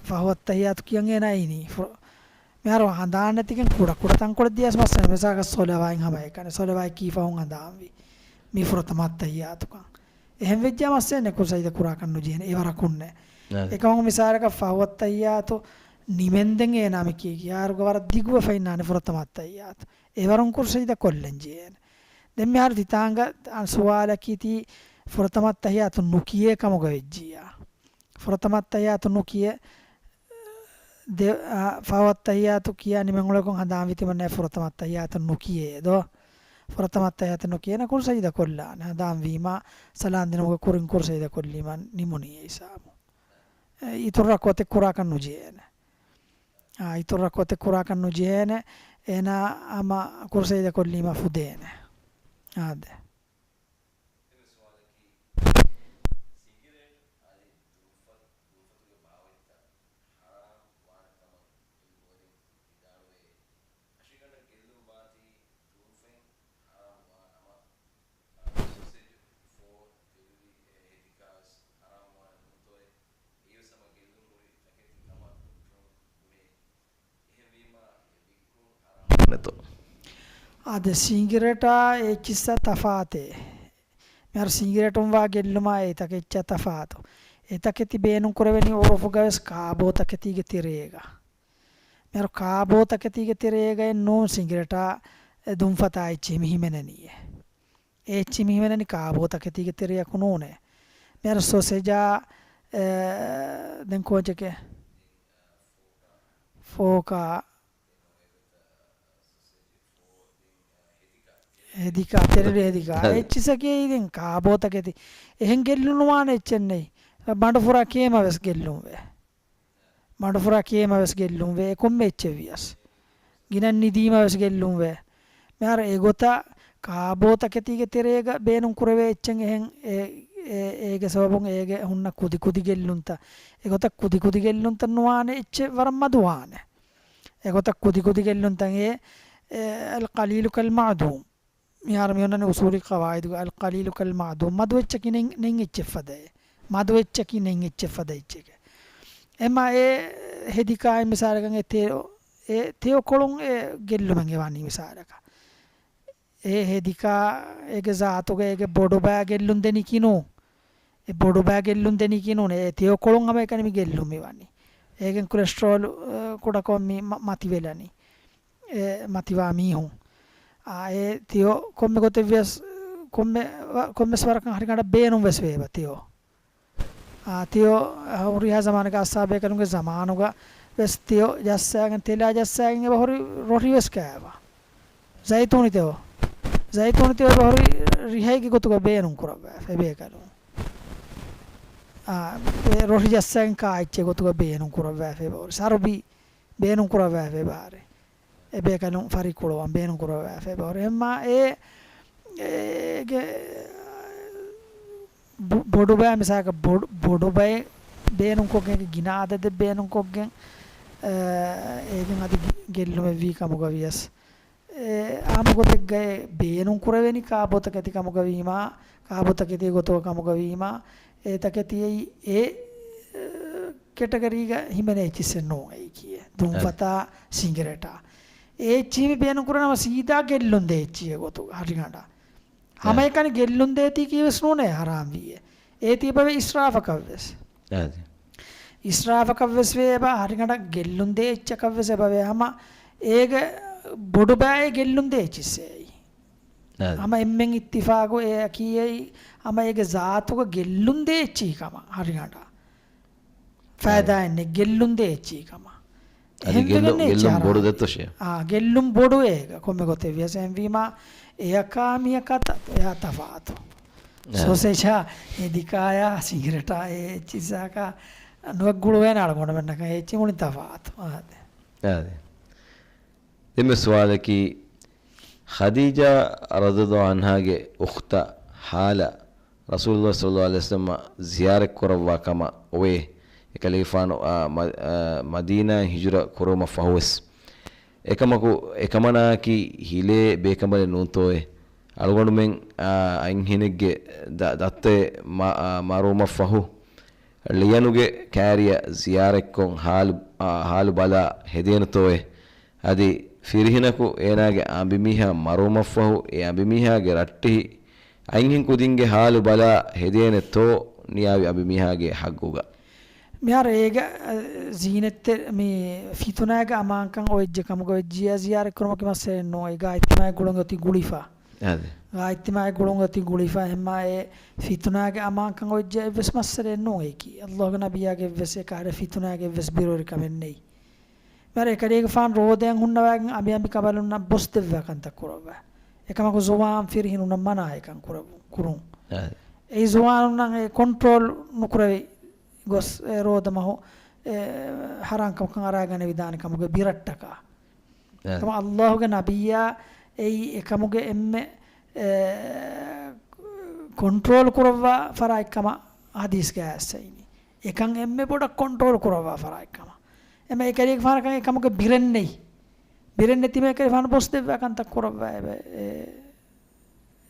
ފަހު އައްތަހިއްޔާތު ކިޔަން އޭނާ އިނީ. ފުރ-، މިހާރު ހަނދާން ނެތިގެން ކުޑަ ކުޑަ ތަންކޮޅެއް ދިޔަސް މައްސަލަ މިސާލަކަށް ސޮލަވާތް ހަމައެކަނި. ސޮލަވާތް ކީ ފަހުން ހަނދާންވީ. މި ފުރަތަމަ އައްތަހިއްޔާތުކަން. އެހެން ވެއްޖެ މައްސަލަ ކުރު ސަޖިދަ ކުރާކަށް ނުޖެހޭނެ އެވަރަކުންނެއް. އެކަމަކު މިސާލަކަށް ފަހު އައްތަހިއްޔާތު ނިމެންދެން އޭނާ މި ކީ ކިޔާރުގަ ވަރަށް ދިގުވެފަ އިންނާނެ ފުރަތަމަ އައްތަހިއްޔާތު. އެވަރުން ކުރު ސަޖިދަ ކޮށްލަން ޖެހޭނެ. ދެން މިހާރު ތިތާނގަ ސުވާލަކީ ތީ ފުރަތަމަ އައްތަހިއްޔާތު ނުކިޔޭ ކަމުގަ ވެއްޖިއްޔާ. ފުރަތަމަ އައްތަހިއްޔާތު ނުކިޔޭ، ދެ-، އާ، ފަހު އައްތަހިއްޔާތު ކިޔާ ނިމެން އުޅޭކޮށް ހަނދާންވީ ތިމަންނަ ފުރަތަމަ އައްތަހިއްޔާތު ނުކިޔޭ ދޯ؟ ފުރަތަމަ އައްތަހިއްޔާތު ނުކިޔޭ ނަ ކުރު ސަޖިދަ ކޮށްލާނެ. ހަނދާންވީމާ ސަލާން ދިނުމުގެ ކުރިން ކުރު ސަޖިދަ ކޮށްލީމަ ނިމުނީ އެ ހިސާބު. އެ، އިތުރު ރަކުޢަތެއް ކުރާކަށް ނުޖެހޭނެ. އާ، އިތުރު ރަކުޢަތެއް ކުރާކަށް ނުޖެހޭނެ. އޭނާ ހަމަ ކުރު ސަޖިދަ ކޮށްލީމަ ފުދޭނެ. އާދެ. ދެން ސުވާލަކީ، ސިނގިރޭޓް އަދި ދުންފަތް، ދުންފަތުގެ ބާވަތްތައް ޙަރާމް ވާނެ ކަމަށް ޢިލްމުވެރިން ވިދާޅުވޭ. އަށިގަނޑަށް ގެއްލުން ވާތީ ދުންފަތް ޙަރާމް ވާ ނަމަ، ސޮސެޖް، ފޯ، ތެދުވި، އެ، ހެދިކާވެސް ޙަރާމް ވާނެ ނޫންތޯއޭ؟ އެއީވެސް ހަމަ ގެއްލުން ހުރި ތަކެތި ކަމަށް ހުއްޓުން ބުނޭ. އާދެ، ސިނގިރޭޓާ އެއްޗިއްސަށް ތަފާތޭ. މިހާރު ސިނގިރޭޓުން ވާ ގެއްލުމާ އެ ތަކެއްޗާ ތަފާތު. އެ ތަކެތި ބޭނުން ކުރެވެނީ އުރުފުގަވެސް ކާބޯ ތަކެތީގެ ތެރޭގަ. މިހާރު ކާބޯ ތަކެތީގެ ތެރޭގައެއް ނޫން ސިނގިރޭޓާ ދުންފަތާ އެއްޗިހި މި ހިމެނެނީއޭ. އެ އެއްޗިހި މި ހިމެނެނީ ކާބޯ ތަކެތީގެ ތެރެއަކު ނޫނޭ. މިހާރު ސޮސެޖާ، އެ، ދެން ކޯއްޗެކޭ؟ ފޯކާ، ހެދިކާ، ތެރެ ހެދިކާ. އެއްޗިއްސަކީ ދެން ކާބޯ ތަކެތި. އެހެން ގެއްލުނުވާނެ އެއްޗެއް ނެތް. މަޑުފުރާ ކޭމަ ވެސް ގެއްލުންވޭ. މަޑުފުރާ ކޭމަ ވެސް ގެއްލުންވޭ. އެ ކޮންމެ އެއްޗެއް ވިޔަސް. ގިނަ ނިދީމަ ވެސް ގެއްލުންވޭ. މިހާރު އެގޮތަށް ކާބޯ ތަކެތީގެ ތެރޭގަ ބޭނުން ކުރެވޭ އެއްޗެއް އެހެން އެ، އެ، އޭގެ ސަބަބުން އޭގެ ހުންނަ ކުދި ކުދި ގެއްލުންތައް. އެގޮތަށް ކުދި ކުދި ގެއްލުންތައް ނުވާނެ އެއްޗެއް ވަރަށް މަދުވާނެ. އެގޮތަށް ކުދި ކުދި ގެއްލުންތައް އެ، އެ، القليل كالمعدوم. މިހާރު މި އޮންނަނީ އުސޫލީ ޤަވާއިދުގަ القليل كالمعدوم. މަދު އެއްޗަކީ ނެތް، ނެތް އެއްޗެއް ފަދައޭ. މަދު އެއްޗަކީ ނެތް އެއްޗެއް ފަދަ އެއްޗެކޭ. އެމާ އެ ހެދިކާއިން މިސާލަކަށް އެ ތެޔޮ، އެ ތެޔޮކޮޅުން އެ ގެއްލުމެއް އެ ވާނީ މިސާލަކަށް. އެ ހެދިކާ އޭގެ ޒާތުގަ އޭގެ ބޮޑުބާ ގެއްލުން ދެނީކީ ނޫން. އެ ބޮޑުބާ ގެއްލުން ދެނީކީ ނޫން. އެ ތެޔޮކޮޅުން ހަމައެކަނި މި ގެއްލުން މި ވަނީ. އޭގެން ކޮލެސްޓްރޯލް، އެ، ކުޑަކޮށް މި މަ-، މަތިވެލަނީ. އެ މަތިވާ މީހުން. އާ، އެ ތިޔޯ ކޮންމެ ގޮތެއް ވިޔަސް، ކޮންމެ ވަ-، ކޮންމެސް ވަރަކަށް ހަރިގަނޑަށް ބޭނުން ވެސް ވެއެބަ ތިޔޯ. އާ، ތިޔޯ ހުރިހާ ޒަމާނަކަށް އަސްހާބޭކަލުންގެ ޒަމާނުގަ ވެސް ތިޔޯ ޖައްސާގެން، ތެލާ ޖައްސާގެން އެބަ ހުރި ރޮށި ވެސް ކާވާ. ޒައިތޫނި ތިޔޯ. ޒައިތޫނި ތިޔޯ އެބަ ހުރި ރިހައިގެ ގޮތުގަ ބޭނުން ކުރައްވާފަ އެބޭކަލުން. އާ، އެ ރޮށި ޖައްސާގެން ކާ އެއްޗެއް ގޮތުގަ ބޭނުން ކުރައްވާފަ އެބަ ހުރި. ސަރުބީ ބޭނުން ކުރައްވާފަ އެބަ ހުރި. އެބޭކަލުން ފަރިކުޅުވަން ބޭނުން ކުރައްވާފަ އެބަ ހުރި. އެމާ އެ، އޭގެ ބޮ-، ބޮޑުބައި މިސާލަކަށް ބޮޑު، ބޮޑުބައެއް ބޭނުންކޮށްގެން، ގިނަ އަދަދެއް ބޭނުންކޮށްގެން، އޭގެން އަދި ގެ-، ގެއްލުމެއް ވީ ކަމުގަ ވިޔަސް، އެ، އާއްމު ގޮތެއްގައި ބޭނުން ކުރެވެނީ ކާބޯތަކެތި ކަމުގަ ވީމާ، ކާބޯތަކެތި ގޮތުގަ ކަމުގަ ވީމާ، އެ ތަކެތި އެއީ އެ، އެ، ކެޓަގަރީގަ ހިމެނޭ އެއްޗިއްސެއް ނޫން އެއީކީ. ދުންފަތާ ސިނގިރޭޓާ. އެ އެއްޗިހި މި ބޭނުން ކުރަނީ ނަމަ ސީދާ ގެއްލުން ދޭ އެއްޗިހި ގޮތުގަ ހަރިގަނޑަށް. އެ. ހަމައެކަނި ގެއްލުން ދޭތީކީ ވެސް ނޫނޭ ހަރާމް ވީއޭ. އޭތި އެބަވޭ އިސްރާފަކަށް ވެސް. އާދެ. އިސްރާފަކަށް ވެސް ވޭ އެބަ ހަރިގަނޑަށް ގެއްލުން ދޭ އެއްޗަކަށް ވެސް އެބަވޭ ހަމަ އޭގެ ބޮޑުބައި ގެއްލުން ދޭ އެއްޗިއްސޭ. އާދެ. ހަމަ އެންމެން އިއްތިފާގު އެއަކީ އެއީ ހަމަ އޭގެ ޒާތުގަ ގެއްލުން ދޭ އެއްޗިހި ކަމަށް ހަރިގަނޑަށް. ފައިދާއެއް ނެތް ގެއްލުން ދޭ އެއްޗިހި ކަމަށް. އަދި އެހެން ގެއްލުން، ވެގެން އެއްޗެއް ގެއްލުން ހަރާމް. ބޮޑު ދެއްތޯ ޝޭ؟ އާ، ގެއްލުން ބޮޑު އޭގަ ކޮންމެ ގޮތެއް ވިޔަސް އެހެންވީމާ އެއަކާ މިއަކާ ތަ-، އެއާ ތަފާތު. އާ. ސޯސޭޖާ އެ ދިކާޔާ ސިނގިރޭޓާ އެ އެއްޗިއްސާކާ ނުވެ ގުޅުވޭނެ އަޅުގަނޑުމެންނަކަށް އެ އެއްޗިހި މުޅިން ތަފާތު. އާދެ. އާދެ. ދެންމެ ސުވާލަކީ، ޚަދީޖާ ރަޟިޔަﷲ ޢަންހާގެ އުޚްތަށް ހާލަށް ރަސޫލުﷲ ޞައްލަﷲ ޢަލައިހި ވަސައްލަމަ ޒިޔާރަތް ކުރައްވާ ކަމަށް އޮވޭ. އެކަލޭގެފާނު، އާ، މަ-، އާ، މަދީނާއިން ހިޖުރަ ކުރުމަށް ފަހުވެސް. އެކަމަކު، އެކަމަނާއަކީ ހިލޭ ބޭކަނބަލެއް ނޫންތޯއޭ. އަޅުގަނޑުމެން، އާ، އަތްހެނެއްގެ ދަ-، ދައްތައެއް މަ-، އާ، މަރުވުމަށް ފަހު، ޅިޔަނުގެ ކައިރިއަށް ޒިޔާރަތްކޮށް ހާލު، އާ، ހާލު ބަލާ ހެދޭނެތޯއޭ. އަދި ފިރިހެނަކު އޭނާގެ އަނބިމީހާ މަރުވުމަށްފަހު، އެ އަނބިމީހާގެ ރައްޓެހި އަތްހެން ކުދިންގެ ހާލު ބަލާ ހެދޭނެތޯ ނިޔާވި އަނބިމީހާގެ ހައްގުގަ؟ މިހާރު އޭގެ، އަ، ޒީނަތްތެރި މި ފިތުނާގެ އަމާންކަން އޮވެއްޖެ ކަމުގަ ވެއްޖިއްޔާ ޒިޔާރަތް ކުރުމަކީ މައްސަލައެއް ނޫން. އޭގަ އިޖްތިމާޢީ ގުޅުން އޮތީ ގުޅިފަ. އާދެ. އިޖްތިމާޢީ ގުޅުން އޮތީ ގުޅިފަ އެހެންމާ އެ ފިތުނާގެ އަމާންކަން އޮވެއްޖެ އެއްވެސް މައްސަލައެއް ނޫން އެއީކީ. އައްލާހުގެ ނަބިއްޔާގެ އެއްވެސް އެކަހަލަ ފިތުނާގެ އެއްވެސް ބިރުވެރިކަމެއް ނެތް. މިހާރު އެކަލޭގެފާނު ރޯދައަށް ހުންނަވައިގެން އަނބިއަނބި ކަނބަލުންނަށް ބޮސްދެއްވާ ކަންތައް ކުރައްވާ. އެކަމަކު ޒުވާން ފިރިހެނުންނަށް މަނާ އެކަން ކުރައްވު-، ކުރުން. އާ. އެއީ ޒުވާނުންނަށް އެ ކޮންޓްރޯލް ނުކުރެވި ގޮސް އެ ރޯދަ މަހު އެ ހަރާން ކަމަކަށް އަރާގަނެވިދާނެ ކަމުގެ ބިރަށްޓަކާ. އާ. ކަމަށް އައްލާހުގެ ނަބިއްޔާ އެއީ އެކަމުގެ އެންމެ އެ، ކޮންޓްރޯލް ކުރައްވާ ފަރާތްކަމަށް ޙަދީޘްގައި އައްސައިނީ. އެކަން އެންމެ ބޮޑަށް ކޮންޓްރޯލް ކުރައްވާ ފަރާތްކަމަށް. އެމަ އެކަލޭގެފާނަކަށް އެކަމުގެ ބިރެއް ނެތް. ބިރެއް ނެތީމަ އެކަލޭގެފާނު ބޮސްދެއްވާ ކަންތައް ކުރައްވާ އެބަ، އެ،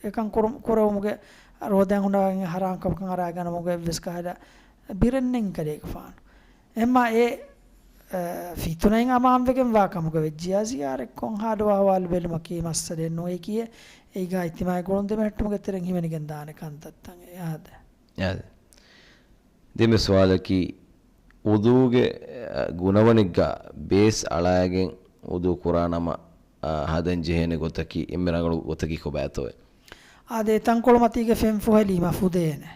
އެކަން ކުރު-، ކުރެވުމުގެ ރޯދައިން ހުންނަވައިގެން ހަރާން ކަމަކަށް އަރާގަނެވުމުގެ އެއްވެސް ކަހަލަ ބިރެއް ނެތް އެކަލޭގެފާނު. އެމަ އެ، އެ، ފިތުނައިން އަމާންވެގެން ވާ ކަމުގަ ވެއްޖިއްޔާ ޒިޔާރަތްކޮށް ހާލު އަހުވާލު ބެލުމަކީ މައްސަލައެއް ނޫން އެއީކީ. އެއީގަ އިޖްތިމާޢީ ގުޅުން ދެމެހެއްޓުމުގެ ތެރެއިން ހިމެނިގެން ދާނެ ކަންތައްތައް އެއާދެ. އެއާދެ. ދެންމެ ސުވާލަކީ، ވުޟޫގެ، އަ، ގުނަވަނެއްގަ ބޭސް އަޅާގެން ވުޟޫ ކުރާނަމަ، އަ، ހަދަން ޖެހޭނެ ގޮތަކީ އެންމެ ރަނގަޅު ގޮތަކީ ކޮބާތޯއެ؟ އާދެ، އެ ތަންކޮޅު މަތީގެ ފެން ފުހެލީމަ ފުދޭނެ.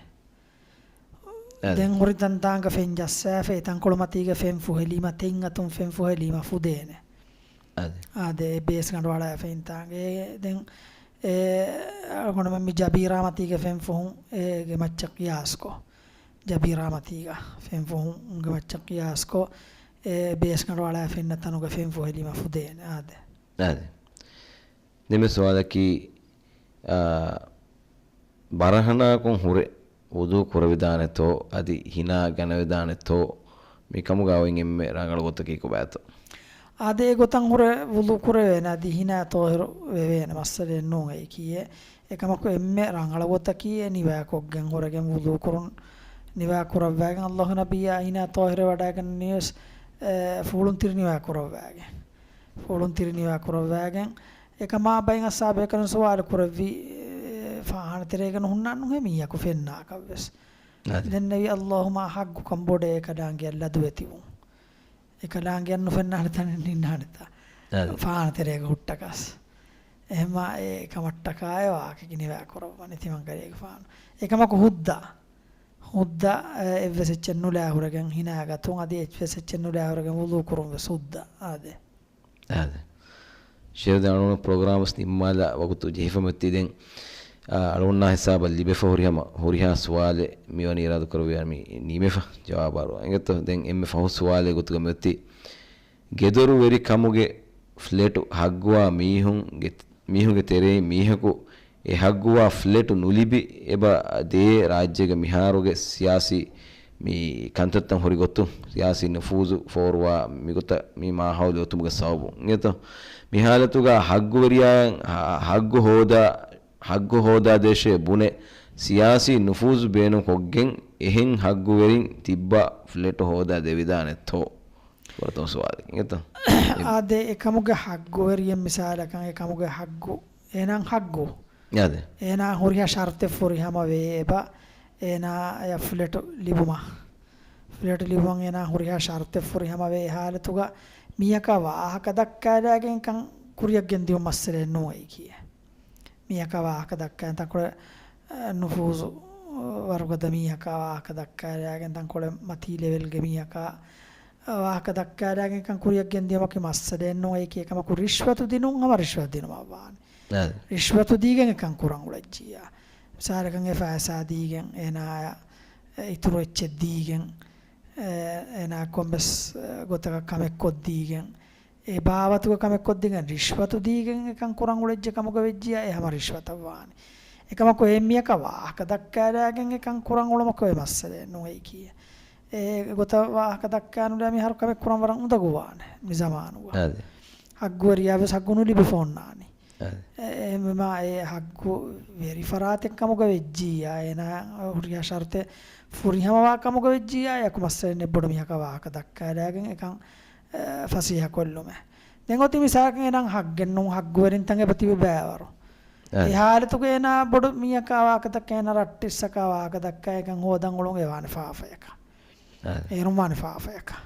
އާދެ. ދެން ހުރި ތަންތާނގަ ފެން ޖައްސާފަ، އެ ތަންކޮޅު މަތީގަ ފެން ފުހެލީމަ ތެތް އަތުން ފެން ފުހެލީމަ ފުދޭނެ. އާދެ. އާދެ، އެ ބޭސްގަނޑު އަޅާފައިން ތާނގެ. ދެން އެ އަޅުގަނޑުމެން މި ޖަބީރާ މަތީގެ ފެން ފުހުން އޭގެ މައްޗަށް ޤިޔާސްކޮށް، ޖަބީރާ މަތީގަ ފެން ފުހުންގެ މައްޗަށް ޤިޔާސްކޮށް، އެ ބޭސްގަނޑު އަޅާފައިންނަ ތަނުގަ ފެން ފުހެލީމަ ފުދޭނެ. އާދެ. އާދެ. ދެންމެ ސުވާލަކީ، އާ، ބަރަހަނާކުން ހުރެ ވުޟޫ ކުރެވިދާނެތޯ، އަދި ހިނާ ގަނެވިދާނެތޯ، މިކަމުގަ އޮތް އެންމެ ރަނގަޅު ގޮތަކީ ކޮބާތޯ؟ އާދެ، އެ ގޮތަށް ހުރެ ވުޟޫ ކުރެވޭނެ، އަދި ހިނާ ޠާހިރު ވެވޭނެ، މައްސަލައެއް ނޫން އެއީކީއެއް. އެކަމަކު އެންމެ ރަނގަޅު ގޮތަކީ އެ ނިވާކޮށްގެން ހުރެގެން ވުޟޫ ކުރުން، ނިވާ ކުރައްވާގެން އައްލާހު ނަބިއްޔާ ހިނާ ޠާހިރު ވަޑައިގަންނަނީވެސް، އެ، ފޫޅުން ތިރި ނިވާ ކުރައްވާގެން. ފޫޅުން ތިރި ނިވާ ކުރައްވާގެން. އެކަމާ ބައިން އައްސާބޭކަލުން ސުވާލު ކުރެއްވި، އެ، ފާހާނަ ތެރޭގަ ނުހުންނާނުހޭ މީހަކު ފެންނާކަށްވެސް. އާދެ. ދެންނެވި އައްލާހު މާ ޙައްޤުކަން ބޮޑޭ އެކަލާނގެއަށް ލަދުވެތިވުން. އެކަލާނގެއަށް ނުފެންނާނެ ތަނެއް ނިންނާނެތާ. އާދެ. ފާހާނަ ތެރޭގަ ހުއްޓަކަސް. އެހެންމާ އެ ކަމަށްޓަކާއެ ވާހަކަ ގިނިވާ ކުރައްވަނީ ތިމަންކަރީގެފާނު. އެކަމަކު ހުއްދަ. ހުއްދަ، އެ، އެއްވެސް އެއްޗެއް ނުލާ ހުރެގެން ހިނާގަތުން އަދި އެއްވެސް އެއްޗެއް ނުލާ ހުރެގެން ވުޟޫ ކުރުން ވެސް ހުއްދަ. އާދެ. އާދެ. ޝޭޚް ދެން އަޅުގަނޑު ޕްރޮގްރާމް ވެސް ނިންމާލާ ވަގުތު ޖެހިފަ މިއޮތީ ދެން، އާ، އަޅުގަނޑާ ހިސާބަށް ލިބެފަ ހުރިހަމަ، ހުރިހާ ސުވާލެއް މިވަނީ އިރާދަކުރެއްވިޔާ މި ނިމެފަ ޖަވާބާރު. އިނގޭތޯ ދެން އެންމެ ފަހު ސުވާލެއް ގޮތުގަ މިއޮތީ، ގެދޮރުވެރިކަމުގެ ފްލެޓު ހައްގުވާ މީހުންގެ، މީހުންގެ ތެރެއިން މީހަކު އެ ހައްގުވާ ފްލެޓު ނުލިބި އެބަ ދޭ ރާއްޖޭގެ މިހާރުގެ ސިޔާސީ މި ކަންތައްތައް ހުރި ގޮތުން، ސިޔާސީ ނުފޫޒު ފޯރުވާ މިގޮތަށް މި މާހައުލު އޮތުމުގެ ސަބަބުން. އިނގޭތޯ؟ މި ހާލަތުގަ ހައްގުވެރިޔާއަށް ހަ-، ހައްގު ހޯދާ، ހައްގު ހޯދާދޭށޭ ބުނެ ސިޔާސީ ނުފޫޒު ބޭނުން ކޮށްގެން އެހެން ހައްގުވެރިން ތިއްބާ ފްލެޓު ހޯދާ ދެވިދާނެތޯ؟ ވަރަށް ތަން ސުވާލެއް. އިނގޭތޯ؟ އާދެ، އެކަމުގެ ހައްގުވެރިއެއް މިސާލަކަށް، އެކަމުގެ ހައްގު، އޭނާ ހައްގު. އާދެ. އޭނާ ހުރިހާ ޝަރުތެއް ފުރިހަމަވޭ އެބަ، އޭނާ އެ ފްލެޓު ލިބުމަށް. ފްލެޓު ލިބުމަށް އޭނާ ހުރިހާ ޝަރުތެއް ފުރިހަމަވޭ ހާލަތުގަ މީހަކާ ވާހަކަ ދައްކާލާގެން ކަން ކުރިއަށް ގެންދިއުމަށް މައްސަލައެއް ނޫން އެއީކީ. މީހަކާ ވާހަކަ ދައްކާ ތަންކޮޅެއް، އަ، ނުފޫޒު، އަ، ވަރުގަދަ މީހަކާ ވާހަކަ ދައްކާލާގެން ތަންކޮޅެއް މަތީ ލެވެލްގެ މީހަކާ، އަ، ވާހަކަ ދައްކާލާގެން ކަން ކުރިއަށް ގެންދިޔުމަކީ މައްސަލައެއް ނޫން އެއީކީ. އެކަމަކު ރިޝްވަތު ދިނުން ހަމަ ރިޝްވަތު ދިނުމަށް ވާނެ. އާދެ. ރިޝްވަތު ދީގެން އެކަން ކުރަން އުޅެއްޖިއްޔާ. މިސާލަކަށް އެ ފައިސާ ދީގެން އޭނާއަށް އިތުރު އެއްޗެއް ދީގެން، އެ، އޭނާ ކޮންމެސް، އެ، ގޮތަކަށް ކަމެއް ކޮށްދީގެން، އެ ބާވަތުގަ ކަމެއް ކޮށްދީގެން ރިޝްވަތު ދީގެން އެކަން ކުރަން އުޅެއްޖެ ކަމުގަ ވެއްޖިއްޔާ އެ ހަމަ ރިޝްވަތަށް ވާނެ. އެކަމަކު އެ މީހަކަށް ވާހަކަ ދައްކާލާގެން އެކަން ކުރަން އުޅުމަކު އެ މައްސަލައެއް ނޫން އެއީކީ. އެ ގޮތަށް ވާހަކަ ދައްކާ ނުލާ މިހާރު ކަމެއް ކުރަން ވަރަށް އުނދަގޫ ވާނެ މި ޒަމާނުގަ. އާދެ. ހައްގުވެރިޔާ ވެސް ހައްގު ނުލިބިފަ އޮންނާނީ. އެ، އެ، މާ އެ ހައްގު ވެރި ފަރާތެއް ކަމުގަ ވެއްޖިއްޔާ، އޭނާ ހުރިހާ ޝަރުތެއް ފުރިހަމަވާ ކަމުގަ ވެއްޖިއްޔާ، އެކު މައްސަލައެއް ނެތް ބޮޑު މީހަކާ ވާހަކަ ދައްކާލާގެން އެކަން، އެ، ފަސޭހަ ކޮށްލުމެއް. ދެން އޮތީ މިސާލަކަށް އޭނާ ހައްގެއް ނޫން ހައްގުވެރިންތަން އެބަ ތިބި ބައިވަރު. އެ. އެ ހާލަތުގަ އޭނާ ބޮޑު މީހަކާ ވާހަކަ ދައްކާ އޭނާ ރައްޓެއްސަކާ ވާހަކަ ދައްކާ އެކަން ހޯދަން އުޅުން އެ ވާނެ ފާފަޔަކަށް. އާ. އޭރުން ވާނެ ފާފަޔަކަށް.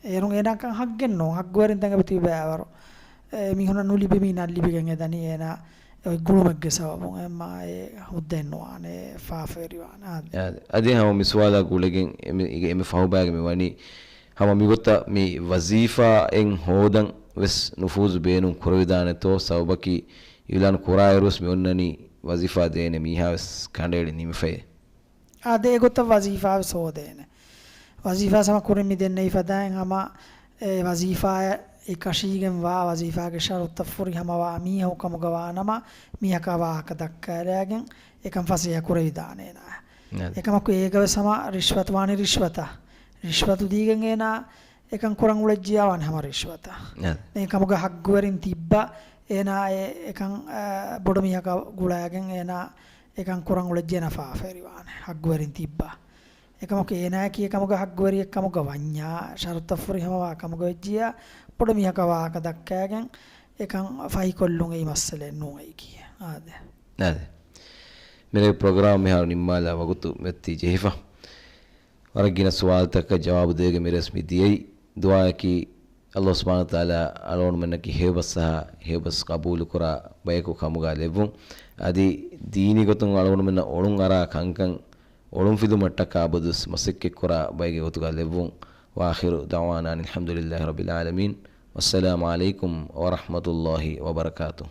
އޭރުން އޭނާކަން ހައްގެއް ނޫން، ހައްގުވެރިން ދެން އެބަތިބި ބައިވަރު. އެ، މީހުންނަށް ނުލިބި މީނަށް ލިބިގެން އެދަނީ އޭނާ އޮތް ގުޅުމެއްގެ ސަބަބުން. އެމާ އެ ހުއްދައެއް ނުވާނެ، ފާފަވެރިވާނެ. އާދެ. އާދެ، އަދި ހަމަ މި ސުވާލާ ގުޅިގެން އެމެ-، އިގެ-، އެމެ ފަހުބާގެ މި ވަނީ ހަމަ މިގޮތަށް މި ވަޒީފާއެއް ހޯދަން ވެސް ނުފޫޒު ބޭނުން ކުރެވިދާނެތޯ، ސަބަބަކީ އިއުލާން ކުރާއިރުވެސް މި އޮންނަނީ ވަޒީފާ ދޭނެ މީހާވެސް ކަނޑައެޅި ނިމިފައޭ. އާދެ، އެގޮތަށް ވަޒީފާވެސް ހޯދޭނެ. ވަޒީފާ ހަމަ ކުރިން މި ދެންނެވި ފަދައިން ހަމަ އެ ވަޒީފާއަށް އެކަށީގެންވާ، ވަޒީފާގެ ޝަރުތައް ފުރިހަމަވާ މީހަކު ކަމުގަ ވާނަމަ، މީހަކާ ވާހަކަ ދައްކާލާގެން އެކަން ފަސޭހަ ކުރެވިދާނެ އޭނާ. އެކަމަކު އޭގަވެސް ހަމަ ރިޝްވަތު ވާނީ ރިޝްވަތަށް. ރިޝްވަތު ދީގެން އޭނާ އެކަން ކުރަން އުޅެއްޖިއްޔާ ވާނެ ހަމަ ރިޝްވަތަށް. އެ. ދެން ކަމުގަ ހައްގުވެރިން ތިއްބާ އޭނާ އެ-، އެކަން، އަ، ބޮޑު މީހަކާ ގުޅައިގެން އޭނާ އެކަން ކުރަން އުޅެއްޖެ އޭނާ ފާފަވެރިވާނެ. ހައްގުވެރިން ތިއްބާ. އެކަމަކު އޭނާއަކީ އެކަމުގަ ހައްގުވެރިއެއް ކަމުގަ ވަންޏާ، ޝަރުތަށް ފުރިހަމަވާ ކަމުގަ ވެއްޖިއްޔާ، ބޮޑު މީހަކާ ވާހަކަ ދައްކައިގެން އެކަން ފަހިކޮށްލުން އެއީ މައްސަލައެއް ނޫން އެއީކީ. އާދެ. އާދެ. މިރޭ ޕްރޮގްރާމް މިހާރު ނިންމާލާ ވަގުތު މިއޮތީ ޖެހިފަ. ވަރަށް ގިނަ ސުވާލުތަކަށް ޖަވާބު ދޭގެ މިރޭސް މި ދިޔައީ. ދުޢާއަކީ ﷲ ސުބްޙާނަހޫ ވަތަޢާލާ އަޅުގަނޑުމެންނަކީ ހެޔޮބަސްއަހާ، ހެޔޮބަސް ޤަބޫލުކުރާ ބަޔަކު ކަމުގަ ލެއްވުން. އަދި ދީނީ ގޮތުން އަޅުގަނޑުމެންނަށް އޮޅުން އަރާ ކަންކަން އޮޅުންފިލުމަށްޓަކާ އަބަދުވެސް މަސައްކަތްކުރާ ބައެއްގެ ގޮތުގަ ލެއްވުން. وآخر دعوانا أن الحمد لله رب العالمين. والسلام عليكم ورحمة الله وبركاته.